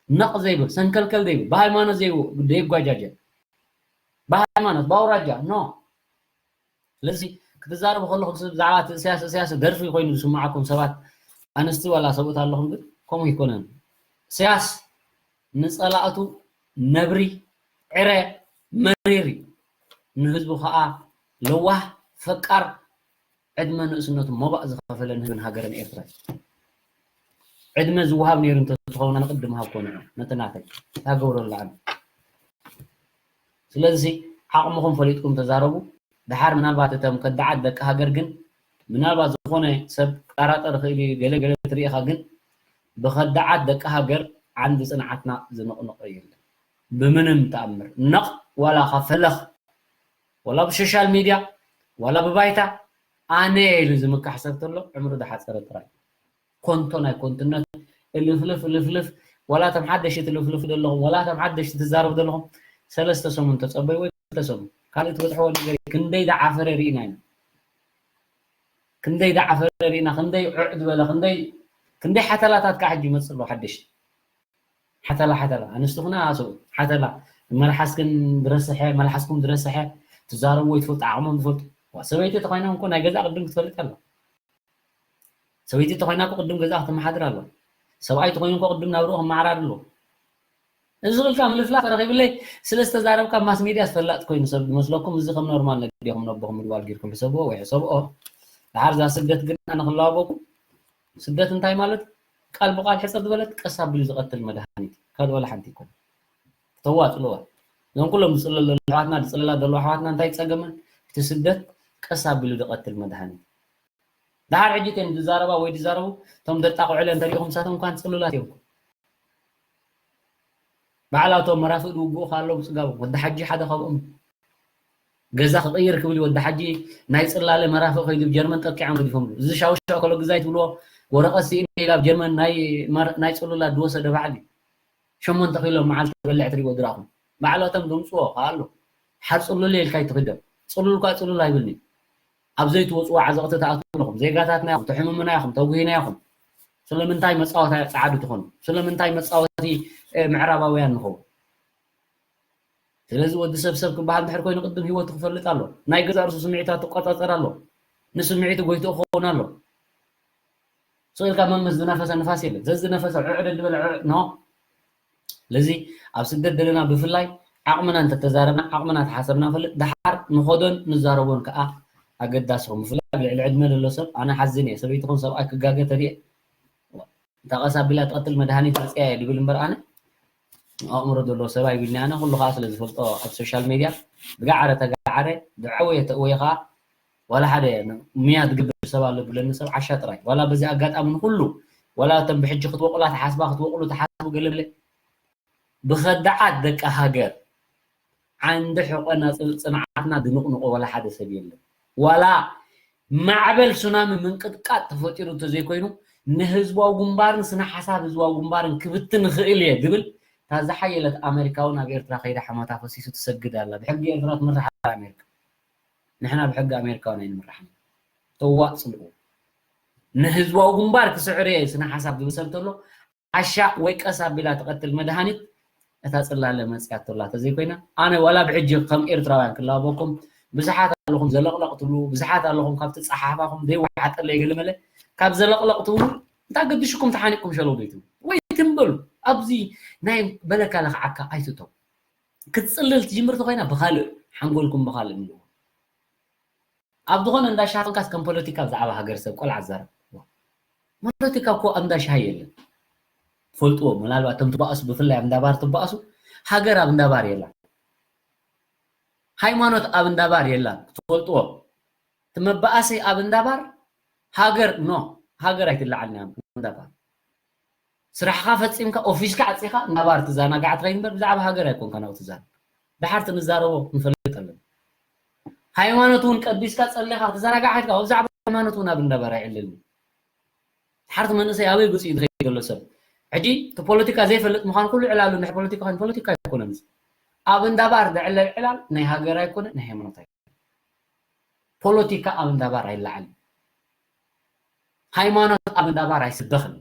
ነቕ ዘይብል፣ ሰንከልከል ዘይብል፣ ብሃይማኖት ዘይው-፣ ዘይጓጃጀ። ብሃይማኖት፣ ብኣውራጃ፣ ኖ። ስለዚ ክትዛረቡ ከለኹም ብዛዕባ እቲ እስያስ፣ እስያስ ደርፊ ኮይኑ ዝስምዓኩም ሰባት፣ ኣንስቲ ዋላ ሰብኡት ኣለኹም፣ ግን ከምኡ ኣይኮነን። እስያስ ንጸላእቱ ነብሪ፣ ዕረ፣ መሪር እዩ። ንህዝቡ ኸኣ ለዋህ፣ ፈቃር፣ ዕድመ ንእስነቱ መባእ ዝኸፈለ ንህዝብን ሃገርን ኤርትራ እዩ። ዕድመ ዝወሃብ ነይሩ እንተዝኸውን ኣነ ቅድም ሃብኮ ንዑ፣ ነቲ ናተይ። እንታይ ገብረሉ ኣነ? ስለዚ ዓቕምኹም ፈሊጥኩም ተዛረቡ። ደሓር ምናልባት እቶም ከዳዓት ደቂ ሃገር ግን፣ ምናልባት ዝኾነ ሰብ ክጠራጠር ይኽእል እዩ፣ ገለ ገለ ትርኢ ኢኻ፣ ግን ብኸዳዓት ደቂ ሃገር ዓንዲ ጽንዓትና ዝንቕንቖ የለን። ብምንም ተኣምር። ነቕ ዋላ ካብ ፈለኽ፣ ዋላ ብሶሻል ሚድያ፣ ዋላ ብባይታ፣ ኣነ ኢሉ ዝምካሕ ሰብ ተሎ፣ ዕምሩ ዝሓጸረ ጥራይ። ኮንቶ ናይ ኮንትነት፣ እልፍልፍ፣ እልፍልፍ፣ ዋላ እቶም ሓደሽቲ ትልፍልፍ ዘለኹም፣ ዋላ እቶም ሓደሽቲ ትዛረቡ ዘለኹም፣ ሰለስተ ሰሙን ተጸበዩ ወይ ክልተ ሰሙን። ካልእ ትበጽሕዎ ነገር፣ ክንደይ ዝዓፈረ ርኢና ኢና። ክንደይ ዝዓፈረ ርኢና፣ ክንደይ ዑዕ ዝበለ፣ ክንደይ፣ ክንደይ ሓተላታት ከዓ ሕጂ ይመጽእ ኣሎ ሓደሽቲ። ሓተላ፣ ሓተላ። ኣንስቲ ኩና ሰብኡት። ሓተላ። መልሓስክን ዝረስሐ፣ መልሓስኩም ዝረስሐ፣ ትዛረቡ ወይ ትፈልጡ፣ ዓቕሞም ዝፈልጡ። ዋ፣ ሰበይቲ ተኾይኖም እኮ ናይ ገዛ ቅድም ክትፈልጥ ኣላ። ሰበይቲ ተኾይና እኮ ቅድም ገዛ ክትመሓድር ኣላ። ሰብኣይ ተኾይኑ እኮ ቅድም ናብርኡ ክመዓራር ኣለዎ። እዚ ክልካ ምልፍላፍ ረኺብለይ ስለ ዝተዛረብካ ማስ ሚድያ ዝፈላጥ ኮይኑ ሰብ ዝመስለኩም፣ እዚ ከም ኖርማል ነገር ዲኹም ነቦኹም ምድዋል ጌርኩም ሕሰብዎ ወይ ሕሰብኦ። ደሓር እዛ ስደት ግን ኣነ ክላበኩም፣ ስደት እንታይ ማለት? ቃል ብቃል ሕጽር ዝበለት ቀስ ኣቢሉ ዝቐትል መድሃኒት። ካልእ ዋላ ሓንቲ ኣይኮነን። ክተዋ ጽልዋ። እዞም ኩሎም ዝጽለሉ ዘለዉ ኣሕዋትና፣ ዝጽለላ ዘለዋ ኣሕዋትና እንታይ ጸገመን? እቲ ስደት ቀስ ኣቢሉ ዝቐትል መድሃኒት። ደሓር ሕጂ እተን ዝዛረባ ወይ ዝዛረቡ፣ እቶም ዘጣቕዑ እንተሪኢኹም፣ ንሳቶም እኳ ጽሉላት እዮም። ባዕላቶም መራፍእ ዝውግኡ ከ ኣለዉ ብጽጋቦም። ወዲ ሓጂ ሓደ ካብኦም። ገዛ ክቕይር ክብል እዩ ወዲ ሓጂ፣ ናይ ጽላለ መራፍእ ከይዱ ብ ጀርመን ጠቂዖም ገዲፎምሉ። እዚ ሻውሻው ከሎ ግዛይ ትብልዎ፣ ወረቐት ስኢነ ኢላ ኣብ ጀርመን ናይ መር-፣ ናይ ጽሉላት ዝወሰደ በዓል እዩ። ሸሞንተ ኪሎ መዓልቲ ዝበልዕ ትሪእዎ ድራኹም። ባዕላቶም ዘምጽዎ ከኣ ኣሎ። ሓር ጽሉል ኢልካ ኣይትኽደም። ጽሉል እኳ ጽሉል ኣይብልን እዩ። ኣብ ዘይትወጽዎ ዓዘቕቲ ትኣትዉ ኣለኹም። ዜጋታትና ኢኹም፣ ተሕምሙና ኢኹም፣ ተጉሂና ኢኹም። ስለምንታይ መጻወታ ጸዓዱ ትኾኑ? ስለምንታይ መጻወቲ ምዕራባውያን ንኸውን። ስለዚ ወዲ ሰብ ሰብ ክበሃል እንድሕር ኮይኑ ቅድም ህይወቱ ክፈልጥ ኣሎ። ናይ ገዛእ ርእሱ ስምዒታት ክቆጻጸር ኣሎ። ንስምዒቱ ጎይትኡ ክኸውን ኣሎ። ስቕ ኢልካ መምስ ዝነፈሰ ንፋስ የለን። ዘዝነፈሰ ዕዕድ እንድበለ ዕዕ ኖ። ስለዚ ኣብ ስደት ዘለና ብፍላይ ዓቕምና እንተተዛረብና፣ ዓቕምና ተሓሰብና ንፈልጥ፣ ደሓር ንኸዶን ንዛረቦን ከኣ ኣገዳሲ ኹም። ብፍላይ ኣብ ልዕሊ ዕድመ ዘሎ ሰብ፣ ኣነ ሓዝን እየ። ሰበይቲ ኹን ሰብኣይ ክጋገ ተሪኤ፣ እንታ ቀስ ኣቢላ ትቐትል መድሃኒት መጽያ እየ ድብል እምበር ኣነ ኣእምሮ ዘለዎ ሰብ ኣይብልኒ። ኣነ ኩሉ ከኣ ስለ ዝፈልጦ ኣብ ሶሻል ሜድያ ብጋዕረ ተጋዕረ፣ ዝዓወየ ተእወየ ከኣ ዋላ ሓደ ምያ ዝገብር ሰብ ኣሎ ዝብለኒ ሰብ ዓሻ ጥራይ። ዋላ በዚ ኣጋጣሚ ንኹሉ፣ ዋላ እቶም ብሕጂ ክትወቕላ ትሓስባ፣ ክትወቕሉ ትሓስቡ ገለ ገለ፣ ብኸዳዓት ደቂ ሃገር ዓንዲ ሕቆና ጽ-፣ ጽንዓትና ድንቕንቆ ዋላ ሓደ ሰብ የለን። ዋላ ማዕበል ሱናሚ ምንቅጥቃጥ ተፈጢሩ እንተዘይኮይኑ፣ ንህዝባዊ ግንባርን ስነ ሓሳብ ህዝባዊ ግንባርን ክብትን ንኽእል እየ ዝብል፣ እታ ዝሓየለት ኣሜሪካ እውን ኣብ ኤርትራ ከይዳ ሓሞታ ፈሲሱ ትሰግድ ኣላ። ብሕጊ ኤርትራ ትምራሕ ኣላ ኣሜሪካ። ንሕና ብሕጊ ኣሜሪካ እውን ኣይንምራሕን። ተዋእ ጽልኡ። ንህዝባዊ ግንባር ክስዕር እየ ስነ ሓሳብ ዝብል ሰብ እንተሎ፣ ዓሻ ወይ ቀስ ኣቢላ ትቐትል መድሃኒት እታ ጽላለ መጽያቶ ኣላ ተዘይኮይና፣ ኣነ ዋላ ብሕጂ ከም ኤርትራውያን ክላበኩም፣ ብዙሓት ኣለኹም ዘለቕለቕ ትብሉ፣ ብዙሓት ኣለኹም ካብቲ ጸሓሕፋኹም ዘይወሓጠለይ ገለመለ፣ ካብ ዘለቕለቕ ትብሉ እንታይ ገድሽኩም ተሓኒቅኩም ሸለው ዶ ይትብሉ? ወይ ትንበሉ። ኣብዚ ናይ በለካ ለኽዓካ ኣይትእተው። ክትጽልል ትጅምር ተኾይና ብኻልእ ሓንጎልኩም ብኻልእ ምልእዎ። ኣብ ዝኾነ እንዳ ሻሂ ኮንካስ ከም ፖለቲካ ብዛዕባ ሃገር ሰብ ቆልዓ ትዛረብ። ፖለቲካ እኮ ኣብ እንዳ ሻሂ የለን። ትፈልጥዎ፣ ምናልባት እቶም ትባእሱ፣ ብፍላይ ኣብ እንዳ ባር ትባእሱ፣ ሃገር ኣብ እንዳ ባር የላን። ሃይማኖት ኣብ እንዳ ባር የላን። ትፈልጥዎ፣ እቲ መባኣሲ ኣብ እንዳ ባር፣ ሃገር ኖ፣ ሃገር ኣይትለዓልን እያ ኣብ እንዳ ባር። ስራሕኻ ፈጺምካ፣ ኦፊስካ ዓጺኻ፣ እንዳ ባር ትዘናጋዕ ትኸይድ እምበር፣ ብዛዕባ ሃገር ኣይኮንካን ኣብኡ ትዛረብ። ደሓር እቲ ንዛረቦ ክንፈልጥ ኣለና። ሃይማኖት እውን ቀዲስካ ጸሊኻ ክትዘናጋዕ ከይድካ፣ ብዛዕባ ሃይማኖት እውን ኣብ እንዳ ባር ኣይዕለልን። ደሓር እቲ መንእሰይ ኣበይ ገጹ እዩ ዝኸይድ ዘሎ ሰብ? ሕጂ እቲ ፖለቲካ ዘይፈልጥ ምዃኑ ኩሉ ዕላሉ ናይ ፖለቲካ ኮይኑ ፖለቲካ ኣይኮነን። ኣብ እንዳ ባር ዝዕለል ዕላል ናይ ሃገር ኣይኮነ፣ ናይ ሃይማኖት ኣይኮነ። ፖለቲካ ኣብ እንዳ ባር ኣይለዓልን። ሃይማኖት ኣብ እንዳ ባር ኣይስበኽን።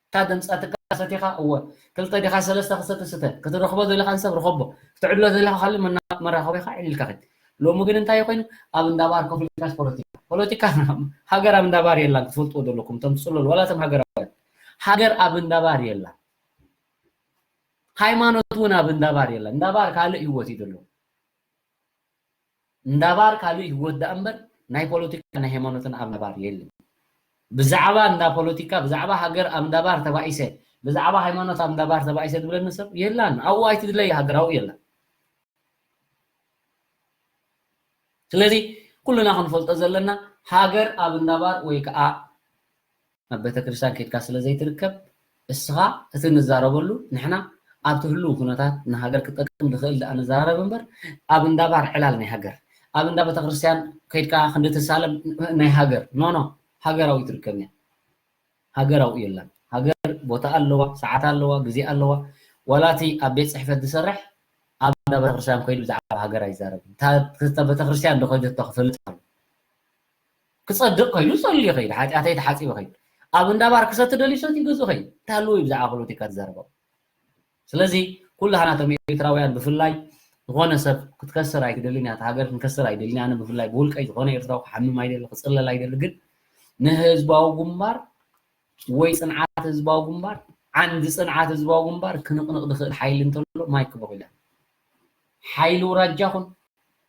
እታ ደምጻትካ ሰቲኻ፣ እወ፣ ክልተ ዲኻ ሰለስተ ክሰተ ስተ፣ ክትረኽቦ ዘለኻን ሰብ ርኸቦ፣ ክትዕድሎ ዘለኻ ካልእ መና-፣ መራኸቢኻ ዕሊልካ ኸድ። ሎሚ ግን እንታይ ኮይኑ? ኣብ እንዳ ባር ኮፍ ኢልካስ ፖለቲካ። ፖለቲካ ሃገር ኣብ እንዳ ባር የላን፣ ክትፈልጥዎ ዘለኩም፣ እቶም ትጽለሉ፣ ዋላ እቶም ሃገራውያን። ሃገር ኣብ እንዳ ባር የላን። ሃይማኖት እውን ኣብ እንዳ ባር የላን። እንዳ ባር ካልእ ህይወት እዩ ዘሎ። እንዳ ባር ካልእ ህይወት ደኣ እምበር ናይ ፖለቲካ ናይ ሃይማኖትን ኣብ እንዳ ባር የለን። ብዛዕባ እንዳ ፖለቲካ፣ ብዛዕባ ሃገር ኣብ እንዳ ባር ተባኢሰ፣ ብዛዕባ ሃይማኖት ኣብ እንዳ ባር ተባኢሰ ዝብለኒ ሰብ የላን። ኣብኡ ኣይትድለይ ሃገር ኣብኡ የላን። ስለዚ ኩልና ክንፈልጦ ዘለና ሃገር ኣብ እንዳ ባር ወይ ከዓ ኣብ ቤተክርስትያን ከይድካ ስለ ዘይትርከብ፣ እስኻ እቲ ንዛረበሉ ንሕና ኣብቲ ህሉው ኩነታት ንሃገር ክጠቅም ዝኽእል ደኣ ንዛረብ እምበር፣ ኣብ እንዳ ባር ዕላል ናይ ሃገር፣ ኣብ እንዳ ቤተክርስትያን ከይድካ ክንዲ ትሳለም ናይ ሃገር፣ ኖ፣ ኖ፣ ሃገራዊ ትርከብ እያ። ሃገራዊ የላን። ሃገር ቦታ ኣለዋ፣ ሰዓት ኣለዋ፣ ግዜ ኣለዋ። ዋላ እቲ ኣብ ቤት ጽሕፈት ዝሰርሕ ኣብ እንዳ ቤተክርስትያን ከይዱ ብዛዕባ ሃገር ኣይዛረብን። እታ፣ እታ ቤተክርስትያን ዶ ከይደቶ ክፈልጥ ኣሎ። ክጸድቕ ከይዱ ጸልዩ ከይዱ፣ ሓጢኣተይ ተሓጺበ ከይዱ። ኣብ እንዳ ባር ክሰቲ ደልዩ ሰትዩ ገዝኡ ከይዱ። እንታይ ኣለዎ እዩ ብዛዕባ ፖለቲካ ትዛረቦ? ስለዚ ኩላህና እቶም ኤርትራውያን ብፍላይ ዝኾነ ሰብ ክትከስር ኣይትደልን እያ፣ እታ ሃገር ክንከስር ኣይደልን እያ። ኣነ ብፍላይ ብውልቀይ ዝኾነ ኤርትራዊ ክሓምም ኣይደሊ፣ ክጽለል ኣይደሊ። ግን ንህዝባዊ ግንባር ወይ ጽንዓት ህዝባዊ ግንባር፣ ዓንዲ ጽንዓት ህዝባዊ ግንባር ክንቕንቕ ዝኽእል ሓይሊ እንተሎ ማይክ ቦኮላ። ሓይሊ ውራጃ ኹን፣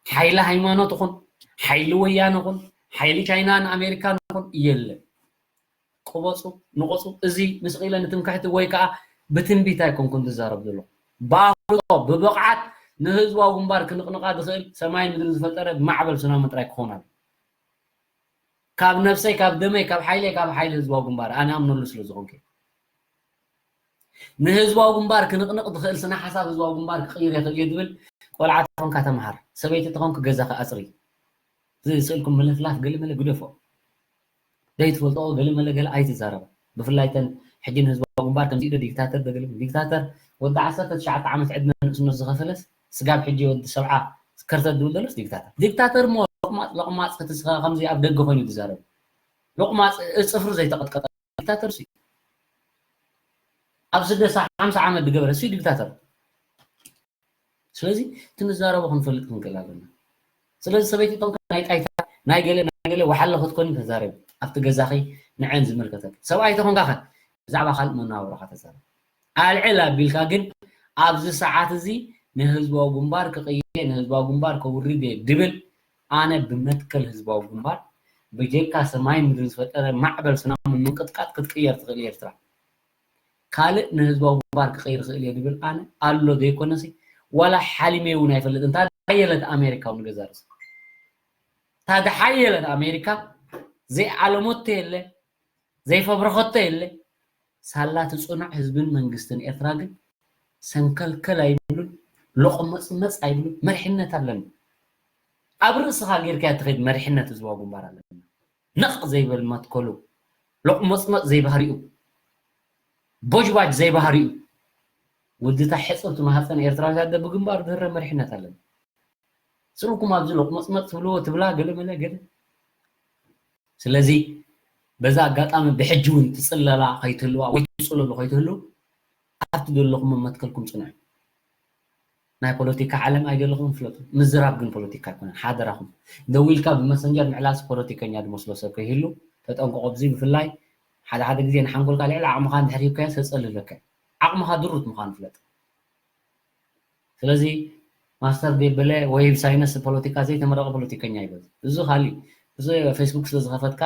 ሓይሊ ሃይማኖት ኹን፣ ሓይሊ ወያነ ኹን፣ ሓይሊ ቻይናን ኣሜሪካን ኹን የለን። ቅበጹ፣ ንቐጹ። እዚ ንስቕ ኢለ ንትምክሕቲ ወይ ከኣ ብትንቢት ኣይኮንኩን ዝዛረብ ዘለኹ። ብኣፍልጦ፣ ብብቕዓት ንህዝባዊ ግንባር ክንቕንቓ ዝኽእል ሰማይን ምድርን ዝፈጠረ ብማዕበል ሱናሚ ጥራይ ክኸውን ኣለዎ። ካብ ነብሰይ፣ ካብ ደመይ፣ ካብ ሓይለይ፣ ካብ ሓይሊ ህዝባዊ ግንባር ኣነ ኣምነሉ ስለ ዝኾንኩ። ንህዝባዊ ግንባር ክንቕንቕ ዝኽእል ስነ ሓሳብ ህዝባዊ ግንባር ክቕይር ይኽእል እየ ዝብል ቆልዓ ተኾንካ ተምሃር፣ ሰበይቲ ተኾንክ ገዛኻ ኣጽሪ። እዚ ስእልኩም ምልፍላፍ ገለመለ ግደፎ። ዘይትፈልጦ ገለመለ ገለ ኣይትዛረባ። ብፍላይ ተን ሕጂ ንህዝባዊ ግንባር ከምዚ ኢሉ ዲክታተር ዶ ገለ፣ ዲክታተር ወዲ ዓሰርተ ትሽዓተ ዓመት ዕድመ ንእስነት ዝኸፈለስ ስጋብ ሕጂ ወዲ ሰብዓ ከርተት ዝብል ዘሎስ ዲክታተር። ዲክታተር እሞ ሎቕማጽ፣ ሎቕማጽ እቲ ስኻ ከምዚ ኣብ ደገ ኮይኑ ዝዛረብ። ሎቕማጽ፣ እ፣ ጽፍሩ ዘይተቐጥቀጠ ዲክታተር ሲ። ኣብ ስደት ሓምሳ ዓመት ዝገበረ እሱ ዲክታተር። ስለዚ እቲ ንዛረቦ ክንፈልጥ ክንክእል ኣለና። ስለዚ ሰበይቲ ቶንካ ናይ ጣይታ ናይ ገለ ናይ ገለ ወሓለ ክትኮኒ ተዛረቢ። ኣብቲ ገዛኺ ንዐን ዝምልከተክ ሰብኣይ ተኾንካ ከ ብዛዕባ ካልእ መነባብሮኻ ተዛረብ። ኣልዕል ኣቢልካ ግን ኣብዚ ሰዓት እዚ ንህዝባዊ ግንባር ክቕይር እየ፣ ንህዝባዊ ግንባር ከውርድ እየ ድብል ኣነ ብመትከል ህዝባዊ ግንባር ብጀካ ሰማይ ምድሪ ዝፈጠረ ማዕበል ስናምን ምንቅጥቃጥ ክትቅየር ትኽእል ኤርትራ። ካልእ ንህዝባዊ ግንባር ክቕይር ይኽእል እየ ድብል ኣነ ኣሎ ዘይኮነሲ ዋላ ሓሊመ እውን ኣይፈልጥን። እንታ ሓየለት ኣሜሪካ እውን ገዛ ርእሲ እንታ ሓየለት ኣሜሪካ ዘይዓለመቶ የለ ዘይፈብረኸቶ የለ ሳላ ትፅኑዕ ህዝብን መንግስትን ኤርትራ ግን ሰንከልከል ኣይብሉን ሎቕመፅመፅ ኣይብሉን መሪሕነት ኣለና ኣብ ርእስኻ ጌርካ ትኸይድ መሪሕነት ህዝባዊ ግንባር ኣለና ነቕ ዘይበል መትከሉ ሎቕመፅመፅ ዘይባህሪኡ ቦጅባጅ ዘይባህሪኡ ወድታ ሕፅብቲ ማህፀን ኤርትራዊት ኣደ ብግንባር ዝህረ መሪሕነት ኣለና ስሩኩም ኣብዚ ሎቕመፅመፅ ትብልዎ ትብላ ገለ መለ ገለ ስለዚ በዛ ኣጋጣሚ ብሕጂ እውን ትፅለላ ከይትህልዋ ወይ ትፅለሉ ከይትህሉ ኣብቲ ዘለኹም መትከልኩም ፅንዑ ናይ ፖለቲካ ዓለም ኣይደለኹም ፍለጡ ምዝራብ ግን ፖለቲካ ኣይኮነን ሓደራኹም ደዊልካ ብመሰንጀር ምዕላስ ፖለቲከኛ ዝመስሎ ሰብ ከይህሉ ተጠንቀቆ ብዚ ብፍላይ ሓደ ሓደ ግዜ ንሓንጎልካ ልዕሊ ዓቕምኻ እንድሕር ሂብካዮ ሰፀልለካ ዓቕምኻ ድሩት ምዃኑ ፍለጥ ስለዚ ማስተር ደበለ ወይ ሳይነስ ፖለቲካ ዘይተመረቐ ፖለቲከኛ ይበዝ እዚ ካሊ እዚ ፌስቡክ ስለ ዝኸፈትካ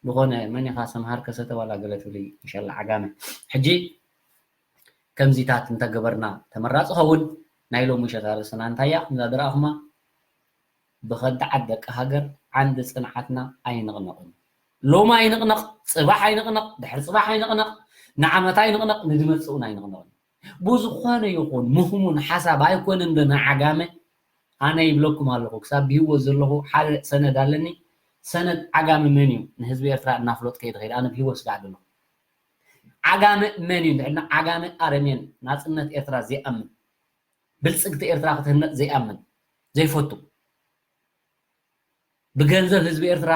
ዝኾነ መን ኢኻ ሰምሃር ከሰተ ዋላ ገለ ትብሊ እንሻላ ዓጋመ ሕጂ ከምዚታት እንተገበርና ተመራፂ ኸውን ናይ ሎሚ ሸታ ርእስና እንታያ ከምዛ ድረኣኹማ ብኸዳዓት ደቂ ሃገር ዓንዲ ፅንዓትና ኣይንቕነቕን ሎሚ ኣይንቕነቕ ፅባሕ ኣይንቕነቕ ድሕሪ ፅባሕ ኣይንቕነቕ ንዓመት ኣይንቕነቕ ንድመፅእ እውን ኣይንቕነቕን ብዝኾነ ይኹን ምህሙን ሓሳብ ኣይኮነን ዶ ንዓጋመ ኣነ ይብለኩም ኣለኹ ክሳብ ብህይወት ዘለኹ ሓደ ሰነድ ኣለኒ ሰነድ ዓጋመ መን እዩ ንህዝቢ ኤርትራ እናፍለጥ ከይድ ኸይድ ኣነ ብህይወት ስጋዕ ዘለኹ ዓጋመ መን እዩ ንድሕና ዓጋመ ኣረሜን ናፅነት ኤርትራ ዘይኣምን ብልፅግቲ ኤርትራ ክትህነፅ ዘይኣምን ዘይፈቱ ብገንዘብ ህዝቢ ኤርትራ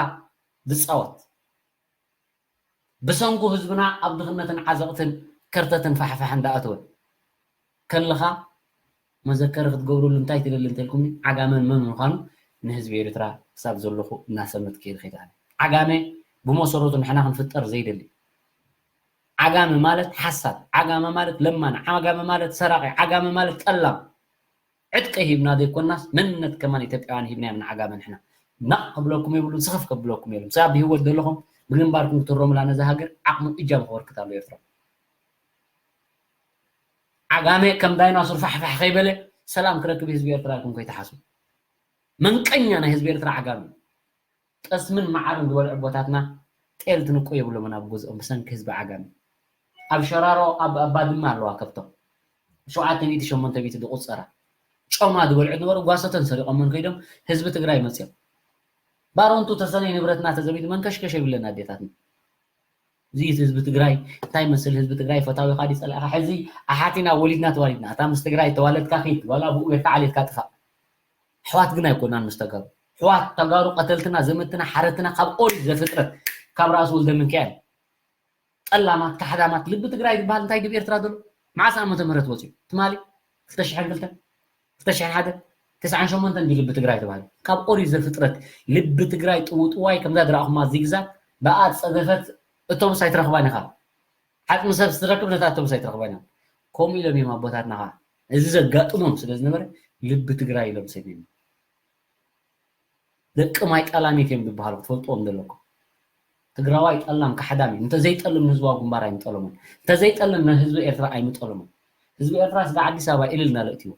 ዝፃወት ብሰንኩ ህዝብና ኣብ ድኽነትን ዓዘቕትን ከርተትን ፋሕፋሕን ዳኣተወ ከለኻ መዘከሪ ክትገብርሉ እንታይ ትደሊ እንተልኩምኒ ዓጋመ መን ምዃኑ ንህዝቢ ኤርትራ ክሳብ ዘለኹ እናሰመት ከይድ ከይትኣነ ዓጋመ ብመሰረቱ ንሕና ክንፍጠር ዘይደሊ ዓጋመ ማለት ሓሳድ ዓጋመ ማለት ለማን ዓጋመ ማለት ሰራቂ ዓጋመ ማለት ጠላም ዕጥቂ ሂብና ዘይኮናስ መንነት ከማን ኢትዮጵያውያን ሂብናዮም ንዓጋመ ንሕና ነቕ ክብለኩም የብሉን ስኽፍ ከብለኩም የብሉን ስጋብ ብህይወት ዘለኹም ብግንባርኩም ክትረሙላ ነዛ ሃገር ዓቕሙ እጃም ክበርክት ኣሎ ኤርትራ ዓጋመ ከም ዳይናሱር ፋሕፋሕ ከይበለ ሰላም ክረክብ ህዝቢ ኤርትራ ኢልኩም ከይትሓስቡ መንቀኛ ናይ ህዝቢ ኤርትራ ዓጋመ ጠስምን መዓርን ዝበልዑ ኣቦታትና ጤል ትንቁ የብሎምን ኣብ ገዝኦም ብሰንኪ ህዝቢ ዓጋመ ኣብ ሸራሮ ኣብ ኣባድማ ኣለዋ ከብቶም ሸውዓተ ሚእቲ ሸሞንተ ሚእቲ ዝቁፀራ ጮማ ዝበልዑ ዝነበሩ ጓሶተን ሰሪቆመን ከይዶም ህዝቢ ትግራይ መፅኦም ባሮንቱ ተሰነይ ንብረትና ተዘሚቱ መንከሽከሽ የብለን ኣዴታትና እዚ ህዝቢ ትግራይ እንታይ መስል ህዝቢ ትግራይ ፈታዊኻ ድዩ ፀላኢኻ ሕዚ ኣሓቲና ወሊድና ተዋሊድና እታ ምስ ትግራይ ተዋለድካ ኪድ ዋላ ብኡ ጌርካ ዓሌትካ ጥፋእ ኣሕዋት ግን ኣይኮናን ምስ ተጋሩ ኣሕዋት ተጋሩ ቀተልትና ዘመትና ሓረትና ካብ ኦሪት ዘፍጥረት ካብ ራእሲ ወልደ ምንካኤል ጠላማት ካሕዳማት ልቢ ትግራይ ዝበሃል እንታይ ድብ ኤርትራ ዘሎ መዓስ ዓመተ ምህረት ወፅዩ ትማሊ ክልተ ሽሕን ክልተን ክልተ ሽሕን ሓደን ተስዓን ሸሞንተን ድዩ ልቢ ትግራይ ተባሂሉ ካብ ኦሪት ዘፍጥረት ልቢ ትግራይ ጥውጥዋይ ከምዛ ዝረኣኹማ ዚግዛግ ብኣ ዝፀደፈት እቶብስ ኣይትረኽባን ኢኻ ዓፅሚ ሰብ ስትረክብ ነታ እቶብስ ኣይትረኽባን ኢኻ ከምኡ ኢሎም እዮም ኣቦታትና ከዓ እዚ ዘጋጥሞም ስለ ዝነበረ ልቢ ትግራይ ኢሎም ሰይሞም ደቂ ማይ ጠላሚት እዮም ዝበሃሉ ክትፈልጥዎም ዘለኩም ትግራዋይ ጠላም ካሕዳም እዩ እንተዘይጠልም ንህዝባዊ ግንባር ኣይምጠለሙን እንተዘይጠልም ንህዝቢ ኤርትራ ኣይምጠለሙን ህዝቢ ኤርትራ ስጋ ኣዲስ ኣበባ ኢልል እናለእትዎ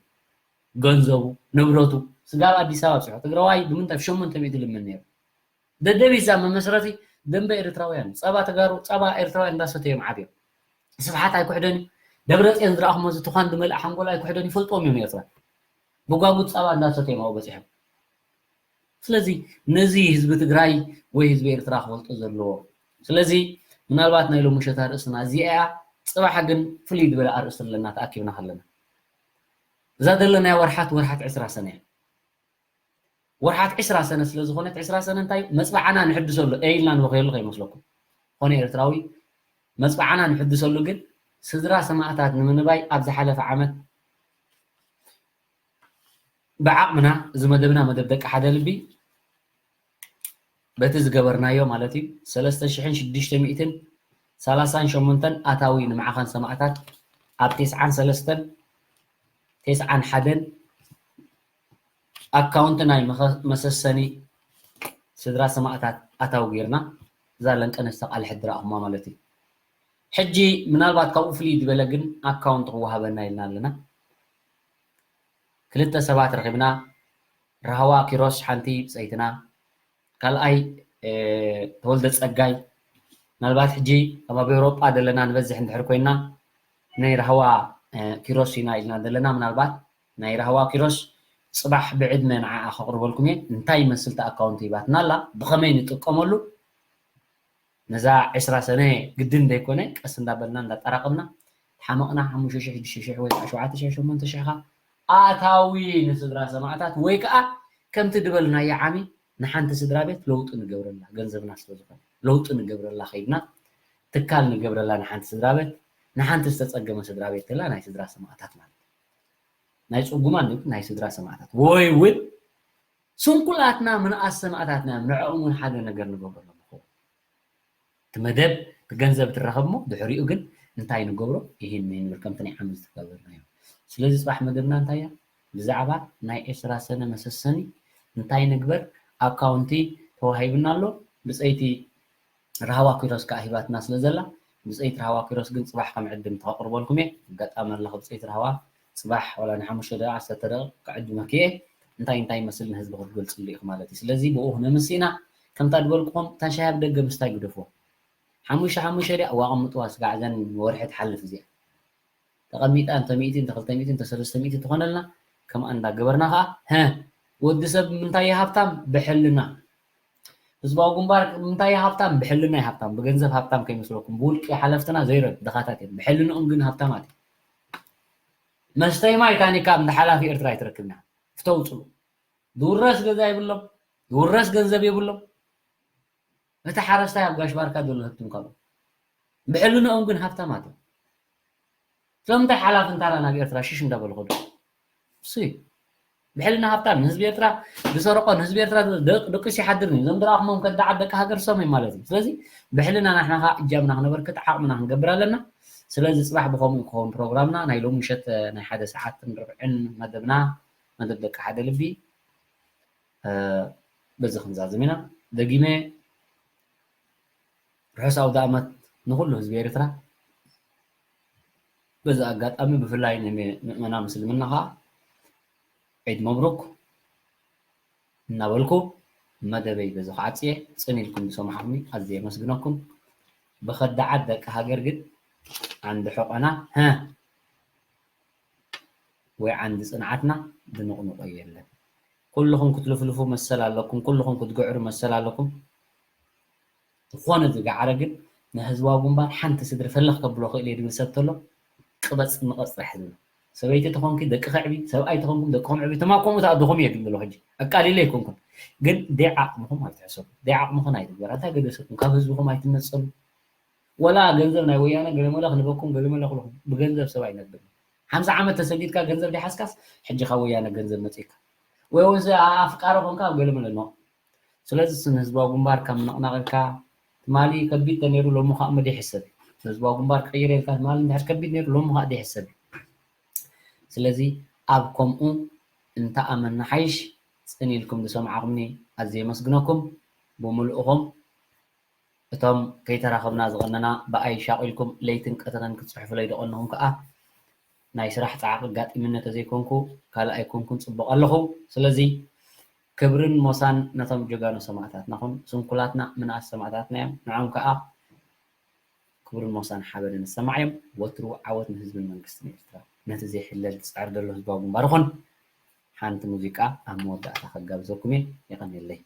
ገንዘቡ ንብረቱ ስጋብ ኣዲስ ኣበባ ኣብፅሑ ትግራዋይ ብምንታይ ብሸሞንተ ሚእቲ ልምን ነይሩ ደደቢት እዛ መመስረቲ ደንበ ኤርትራውያን ጸባ ተጋሩ ጸባ ኤርትራውያን እንዳሰተዮም ዓብዮም ስብሓት ኣይኩሕደን እዩ ደብረፅዮን ዝረኣኹሞ እዚ ትኳን ዝመልእ ሓንጎል ኣይኩሕደን ይፈልጥዎም እዮም ኤርትራ ብጓጉት ጸባ እንዳሰተዮም ኣብኡ በፂሖም ስለዚ ነዚ ህዝቢ ትግራይ ወይ ህዝቢ ኤርትራ ክፈልጦ ዘለዎ ስለዚ ምናልባት ናይ ሎሚ ሸታ ርእስና እዚኣ እያ ፅባሕ ግን ፍልይ ዝበለ ኣርእስቲ ኣለና ተኣኪብና ከለና እዛ ዘለናያ ወርሓት ወርሓት ዕስራ ሰነ እያ ወርሓት ዕስራ ሰነ ስለ ዝኾነት ዕስራ ሰነ እንታይ መፅባዕና ንሕድሰሉ ኢልና ንበኸየሉ ከይመስለኩም ኮነ ኤርትራዊ መፅባዕና ንሕድሰሉ ግን ስድራ ሰማእታት ንምንባይ ኣብ ዝሓለፈ ዓመት ብዓቕምና፣ እዚ መደብና መደብ ደቂ ሓደ ልቢ፣ በቲ ዝገበርናዮ ማለት እዩ፣ ሰለስተ ሽሕን ሽዱሽተ ሚእትን ሰላሳን ሸሞንተን ኣታዊ ንማዕኸን ሰማእታት ኣብ ተስዓን ሰለስተን ተስዓን ሓደን ኣካውንት ናይ መኸ- መሰሰኒ ስድራ ሰማእታት ኣታዊ ጌርና፣ እዛ ለንቀነስተ ቃል ሕድራ ኣኹማ ማለት እዩ። ሕጂ ምናልባት ካብኡ ፍልይ ዝበለ ግን ኣካውንት ክወሃበና ኢልና ኣለና። ክልተ ሰባት ረኺብና፣ ራህዋ ኪሮስ ሓንቲ ብፀይትና፣ ካልኣይ ተወልደ ፀጋይ። ምናልባት ሕጂ ኣብ ኤውሮጳ ዘለና ንበዝሕ እንድሕር ኮይና ናይ ራህዋ ኪሮስ ኢና ኢልና ዘለና። ምናልባት ናይ ራህዋ ኪሮስ ፅባሕ ብዕድመ ንዓኣ ከቕርበልኩም እየ። እንታይ ይመስል እቲ ኣካውንት ሂባትና ኣላ፣ ብኸመይ ንጥቀመሉ፣ ነዛ ዕስራ ሰነ ግድን ዘይኮነ ቀስ እንዳበልና እንዳጠራቐምና ሓመቕና ሓሙሽተ ሽሕ ሽዱሽተ ሽሕ ወይ ከዓ ሸውዓተ ሽሕ ሸሞንተ ሽሕ ኣታዊ ንስድራ ሰማእታት ወይ ከዓ ከምቲ ድበልናዮ ዓሚ ንሓንቲ ስድራ ቤት ለውጢ ንገብረላ፣ ገንዘብና ስለ ዝኾነ ለውጢ ንገብረላ ከይድና ትካል ንገብረላ ንሓንቲ ስድራ ቤት፣ ንሓንቲ ዝተፀገመ ስድራ ቤት ተላ ናይ ስድራ ሰማእታት ማለት ናይ ፅጉማን ናይ ስድራ ሰማእታት ወይ እውን ስንኩላትና ምንኣስ ሰማእታትና እዮም። ንዕኦም እውን ሓደ ነገር ንገብረሎም ንኸውን። እቲ መደብ እቲ ገንዘብ ትረኸብ እሞ ድሕሪኡ ግን እንታይ ንገብሮ? ይህን ንብል ከምቲ ናይ ዓመት ዝተገበርናዮ። ስለዚ ፅባሕ መደብና እንታይ እያ? ብዛዕባ ናይ ዕስራ ሰነ መሰሰኒ እንታይ ንግበር? ኣካውንቲ ተዋሂብና ኣሎ። ብፀይቲ ራህዋ ኪሮስ ከዓ ሂባትና ስለ ዘላ ብፀይቲ ራህዋ ኪሮስ ግን ፅባሕ ከም ዕድም ተቅርበልኩም እየ። ኣጋጣሚ ኣለኹ ብፀይቲ ራህዋ ፅባሕ ዋላ ንሓሙሽተ ደቂቃ ዓሰርተ ደቂቃ ክዕድመኪ እየ። እንታይ እንታይ ይመስል ንህዝቢ ክትገልፅሉ ኢኹ ማለት እዩ። ስለዚ ብኡ ክነምስ ኢና። ከምታ ዝበልኩኹም እታ ሻሂ ኣብ ደገ ምስታይ ግደፍዎ። ሓሙሽተ ሓሙሽተ ደቂቃ ዋቕምጥዋ ስጋዕ እዘን ወርሒ ትሓልፍ እዚኣ ተቐሚጣ እንተ ሚእቲ እንተ ክልተ ሚእቲ እንተ ሰለስተ ሚእቲ ትኾነልና ከምኣ እንዳገበርና ከዓ ሀ ወዲ ሰብ ምንታይ ሃብታም ብሕልና ህዝባዊ ግንባር ምንታይ ሃብታም ብሕልና ሃብታም ብገንዘብ ሃብታም ከይመስለኩም ብውልቂ ሓለፍትና ዘይረድ ድኻታት እዮም ብሕልንኦም ግን ሃብታማት እዮም። መስተይ ማይ ታኒካ እንደ ሓላፊ ኤርትራ ኣይትረክብና ፍተውፅሉ ዝውረስ ገዛ የብሎም ዝውረስ ገንዘብ የብሎም። እቲ ሓረስታይ ኣብ ጋሽ ባርካ ዘሎ ህብትም ካብኡ ብሕልንኦም ግን ሃብታማት እዮም። ስለምንታይ ሓላፍን ታራን ኣብ ኤርትራ ሽሽ እንዳበሉ ከዱ? እሱ እዩ። ብሕልና ሃብታም ንህዝቢ ኤርትራ ዝሰረቆ ንህዝቢ ኤርትራ ደቂሱ ይሓድር እዩ። እዞም ድረኣኹሞም ከዳዓት ደቂ ሃገር ሶም እዮም ማለት እዩ። ስለዚ ብሕልና ናሕና ከዓ እጃምና ክነበርክት ዓቕምና ክንገብር ኣለና። ስለዚ ፅባሕ ብኸምኡ ክኸውን ፕሮግራምና ናይ ሎሚ ምሸት ናይ ሓደ ሰዓትን ርብዕን መደብና መደብ ደቂ ሓደ ልቢ በዚ ክንዛዝም ኢና። ደጊመ ርሑስ ኣውደ ኣመት ንኹሉ ህዝቢ ኤርትራ። በዚ ኣጋጣሚ ብፍላይ ንምእመና ምስልምና ከዓ ዒድ መብሩክ እናበልኩ መደበይ በዚ ክዓጽየ ጽን ኢልኩም ዝሰማዕኹምኒ ኣዝየ የመስግነኩም። ብኸዳዓት ደቂ ሃገር ግን ዓንዲ ሕቆና ሀ ወይ ዓንዲ ጽንዓትና ድንቕንቖ የለን። ኩልኹም ክትልፍልፉ መሰል ኣለኩም፣ ኩልኹም ክትግዕሩ መሰል ኣለኩም። ዝኾነ ዝገዓረ ግን ንህዝባዊ ግንባር ሓንቲ ስድሪ ፈለኽ ከብሎ ክእል እየ ድብል ሰብ ተሎ ቅበፅ ምቐፅ ጥራሕ ዝብል ሰበይቲ ተኾንኪ ደቂ ከዕቢ ሰብኣይ ተኾንኩም ደቅኹም ዕቢ ተማ ከምኡ ተኣድኹም እየ ድብል ዘሎ ሕጂ ኣቃሊለ ኣይኮንኩን ግን ደይ ዓቕምኹም ኣይትሕሰቡ ደይ ዓቕምኹም ኣይትግበር እንታይ ገደሰኩም ካብ ህዝብኹም ኣይትነፀሉ ወላ ገንዘብ ናይ ወያነ ገለመለ ክንበኩም ገለመለ ክልኹም ብገንዘብ ሰብ ኣይነብር ሓምሳ ዓመት ተሰዲድካ ገንዘብ ደይሓዝካስ ሕጂ ካብ ወያነ ገንዘብ መፂእካ ወይ እውን ኣፍቃሪ ኮንካ ገለመለ ኖ ስለዚ ስም ህዝባዊ ግንባር ካብ ምንቕናቕ ኢልካ ትማሊ ከቢድ ተነይሩ ሎሚ ከዓ መደ ይሕሰብ እዩ ህዝባዊ ግንባር ክቕይር ኢልካ ትማሊ እንድሕር ከቢድ ነይሩ ሎሚ ከዓ ደይሕሰብ እዩ ስለዚ ኣብ ከምኡ እንተኣመና ሓይሽ ፅን ኢልኩም ዝሰማዕኹምኒ ኣዝየ የመስግነኩም ብምልእኹም እቶም ከይተራኸብና ዝቐነና ብኣይ ሻቒልኩም ለይትን ቀትርን ክትፅሕፉለይ ዝቐነኹም ከዓ ናይ ስራሕ ፃዕቂ ኣጋጢምኒ ተዘይኮንኩ ካልእ ኣይኮንኩን ፅቡቕ ኣለኹ ስለዚ ክብርን ሞሳን ነቶም ጀጋኑ ሰማእታትና ኹን ስንኩላትና ምንኣስ ሰማእታትና እዮም ንዖም ከዓ ክብርን ሞሳን ሓበንን ዝሰማዕ እዮም ወትሩ ዓወት ንህዝብን መንግስትን ኤርትራ ነቲ ዘይሕለል ዝፅዕር ዘሎ ህዝባዊ ግንባር ኹን ሓንቲ ሙዚቃ ኣብ መወዳእታ ከጋብዘኩም እየ የቐንየለይ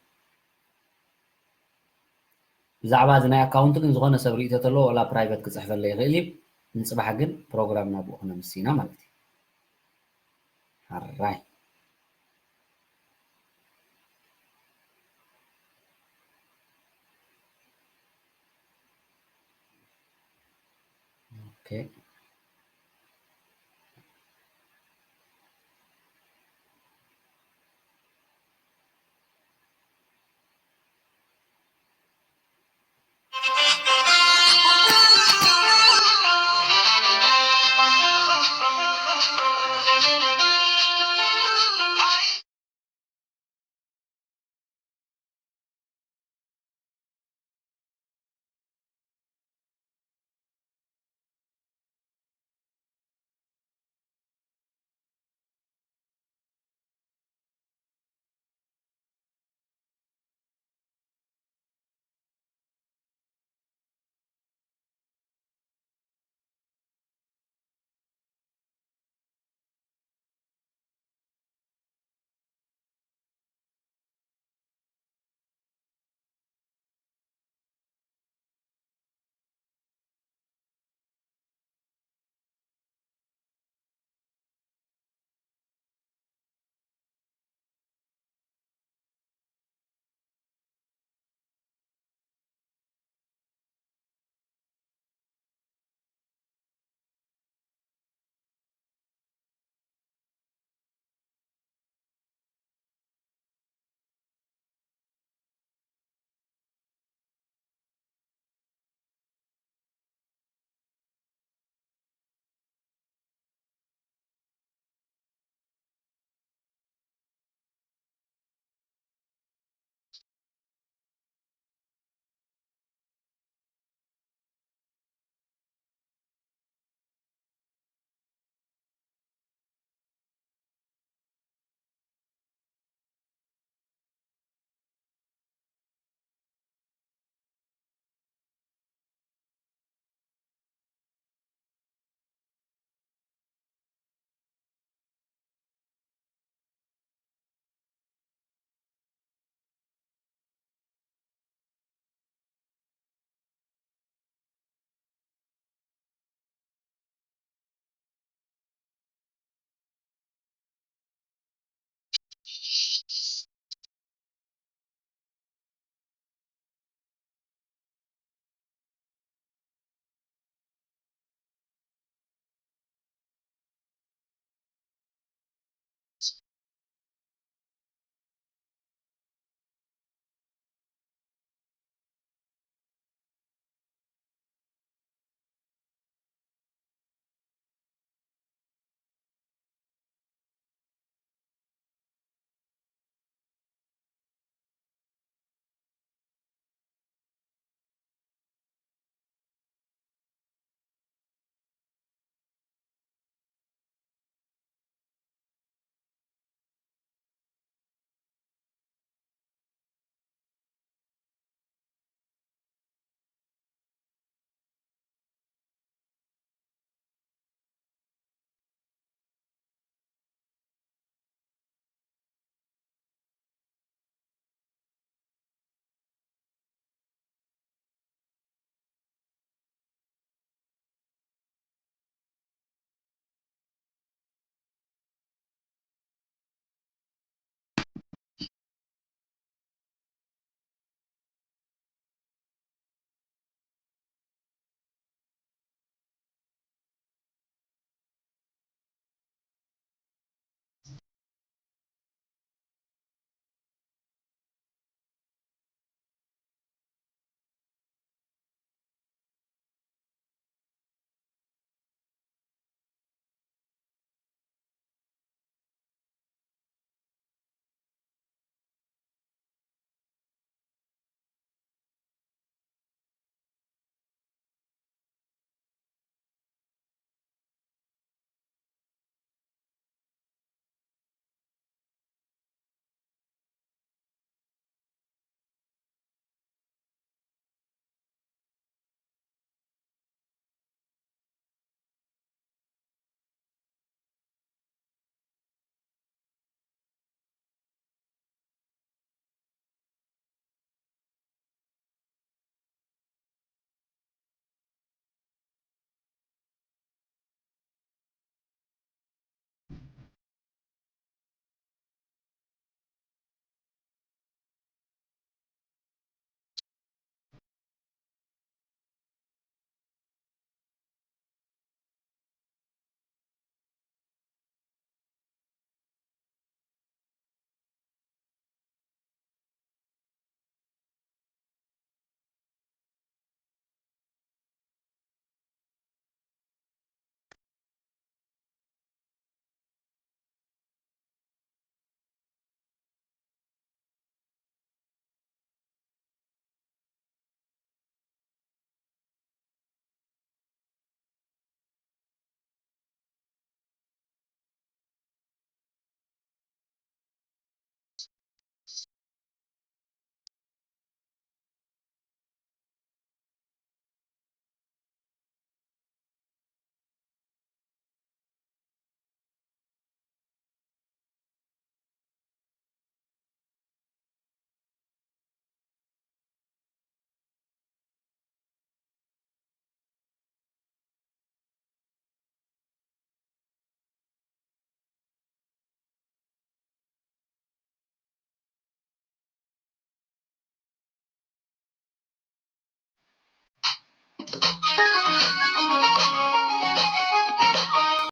ብዛዕባ እዚ ናይ ኣካውንት ግን ዝኾነ ሰብ ርእቶ ተለዎ ወላ ፕራይቨት ክፅሕፈለ ይኽእል እዩ ንፅባሕ ግን ፕሮግራም ናብኡ ክነምስ ኢና ማለት እዩ ሓራይ ኦኬ